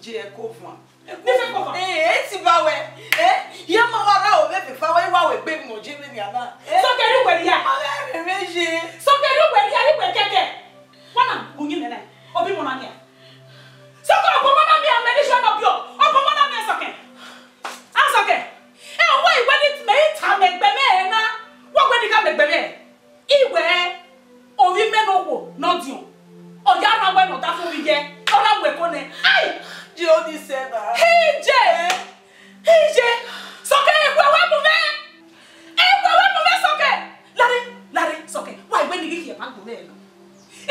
Je ẹko van. Nifẹ kọfan. Eh, eh, ti ba wẹ. Eh, ye ma wa ra ovbe efe fa wẹ, wa wẹ gbe mọ je vbe nian na. Eh? Isọkẹn, ru wẹ ria. Ma wẹ rere ye. Isọkẹn, ru wẹ ria, ru wẹ kẹkẹ. Wa na gu yin nẹ na. Obi mọ na nia. Isọkẹn, ọbọ mọ na miẹn, mẹ ni sọ na biọ. Ọbọ mọ na miẹn Isọkẹn. Isọkẹn. Ẹ, wẹ iwẹ ni mẹ i ta mẹ gbe mẹ na. Wa wẹ ni ka mẹ gbe mẹ. Iwẹ, ovbi mẹ ne okhuo ne ọ diọn, ọ ya rhan wẹ ne ọdafẹn ovbi ye, ọ na mu ẹko nẹ. Ai! Di odi sẹ na. Iye! Iye! Sọkẹn, ekhue wẹ mu mwẹ! Ekhue wẹ mu mwẹ, Sọkẹn! Larre, larre, Sọkẹn, wa iwẹ ni ghi khiẹ ma gbe mwẹ nọ.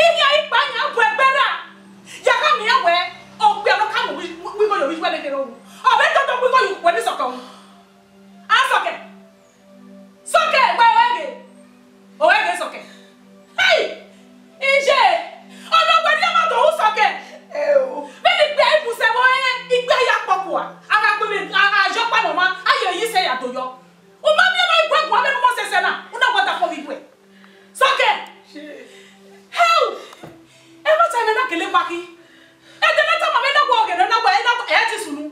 Ihian ikpa yan bu ẹgbẹ ra. Ya gha miẹn wẹ, okpia ne ọ ka mu wẹ igho ye ovbi uwẹ ne kherhe ru. Ọ vbe dodo mu igho ye uwẹ ni Sọkẹn ru. A Sọkẹn. Sọkẹn, wẹ ọre ghe. Ọre ghe Sọkẹn. Hey! Iye! Ọ na wẹ ne a ma do ru Sọkẹn. Eo. Vbene ikpia i bu sẹ vbe ọre, ikpia ya kpọkua. A gha kpe vbe, a, a yọ ọkpa ne ọmwa, a ye yi sẹ ya do yọ. U ma miẹn ne ọ i gue guan vbene u ma sẹsẹ na, u na wa da fo vbe igue. Sọkẹn. Hell! Ẹmwata mwẹ na kele wa khin. Ẹdẹ ne a tama mwẹ na wa ọghe ne ọ na wa, ẹ na wa, ẹ ti sunu.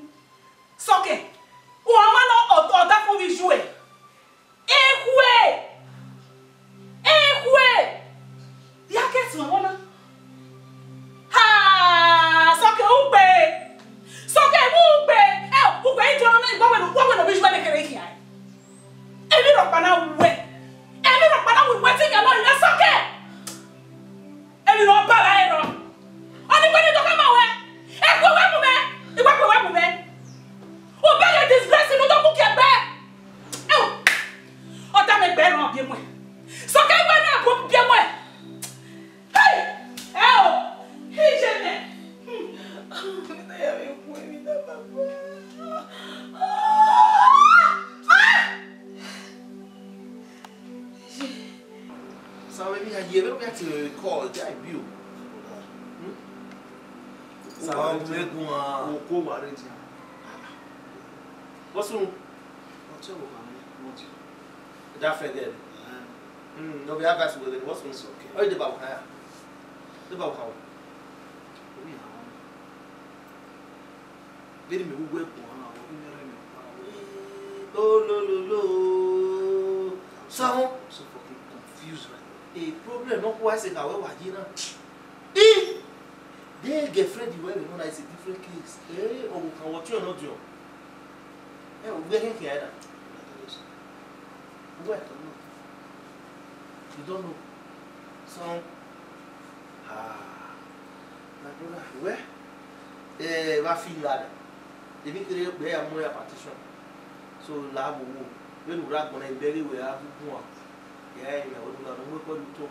Sọkẹn, u ma Sa vbe ya ye vbe ya ti call ja bi o. Sa wa me gun a. O ko wa re di. What's wrong? Ọtẹ wo kan ni, mo ti. That friend there. Mm, no be advice we get. What's wrong? It's okay. Oh, the babu kaya. The babu kawo. Orí àwọn. Veni me wu wẹ kpo hama, vbe ne rẹ mẹ kpa wẹ. Oh, lo, lo, lo. So, I'm so fucking confused right now. A problem no kwa se ka wẹ wa yi na. Eh! The girlfriend you have, no, it's a different case. Eh, oh, can what you not do? Eh, we are here, Adam. Where? You don't know. So, ah, my brother, where? Eh, wa fi la da. Ebi kere gbe ya mu ya partition. So, la wo wo. Vbene u rre agbọn na, I bẹghe wẹ a gu guan. Ya, ya, wẹ do la nọ, wẹ kọ lu to.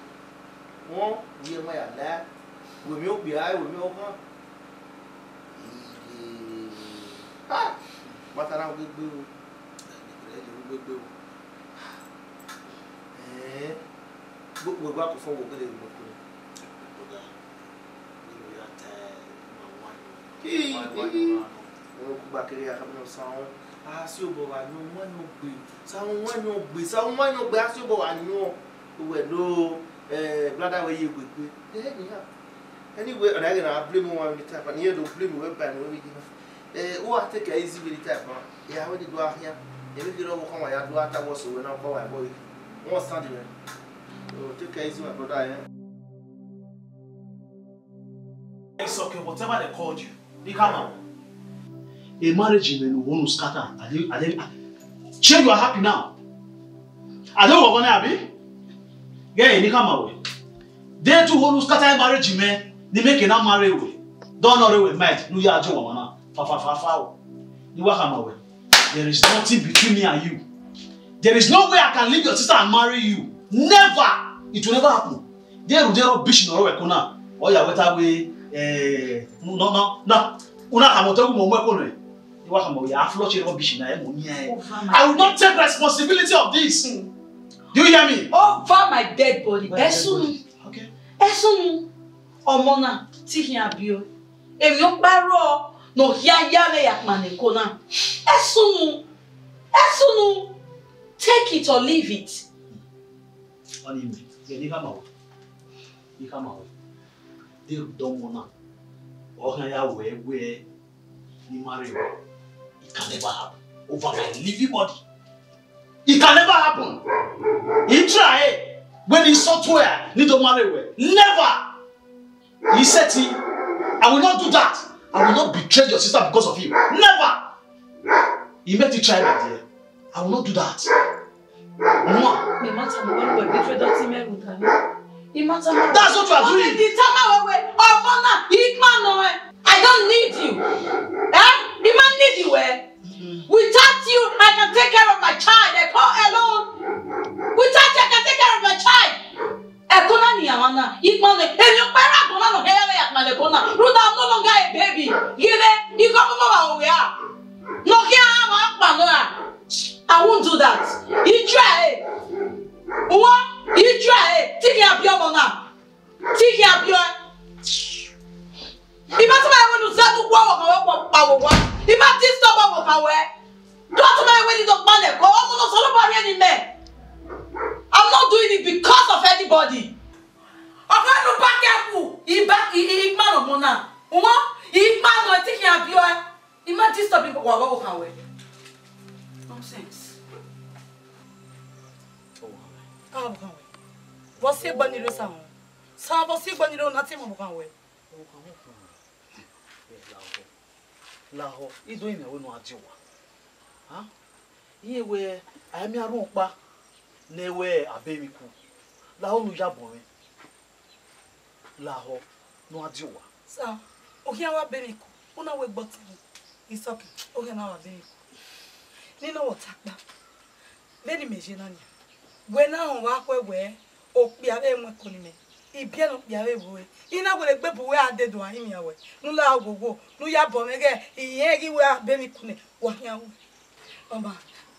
Wọn, u ye ma ya la. Wẹ mi okpia, wẹ mi ọkhan. Iye. Ah! Mata na gbe gbe o. Ẹ, ẹ, ẹ, gbe, gbe, gbe o. Eh, gbe, gbe, gbe, akọ fọ wo gele mo ko. Brother, you are tired. Why, why, why you run? Ọmọ kugba kere ya kamẹ sa wọn. A si obọ wa yan wan yan gbe. Sa wọn wan yan gbe. Sa wọn wan yan gbe. A si obọ wa yan. Uwẹ no, eh, brother, wẹ ye gbe gbe. Eh, ni ha. Anyway, ọna ghe na blame one with the type, and here do blame we by no we gina. Eh, who I take it easy with the type, man? Yeah, where they do out here? They make it all come, I do out, I was so when I go, I boy. What's standing there? So take it easy, my brother, eh? It's okay, whatever they called you, they come out. A marriage in the won't scatter. Are they, are they, shey you are happy now? Are they work on abi? Yeah, they come out. They too won't scatter marriage, man. They make it not marry away. Don't know they will mad. No, yeah, Joe, man. Fa, fa, fa, fa. You work on my way. There is nothing between me and you. There is no way I can leave your sister and marry you. Never. It will never happen. They will, they rubbish in our corner. Oh, yeah, what are we? Eh, no, no, no. Una come out, we more corner. You work on my way. I flush rubbish in our money. Over my I will not take responsibility of this. Do you hear me? Over my dead body. Over my dead body. Ẹsun. Okay. Ẹsun. Ọmọ na, ti khian bio. Emwi ọkpa rrọọ ne ọ khian ya vbe ya kpannẹ eko na. Ẹsun. Ẹsun. Take it or leave it. Ọni mẹ, ghe ne I khama ruẹ, I khama ruẹ. Deghẹ ọmọ na, ọ khian ya wẹ wẹ ne I marry ruẹ, it can never happen over my living body. It can never happen. I try, when I saw to her, need to marry ruẹ. Never. He said, he, I will not do that. I will not betray your sister because of you. Never. He made you try, my dear. I will not do that. Mwah. Mẹ ma tama wẹ wẹ betray dọti mẹ rhunmwuda mwẹ. I ma tama. That's what you are doing. Ọmọ ni tama wẹ wẹ, ọmọ na, I ma nọ ẹ. I don't need you. Eh? I ma need you, eh? Without you, I can take care of my child. I call alone. Without you, I can take care of my child. Ẹko na ni a ma na, I ma nọ ẹ. Emwi ọkpa rre agbọn na nọ hẹ ya vbe ya kpannẹ ẹko na. Rhunmwuda, I'm no longer a baby. Ghe mwẹ, I gha ọmọ vbe aro wẹ a. Ne ọ khian a ma kpannọ ra. I won't do that. I try. Uwa, I try. Te I khian biẹ ọmọ na. Te I khian biẹ ọe. I ma tama wẹ ne u zẹ ne u gu ọvbokhan wẹ kpao owa. I ma disturb ọvbokhan wẹ. Do tama wẹ ne I do kpannẹ ẹko. Ọmọ ne Osanobua rhie ne imẹ. I'm not doing it because of anybody. Ọkhan ne u ba kẹ ku, I ba, I, I, I ma nọ ọmọ na. Uwa, I ma nọ, te I khian biẹ ọe. I ma disturb wa, wa, wa, wa, wa. Nonsense. Ah, wa, wa. Vbọ si egbe ni rre sa wọn? Sa vbọ si egbe ni rre, una te mwẹ wa, wa. Lahọ, I do yin wẹ ne a die owa. Hẹn? Iye wẹ, a i miẹn arhuẹn ọkpa ne wẹ a be emwi ku. Lahọ ne u ya bọ mwẹ. Lahọ ne a die owa. Sa, okhian wa be emwi ku, u na wẹ gbe ọtẹn. It's okay, okhian na wa be emwi ku. Ne I nọ wẹ ọta kpa. Vbene imẹ ye na nian, wẹ na họn vbe akhuẹ wẹ okpia vbe mu ẹko ne imẹ, ibiẹnẹ okpia vbe vbe ue, I na wẹ ne egbe bu wẹ a dede uan rinmwian wẹ, ne u la wo wo, ne u ya bọ mwẹ ighẹ irẹn ghi wẹ a be emwi ku nẹ, wa khian ru. Ọma,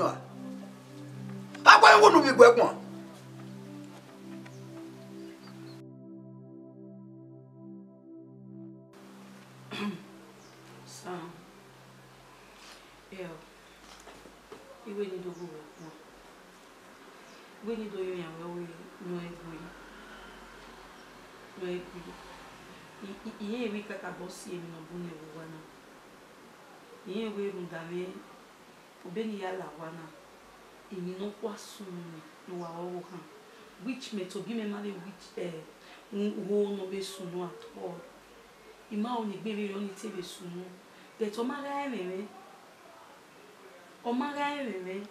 ọnii ọa. A gua ẹn wo ne u vbe gu ẹguan. Sam, eo, I wẹ ne I do gu wẹ guan. I wẹ ne I do yọ yan wẹ wẹ ne ọ i gui, ne ọ i gui. I, I, I rẹn wẹ I kakabọ si emwi ne ọ bu nẹ vbe owa na. I rẹn wẹ rhunmwuda mwẹ, obọ ne I ya la owa na, emwi nọkhua sunu nẹ ne uwa ọvbokhan, which mẹ tobọ imẹ ma vbe which, eh, u-, uho ne ọ vbe sunu at all. I ma ho ne egbe vberriọ ne I te vbe sunu, but ọ ma gha rẹn mwẹ, ọ ma gha rẹn mwẹ.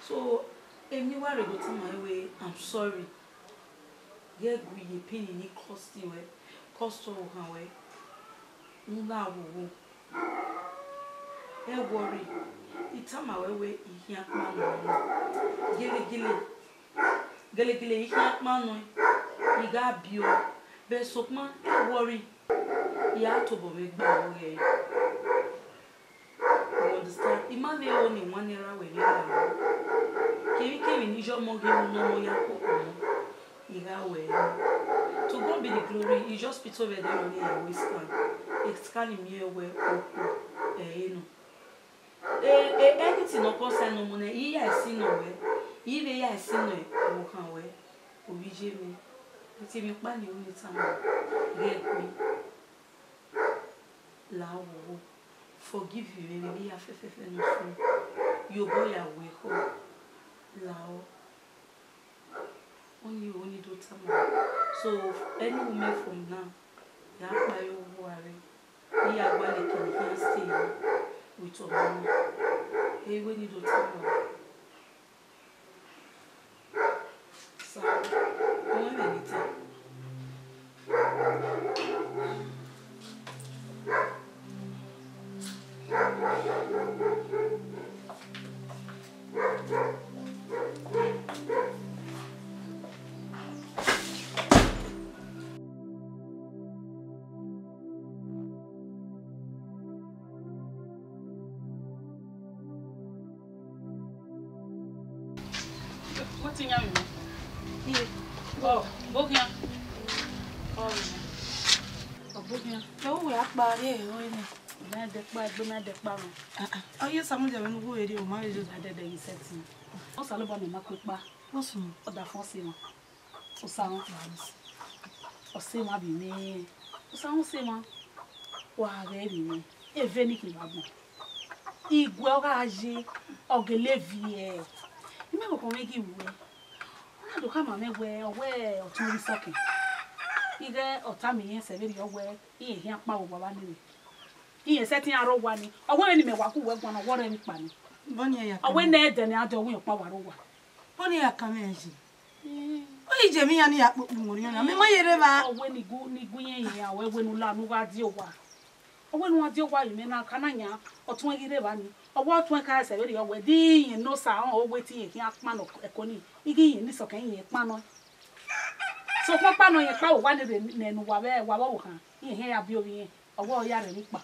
So, emwi ne I wa rre do tama ẹn wẹ, I'm sorry. Ghẹ gu iye pain ni cost wẹ, cost ọvbokhan wẹ, u na vbe owo. Ẹ worry, I tama wẹ wẹ I khian kpa nọ. Gelegele, gelegele I khian kpa nọ, I gha biẹ ọe, but sokpan ẹ worry, I a tobọ mwẹ gbe aro ẹre. You understand? I ma vbe ro ne one naira wẹ vbe la. Kevbikevbi ne I yọ ọmọ ghi ru ne ọmọ ya koko nọ, I gha wẹ ẹre. To God be the glory, I ye hospital vbe ẹdẹrriọ ne I ya wẹ scan. Scan miẹn wẹ okhuo ẹre nọ. E, e, anything ne ọ concern ọmọ nẹ, I ya ẹse nọ wẹ, I vbe ya ẹse nọ ọvbokhan wẹ, ovbi iye mwẹ. But emwi ọkpa ne I ru ne I tama, ghẹ gui. La wo, forgive me vbe ne I ya fẹfẹfẹ ne usun, ye obọ ya ru ekhọe, la ọ. Ọni ro ne I do tama. So, any woman from now, ya kpa ye owa rre, ne I ya gualọ eke ne I khian stay with ọmọ na. Ẹ i wẹ ne I do tama. Sa, ọ mwẹ vbe ne I ta. Wetin yan mi? Iye. Ọ, boghian. Ọ, ọ boghian. Ẹ wo wẹ akpa ye ẹre nẹ. Mẹ dẹkpa, egbe mẹ dẹkpa mẹ. Ah, ah. Ọ ye Samuel jẹ vbe ne uwu vbe rrie, ọ ma vbe rrie. Adẹdẹ yi sẹtin. Osanobua mẹ ma kpe kpa. What's wrong? Ọ da fọn si mẹ. Osanobua, ọ sẹ emwa vbe imẹ. Osanobua, ọ sẹ emwa. Wa ghẹ vbe imẹ. Eve ni khin vbe agbọn. Iguẹ ọ gha ye, ọ gele viẹ. Imẹ vbe ọkhọ mwẹ ghi wẹ. Ọ na do khama mwẹ wẹ, ọ wẹ ọtẹn ọghe Isọkẹn. Ighẹ ọ tama irẹn sẹ vberriọ wẹ, irẹn khian kpa vbe owa vbe anurhe. Irẹn sẹtin a rre owa ni. Ọ wẹ vbene imẹ wa gu wẹ guan, ọ wẹ ọ rre emwi kpa ni. Bọni ya. Ọ wẹ ne ẹdẹ ne a dẹ ọwẹn ọkpa wa rre owa. Bọni ya kan mwẹ ẹre. Ọ i je emwi iran ni ya kpokpo mu orhiọn na, mẹ ma ye rre evba. Ọ wẹ ne I gu, ne I gu irẹn yin, ọ wẹ ne u la ne u gha die owa. Ọ wẹ ne u gha die owa vbe imẹ na, ka na yan, ọtẹn ghi rre evba ni. Ọ wẹ ọtẹn ka sẹ vberriọ wẹ, de irẹn ne Osa rẹn, ọ wẹ te irẹn khian kpa nọ ẹko ni, I ghi irẹn ne Isọkẹn irẹn kpa nọ. Sokpan ọkpa nọ irẹn kpa vbe owa ni rre nẹ ne uwa vbe, wa vbe ọvbokhan, irẹn khian ya biẹ ovbi irẹn, ọ wẹ ọ ya rre emwi kpa.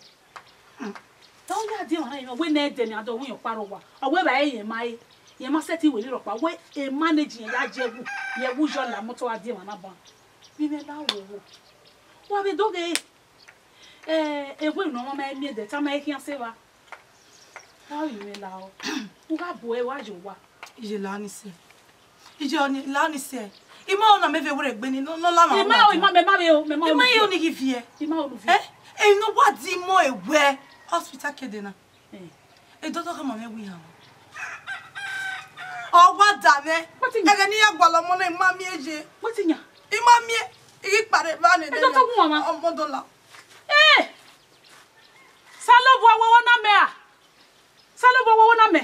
Te ọ ya die emwa na, ọ wẹ ne ẹdẹ ne a dẹ ọwẹn ọkpa rre owa, ọ wẹ vbe irẹn ma re, irẹn ma sẹtin wẹ rhirhi ọkpa, wẹ e manage irẹn ya je ẹwu, ye ẹwu yọ la mọtọ gha die emwa na ban. Vbe imẹ la wo wo. Wa vbe do ghe, eh, ewe ne ọmwa ma miẹn dẹ, te a ma i khian sẹ evba. Wa vbe imẹ la o. U gha bu ẹre, wa ye owa. Iye la ni sẹ. Iye ọni la ni sẹ. I ma ọna mẹ vbe wẹ egbe ni, nọ, nọ la ma. I ma, wa ima, mẹ ma vbe o, mẹ ma. I ma ọnu ye viẹ. Oni ghi viẹ. I ma ọnu viẹ. Eh? Ẹ, ẹ, no wa di mọ ewẹ hospital kede na. Eh. E dọdọ khama mwẹ wẹ iran. Ọ wa da mwẹ. Wetin yan? Ẹghẹ ne I ya gualọ ọmọ na, I ma miẹn ye. Wetin yan? I ma miẹn. I ghi kpare vbe nene. E dọdọ gu ọmọ. Ọmọ dọla. Eh! Osanobua wowo na mẹ a? Osanobua wowo na mẹ?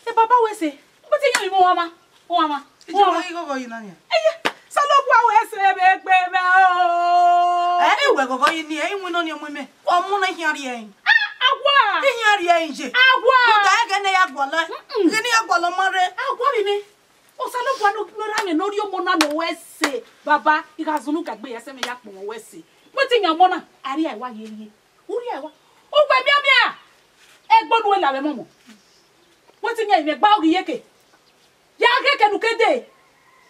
E baba wẹ sẹ. Wetin yan, I mu ọmwa? Ọmwa. Iye wa ghi ghọghọ yi na nia. Eye, Osanobua wẹ sẹ vbe egbe mwẹ o. Ẹ, I wẹ ghọghọ yi ni, ẹ, I winna ọni ọ mu mẹ. Ọmọ na I khian rhie ẹre. Ah, awa. I khian rhie ẹre ye. Awa. Rhunmwuda ẹghẹ ne I ya gualọ. Mm-mm. Ẹghẹ ne I ya gualọ ma rre. Awa vbe imẹ. Osanobua ne ọ ra mwẹ ne ọ rhie ọmọ na ne ọ wẹ sẹ. Baba, I gha zunu ga egbe ya sẹ mwẹ ya kpọnmwẹ wẹ sẹ. Wetin yan ọmọ na? A rhie ẹre wa ye rhie. U rhie ẹre wa. U wẹ mianmian. Egbe ne u la vbe ẹmwẹ ọmọ. Wetin yan imẹ gba oghi yeke? Ya ghẹ kẹ ne u ke dee.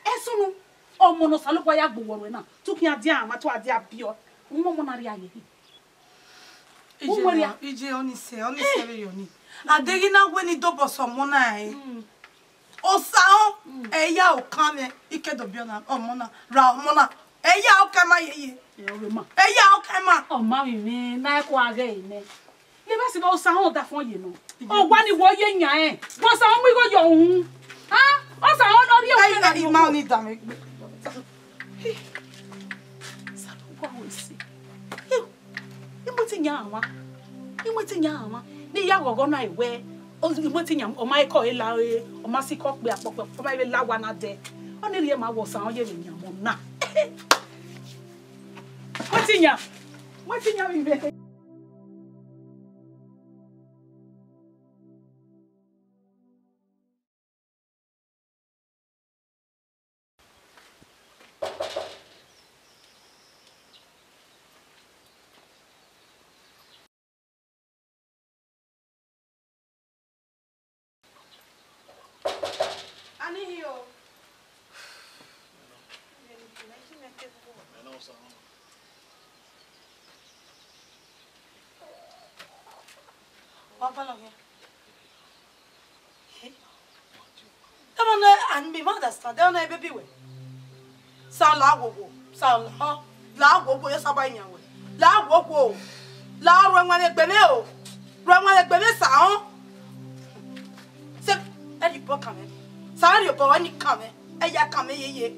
Ẹsunu, ọmọ ne Osanobua ya gbe uwẹ ruẹ na, te u khian dia mwa, te u a dia biẹ ọe. U mu ọmọ na rhie aye khin. U mu ẹre ria. Iye, iye, ọni sẹ, ọni sẹ vberriọ ni. A deghẹ I na wẹ ne I dobọ sẹ ọmọ na ẹre. Mm. Osa ọ, mm, ẹ ya okan mwẹ, I ke do biẹ ọna, ọmọ na, ra ọmọ na. Ẹ ya okan ma yeye. Ẹ, ọ vbe ma. Ẹ ya okan ma. Ọ ma vbe mwẹ, na ẹko a ghẹ nẹ. Levba sẹ vbe Osa họn ọdafọn ye nọ. Owa ni wọ ye yan ẹn. Vbe Osa họn mu igho yọ uhunmwu. Ha? Osa họn ne ọ rhie. Ẹ, ẹ, ima ni da mwẹ. Osanobua wẹ sẹ. Iwẹ te yan mwa. Iwẹ te yan mwa. Ne I ya ghọghọ na wẹ. Iwẹ te yan, ọ ma kọ e la re, ọ ma sikẹ kpẹ akpọkpẹ, ọ ma vbe la wa na dẹ. Ọni rhie ma wẹ Osa họn ye vbe yan ọmọ na. Wetin yan? Wetin yan vbe? Ani hi o. Wa gualọ khian. Ẹmwẹ ne, and me ma understand, ẹmwẹ ne baby wẹ. Sa la wo wo, sa la, la wo wo, ya saba yan wẹ. La wo wo. La rhuẹ wan vbe egbe mwẹ o. Rhuẹ wan vbe egbe mwẹ sa họn. Se, ẹ rhie obọ kan mwẹ. Sa ẹ rhie obọ ni kan mwẹ. Ẹ ya kan mwẹ yeye.